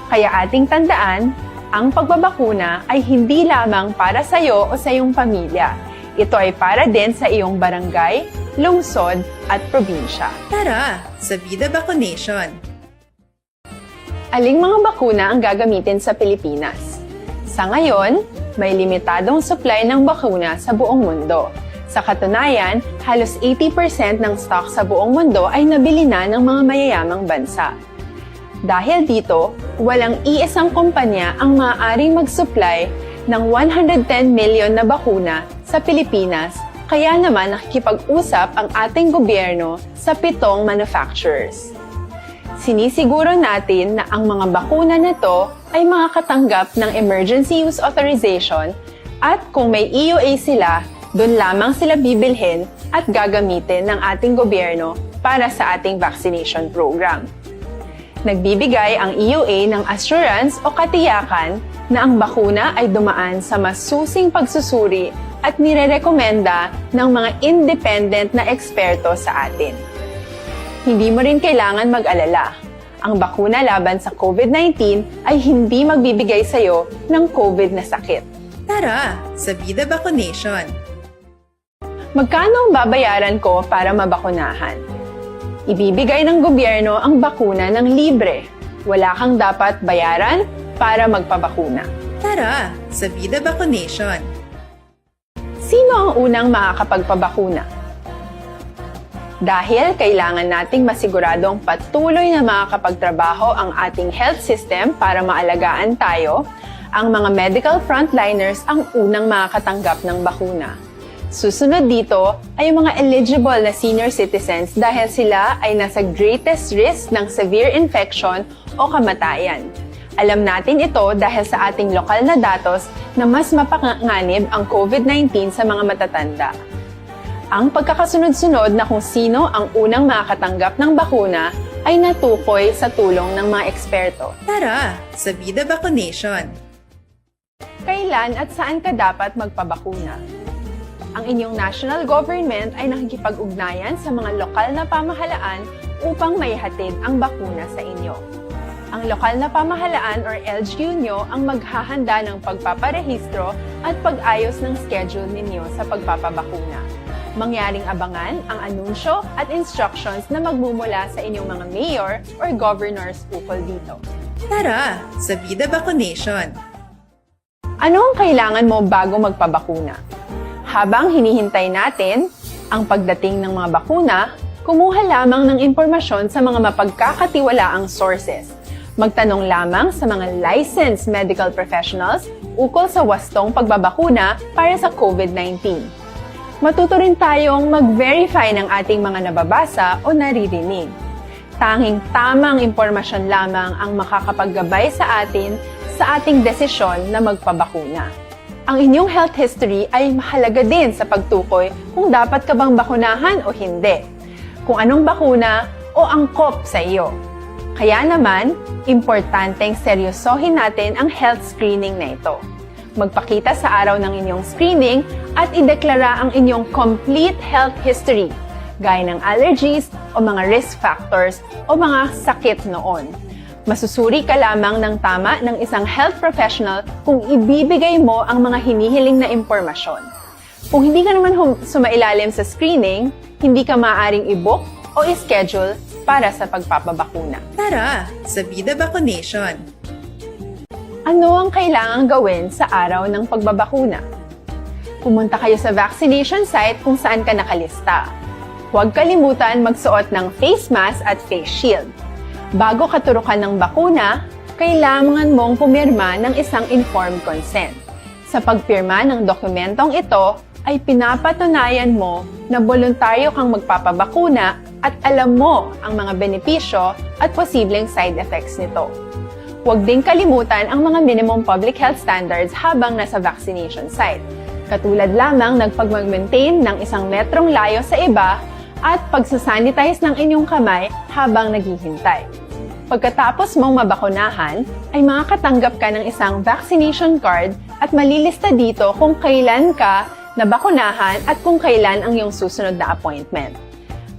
Kaya ating tandaan, ang pagbabakuna ay hindi lamang para sa iyo o sa iyong pamilya. Ito ay para din sa iyong barangay, lungsod, at probinsya. Tara sa Vida Bakunation! Aling mga bakuna ang gagamitin sa Pilipinas? Sa ngayon, may limitadong supply ng bakuna sa buong mundo. Sa katunayan, halos eighty percent ng stock sa buong mundo ay nabili na ng mga mayayamang bansa. Dahil dito, walang iisang kumpanya ang maaaring mag-supply ng one hundred ten million na bakuna sa Pilipinas, kaya naman nakikipag-usap ang ating gobyerno sa pitong manufacturers. Sinisiguro natin na ang mga bakuna na to ay makakatanggap ng Emergency Use Authorization at kung may E U A sila, doon lamang sila bibilhin at gagamitin ng ating gobyerno para sa ating vaccination program. Nagbibigay ang E U A ng assurance o katiyakan na ang bakuna ay dumaan sa masusing pagsusuri at nirerekomenda ng mga independent na eksperto sa atin. Hindi mo rin kailangan mag-alala. Ang bakuna laban sa COVID nineteen ay hindi magbibigay sa iyo ng COVID na sakit. Tara sa Vida Bakunation! Magkano ang babayaran ko para mabakunahan? Ibibigay ng gobyerno ang bakuna ng libre. Wala kang dapat bayaran para magpabakuna. Tara sa Vida Bakunation! Sino ang unang makakapagpabakuna? Dahil kailangan nating masiguradong patuloy na makakapagtrabaho ang ating health system para maalagaan tayo, ang mga medical frontliners ang unang makakatanggap ng bakuna. Susunod dito ay ang mga eligible na senior citizens dahil sila ay nasa greatest risk ng severe infection o kamatayan. Alam natin ito dahil sa ating lokal na datos na mas mapanganib ang COVID nineteen sa mga matatanda. Ang pagkakasunod-sunod na kung sino ang unang makakatanggap ng bakuna ay natukoy sa tulong ng mga eksperto. Tara, sa Bida Vaccination! Kailan at saan ka dapat magpabakuna? Ang inyong national government ay nakikipag-ugnayan sa mga lokal na pamahalaan upang maihatid ang bakuna sa inyo. Ang lokal na pamahalaan or L G U nyo ang maghahanda ng pagpaparehistro at pag-ayos ng schedule ninyo sa pagpapabakuna. Mangyaring abangan ang anunsyo at instructions na magmumula sa inyong mga mayor or governors ukol dito. Tara, sa Bida Vaccination! Ano ang kailangan mo bago magpabakuna? Habang hinihintay natin ang pagdating ng mga bakuna, kumuha lamang ng impormasyon sa mga mapagkakatiwalaang sources. Magtanong lamang sa mga licensed medical professionals ukol sa wastong pagbabakuna para sa COVID nineteen. Matuto rin tayong mag-verify ng ating mga nababasa o naririnig. Tanging tamang impormasyon lamang ang makakapaggabay sa atin sa ating desisyon na magpabakuna. Ang inyong health history ay mahalaga din sa pagtukoy kung dapat ka bang bakunahan o hindi, kung anong bakuna o angkop sa iyo. Kaya naman, importanteng seryosohin natin ang health screening na ito. Magpakita sa araw ng inyong screening at ideklara ang inyong complete health history, gaya ng allergies o mga risk factors o mga sakit noon. Masusuri ka lamang ng tama ng isang health professional kung ibibigay mo ang mga hinihiling na impormasyon. Kung hindi ka naman hum- sumailalim sa screening, hindi ka maaaring i-book o i-schedule para sa pagpapabakuna. Tara, sa Bida Vaccination! Ano ang kailangang gawin sa araw ng pagbabakuna? Pumunta kayo sa vaccination site kung saan ka nakalista. Huwag kalimutan magsuot ng face mask at face shield. Bago katurukan ng bakuna, kailangan mong pumirma ng isang informed consent. Sa pagpirma ng dokumentong ito, ay pinapatunayan mo na boluntaryo kang magpapabakuna at alam mo ang mga benepisyo at posibleng side effects nito. Huwag ding kalimutan ang mga minimum public health standards habang nasa vaccination site, katulad lamang ng pagmag-maintain ng isang metrong layo sa iba at pagsasanitize ng inyong kamay habang naghihintay. Pagkatapos mong mabakunahan, ay makakatanggap ka ng isang vaccination card at malilista dito kung kailan ka nabakunahan at kung kailan ang iyong susunod na appointment.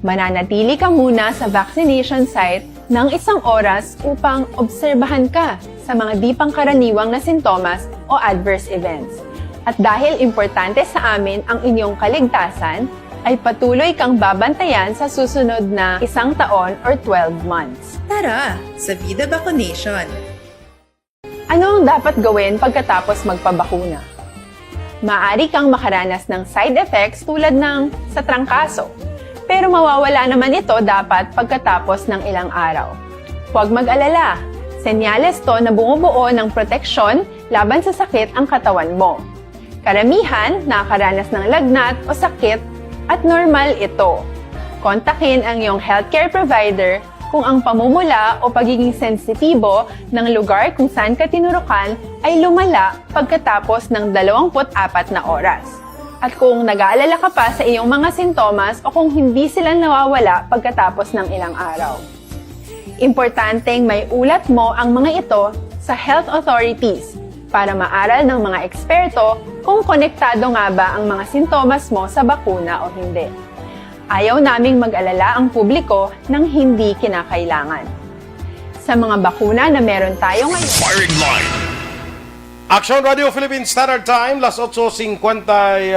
Mananatili ka muna sa vaccination site ng isang oras upang obserbahan ka sa mga di pangkaraniwang na sintomas o adverse events. At dahil importante sa amin ang inyong kaligtasan, ay patuloy kang babantayan sa susunod na isang taon or twelve months. Tara, sa Bida Vaccination! Ano ang dapat gawin pagkatapos magpabakuna? Maaari kang makaranas ng side effects tulad ng sa trangkaso, pero mawawala naman ito dapat pagkatapos ng ilang araw. Huwag mag-alala, senyales to na bumubuo ng proteksyon laban sa sakit ang katawan mo. Karamihan nakakaranas ng lagnat o sakit at normal ito. Kontakin ang iyong healthcare provider kung ang pamumula o pagiging sensitibo ng lugar kung saan ka tinurukan ay lumala pagkatapos ng dalawampu't apat na oras. At kung nag-aalala ka pa sa iyong mga sintomas o kung hindi sila nawawala pagkatapos ng ilang araw. Importanteng may ulat mo ang mga ito sa health authorities para maaral ng mga eksperto kung konektado nga ba ang mga sintomas mo sa bakuna o hindi. Ayaw naming mag-alala ang publiko ng hindi kinakailangan. Sa mga bakuna na meron tayo ngayon, Firing Line. Action Radio Philippine Standard Time, las otso cincuenta y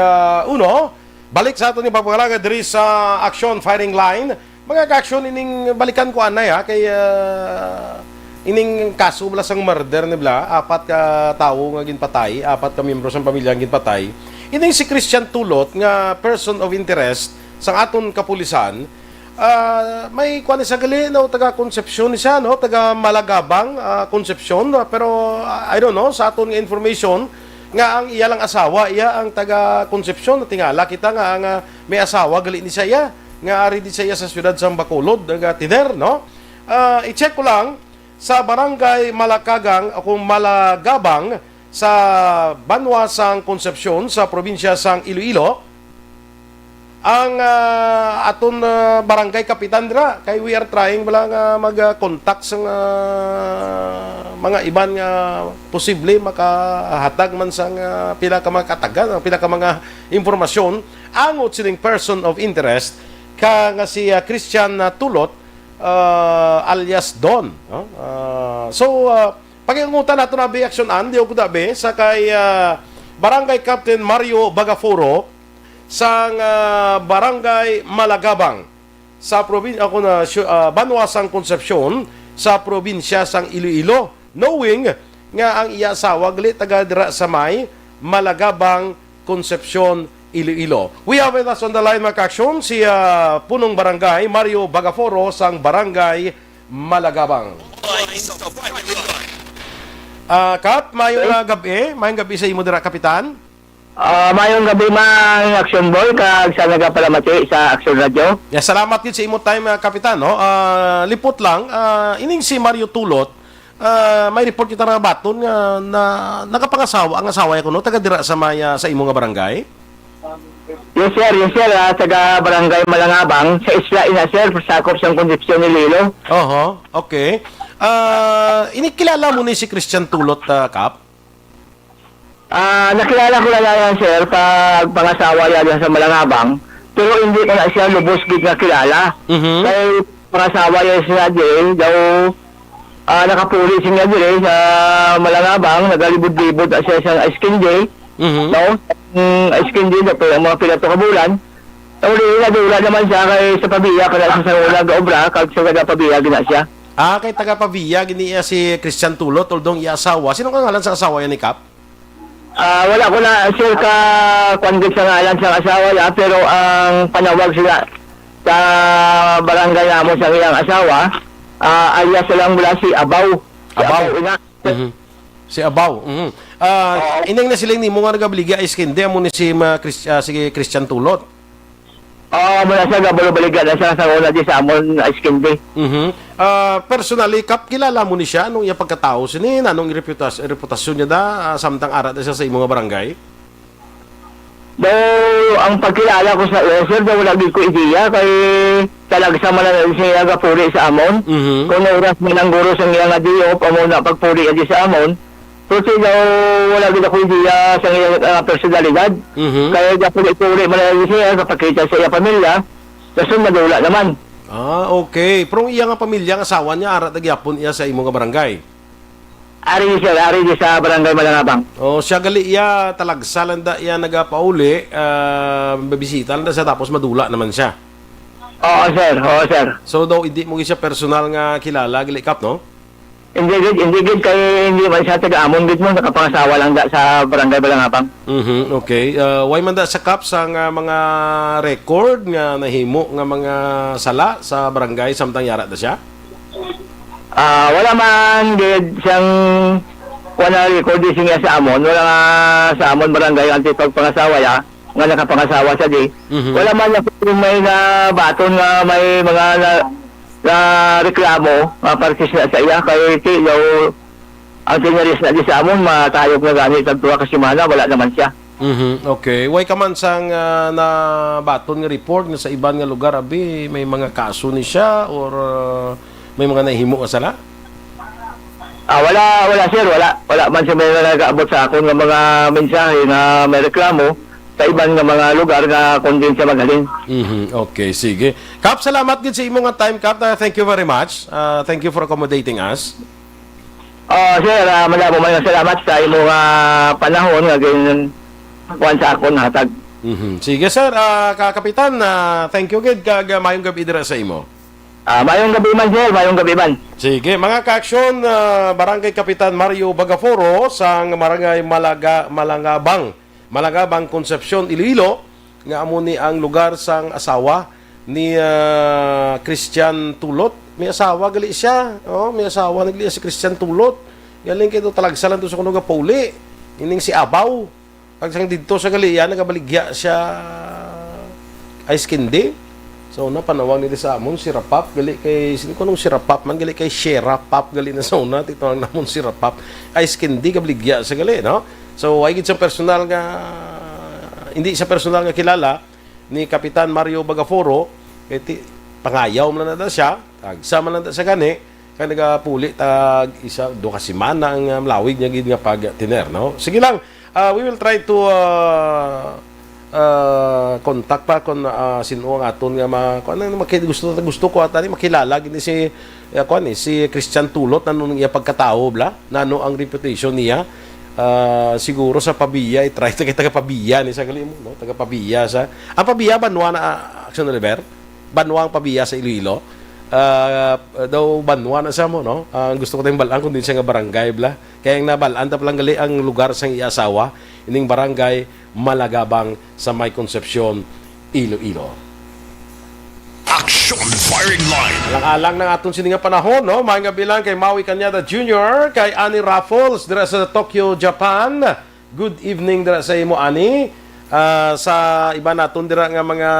uno. Balik sa aton nga pagpangalaga diri sa Action Firing Line. Mga ka-action, ining balikan ko anay, ha, kay, ah, ining kaso bala sang murder ni bala, apat ka tawo nga ginpatay, apat ka miyembro sang pamilya ang ginpatay. Ining si Christian Tulot nga person of interest sang aton kapulisan, ah, may kuan ni siya gali, no, taga Concepcion ni siya, no, taga Malagabang, ah, Concepcion, ah, pero, ah, I don't know, sa aton nga information nga ang iya lang asawa, iya ang taga Concepcion, natingala kita nga ang, ah, may asawa gali ni siya, iya, nga ari di siya sa siyudad sang Bacolod, nga tener, no? Ah, i-check ko lang, sa Barangay Malakagang o kung Malagabang sa banwa sang Concepcion sa probinsya sang Iloilo, ang, ah, aton, ah, barangay kapitan dira, kay we are trying bala nga mag, ah, contact sa, ah, mga iban nga posible makahatag man sang, ah, pila ka mga katagan, ang pila ka mga impormasyon angot sining person of interest ka nga si, ah, Christian, ah, Tulot, ah, alias Don, no? Ah, so, ah, pakiangutan nato na bi aksyon an, di ko dabi, sa kay, ah, Barangay Captain Mario Bagaforo sang, ah, Barangay Malagabang sa probin-, ako na, syu-, ah, banwa sang Concepcion sa probinsya sang Iloilo, knowing nga ang iya asawa gali taga dira sa may Malagabang, Concepcion, Iloilo. We have with us on the line, mga kaaksyon, si, ah, Punong Barangay Mario Bagaforo sang Barangay Malagabang. Ah, Kap, mayong, ah, gab-i. Mayong gab-i sa imo dira, Kapitan. Ah, mayong gab-i, mga aksyon boy, kag sa nagapalamati sa Aksyon Radio. Yeah, salamat gid sa imo time, ah, Kapitan, no? Ah, lipot lang, ah, ining si Mario Tulot, ah, may report kita nga baton nga na, nakapangasawa ang asawa niya kuno, taga dira sa may, ah, sa imo nga barangay? Yes, sir. Yes, sir. Ah, taga Barangay Malangabang, sa isla ina, sir, sakop sang Concepcion, Iloilo. Oho, okay. Ah, inikilala mo ni si Christian Tulot, ah, Kap? Ah, nakilala ko na lang yan, sir, pag pangasawa niya dyan sa Malangabang. Pero hindi ko na siya lubos gid nga kilala. Mhm. Kay pangasawa niya siya dyan, daw, ah, nakapuli siya dyan sa Malangabang, nagalibod-libod na siya sa ice candy. Mhm. No? Ang ice candy, daw, ang mga pila to ka bulan. Ang uli, nadula naman siya kay sa pabiya, kaya sa sanguna ga obra, kag sa taga pabiya, gina siya. Ah, kay taga Pavia gid niya si Christian Tulot, although ang iya asawa. Sino ka ngalan sa asawa niya ni Kap? Ah, wala ko na, sir, ka kwan gid sa ngalan sa asawa niya, pero ang panawag sila sa barangay namon sa iyang asawa, ah, alias na lang mula si Abaw. Si Abaw. Abaw, ina. Mhm. Si Abaw. Mhm. Ah, Oo. Ining nasiling nimo nga nagabaligya ice candy, amo ni si, ma-, Chris-, ah, si Christian Tulot. Oo, muna siya, gabalubaligya na siya sa una di sa amon ice candy. Mhm. Ah, personally, Kap, kilala mo ni siya? Anong iya pagkatao sini? Anong reputas-, reputasyon niya da, ah, samtang ara da siya sa imo nga barangay? Daw, ang pagkilala ko sa iya, sir, daw wala gid ko ideya kay talagsa man lang siya gapuli sa amon. Mhm. Kung oras man ang guro sa iya nga day off, amo na pagpuli niya di sa amon. Pero siya daw wala gid ako ideya sa iya, ah, personalidad. Mhm. Kaya gapuli-puli man lang siya, kapakita sa iya pamilya, dason madula naman. Ah, okay. Pero ang iya nga pamilya, ang asawa niya, ara ta gyapon iya sa imo nga barangay? Ari, sir, ari di sa Barangay Malangabang. Oh, siya gali iya, talagsa lang da iya nagapauli, ah, mabisita lang da siya, tapos madula naman siya. Oo, sir. Oo, sir. So, daw, hindi mo siya personal nga kilala, gali, Kap, no? Hindi gid, hindi gid kay hindi man siya taga amon gid mo, nakapangasawa lang da sa Barangay Malangabang. Mhm, okay. Ah, way man da sa Kap sa nga mga record nga nahimo nga mga sala sa barangay samtang yara da siya? Ah, wala man gid siyang wala record di siya sa amon, wala nga sa amon barangay ang tipag pangasawa ya, nga nakapangasawa siya di. Mhm. Wala man ako may nabaton nga may mga na, na reklamo nga parte sa, sa iya kay ti daw ang tinalis na di sa amon, matayog na gani tag duha ka semana, wala naman siya. Mhm, okay. Way ka man sang, ah, nabaton nga report nga sa iban nga lugar, abi, may mga kaso ni siya or, ah, may mga nahimo nga sala? Ah, wala, wala, sir, wala. Wala man siya may nagaabot sa akon nga mga mensahe nga may reklamo sa iban nga mga lugar nga kung din siya maghalin. Mhm, okay, sige. Kap, salamat gid sa imo nga time, Kap. Ah, thank you very much. Ah, thank you for accommodating us. Ah, sir, ah, madamo man nga salamat sa imo nga panahon nga gin-, kuwan sa akon hatag. Mhm. Sige, sir. Ah, ka-, Kapitan, ah, thank you gid, kag, ah, mayong gabi dira sa imo. Ah, mayong gabi man, sir. Mayong gabi man. Sige, mga ka-aksyon, ah, Barangay Kapitan Mario Bagaforo sang Barangay Malaga-, Malangabang, Malangabang, Concepcion, Iloilo, nga amo ni ang lugar sang asawa ni, ah, Christian Tulot. May asawa gali siya. Oh, may asawa na gali si Christian Tulot. Galing kay to talagsa lang to sa kuno gapauli. Ining si Abaw. Pag sang didto sa gali, yan, nagabaligya siya ice candy. So, na panawag nila sa amon, si Rapap, gali kay, sino ko nung si Rapap man, gali kay Shera Pap, gali na sa una, titawag namon si Rapap. Ice candy, gabaligya sa gali, no? So, ay gid sa personal nga, hindi sa personal nga kilala, ni Kapitan Mario Bagaforo, kay ti-, pangayaw man lang na siya, tagsa man lang na siya gani, kay nagapuli tag isa, duha ka semana ang, ah, malawig niya gid nga pagtener, no? Sige lang, ah, we will try to, ah, ah, contact pa kung, ah, sino ang aton nga ma-, kung ano, maki-, gusto, gusto ko ata ni makilala gid ni si, ah, kuan ni, si Christian Tulot, nano ang iya pagkatawo, bla? Nano ang reputation niya? Ah, siguro sa Pavia, i-try ta kay taga Pavia ni sa gali mo, no? Taga Pavia sa, ang Pavia, banwa na, ah, Action Oliver? Banwa ang Pavia sa Iloilo. Ah, daw banwa na siya mo, no? Ang gusto ko tayong balaan kung din siya nga barangay, bla. Kaya ang nabalaan ta palang gali ang lugar sang iya asawa, ining barangay Malagabang sa May Concepcion, Iloilo. Action Firing Line. Alang-alang ng aton sini nga panahon, no? Maayong gabi lang kay Maui Cañada Junior, kay Annie Raffles dira sa Tokyo, Japan. Good evening dira sa imo, Annie. Ah, sa iba naton dira nga mga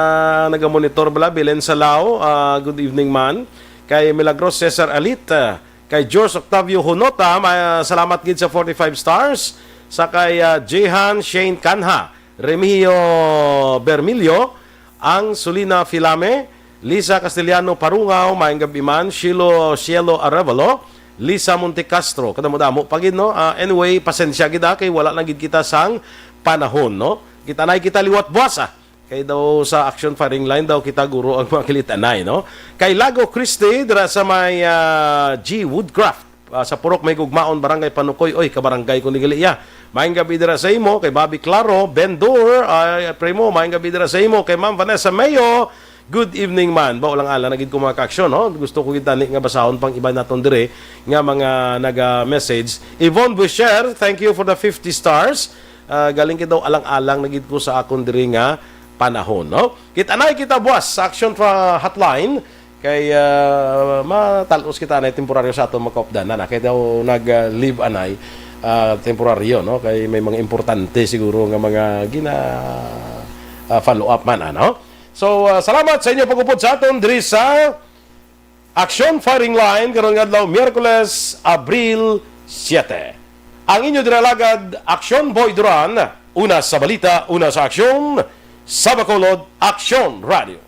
nagamonitor bala, Belen Salao, ah, good evening man. Kay Milagros Cesar Alit, ah, kay George Octavio Hunota, ma-, salamat gid sa forty-five stars. Sa kay, ah, Jehan Shane Canha, Remigio Bermilio, ang Sulina Filame, Lisa Castellano Parungaw, maayong gabi man, Shilo Cielo Arevalo, Lisa Montecastro, kadamo-damo pa gid, no? Ah, anyway, pasensya gid, ah, kay wala lang gid kita sang panahon, no? Kita na kita liwat buwas, ah. Kay daw sa Action Firing Line daw kita guro ang mga kilitanay, no? Kay Lago Christie, dira sa may, ah, G Woodcraft, ah, sa Purok May Gugmaon, Barangay Panukoy. Oy, kabarangay ko ni gali iya. Maayong gabi dira sa imo, kay Bobby Claro, Ben Dur, ay, primo, maayong gabi dira sa imo, kay Ma'am Vanessa Mayo. Good evening man. Ba, lang ala na gid ko mga kaaksyon, no? Gusto ko gid tani nga basahon pang iba naton dire nga mga naga-message. Yvonne Boucher, thank you for the fifty stars. Ah, galing kay daw alang-alang na gid ko sa akon diri nga panahon, no? Kita na kita buwas sa Action pa Hotline kay, ah, matal-os kita na temporaryo sa aton mga kaupdanan, ah, kay daw nag, ah, leave anay, ah, temporaryo, no? Kay may mga importante siguro nga mga gina, ah, follow up man, ano? So, ah, salamat sa inyo pag-upod sa aton diri sa Action Firing Line karon nga adlaw, Miyerkules, Abril siete. Ang inyo dinalagad, Action Boy Duran, una sa balita, una sa aksyon, sa Bacolod, Action Radio.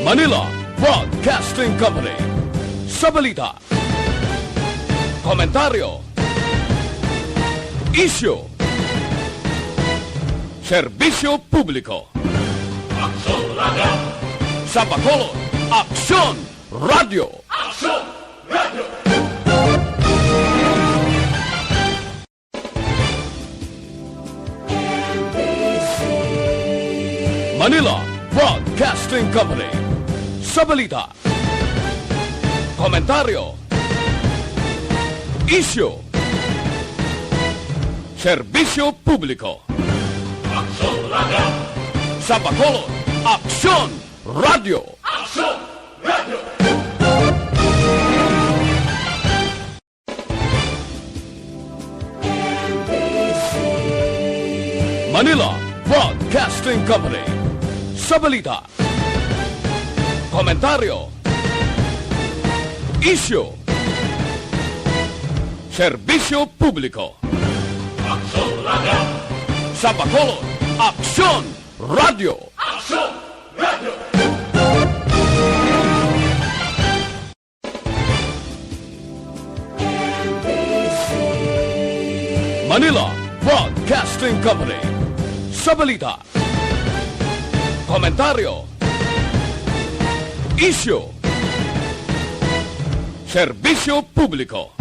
Manila Broadcasting Company. Sa balita, komentaryo, isyu, serbisyo publiko. Aksyon Radio. Sa Bacolod, Aksyon Radio. Aksyon Radio. Manila Broadcasting Company. Sa balita, komentaryo, isyu, serbisyo publiko. Aksyon Radio. Sa Bacolod, Aksyon Radio. Aksyon Radio. Manila Broadcasting Company. Sa balita, komentaryo, isyu, serbisyo publiko. Aksyon Radio. Sa Bacolod, Aksyon Radio. Aksyon Radio. Manila Broadcasting Company. Sa balita, komentaryo, isyu, serbisyo publiko.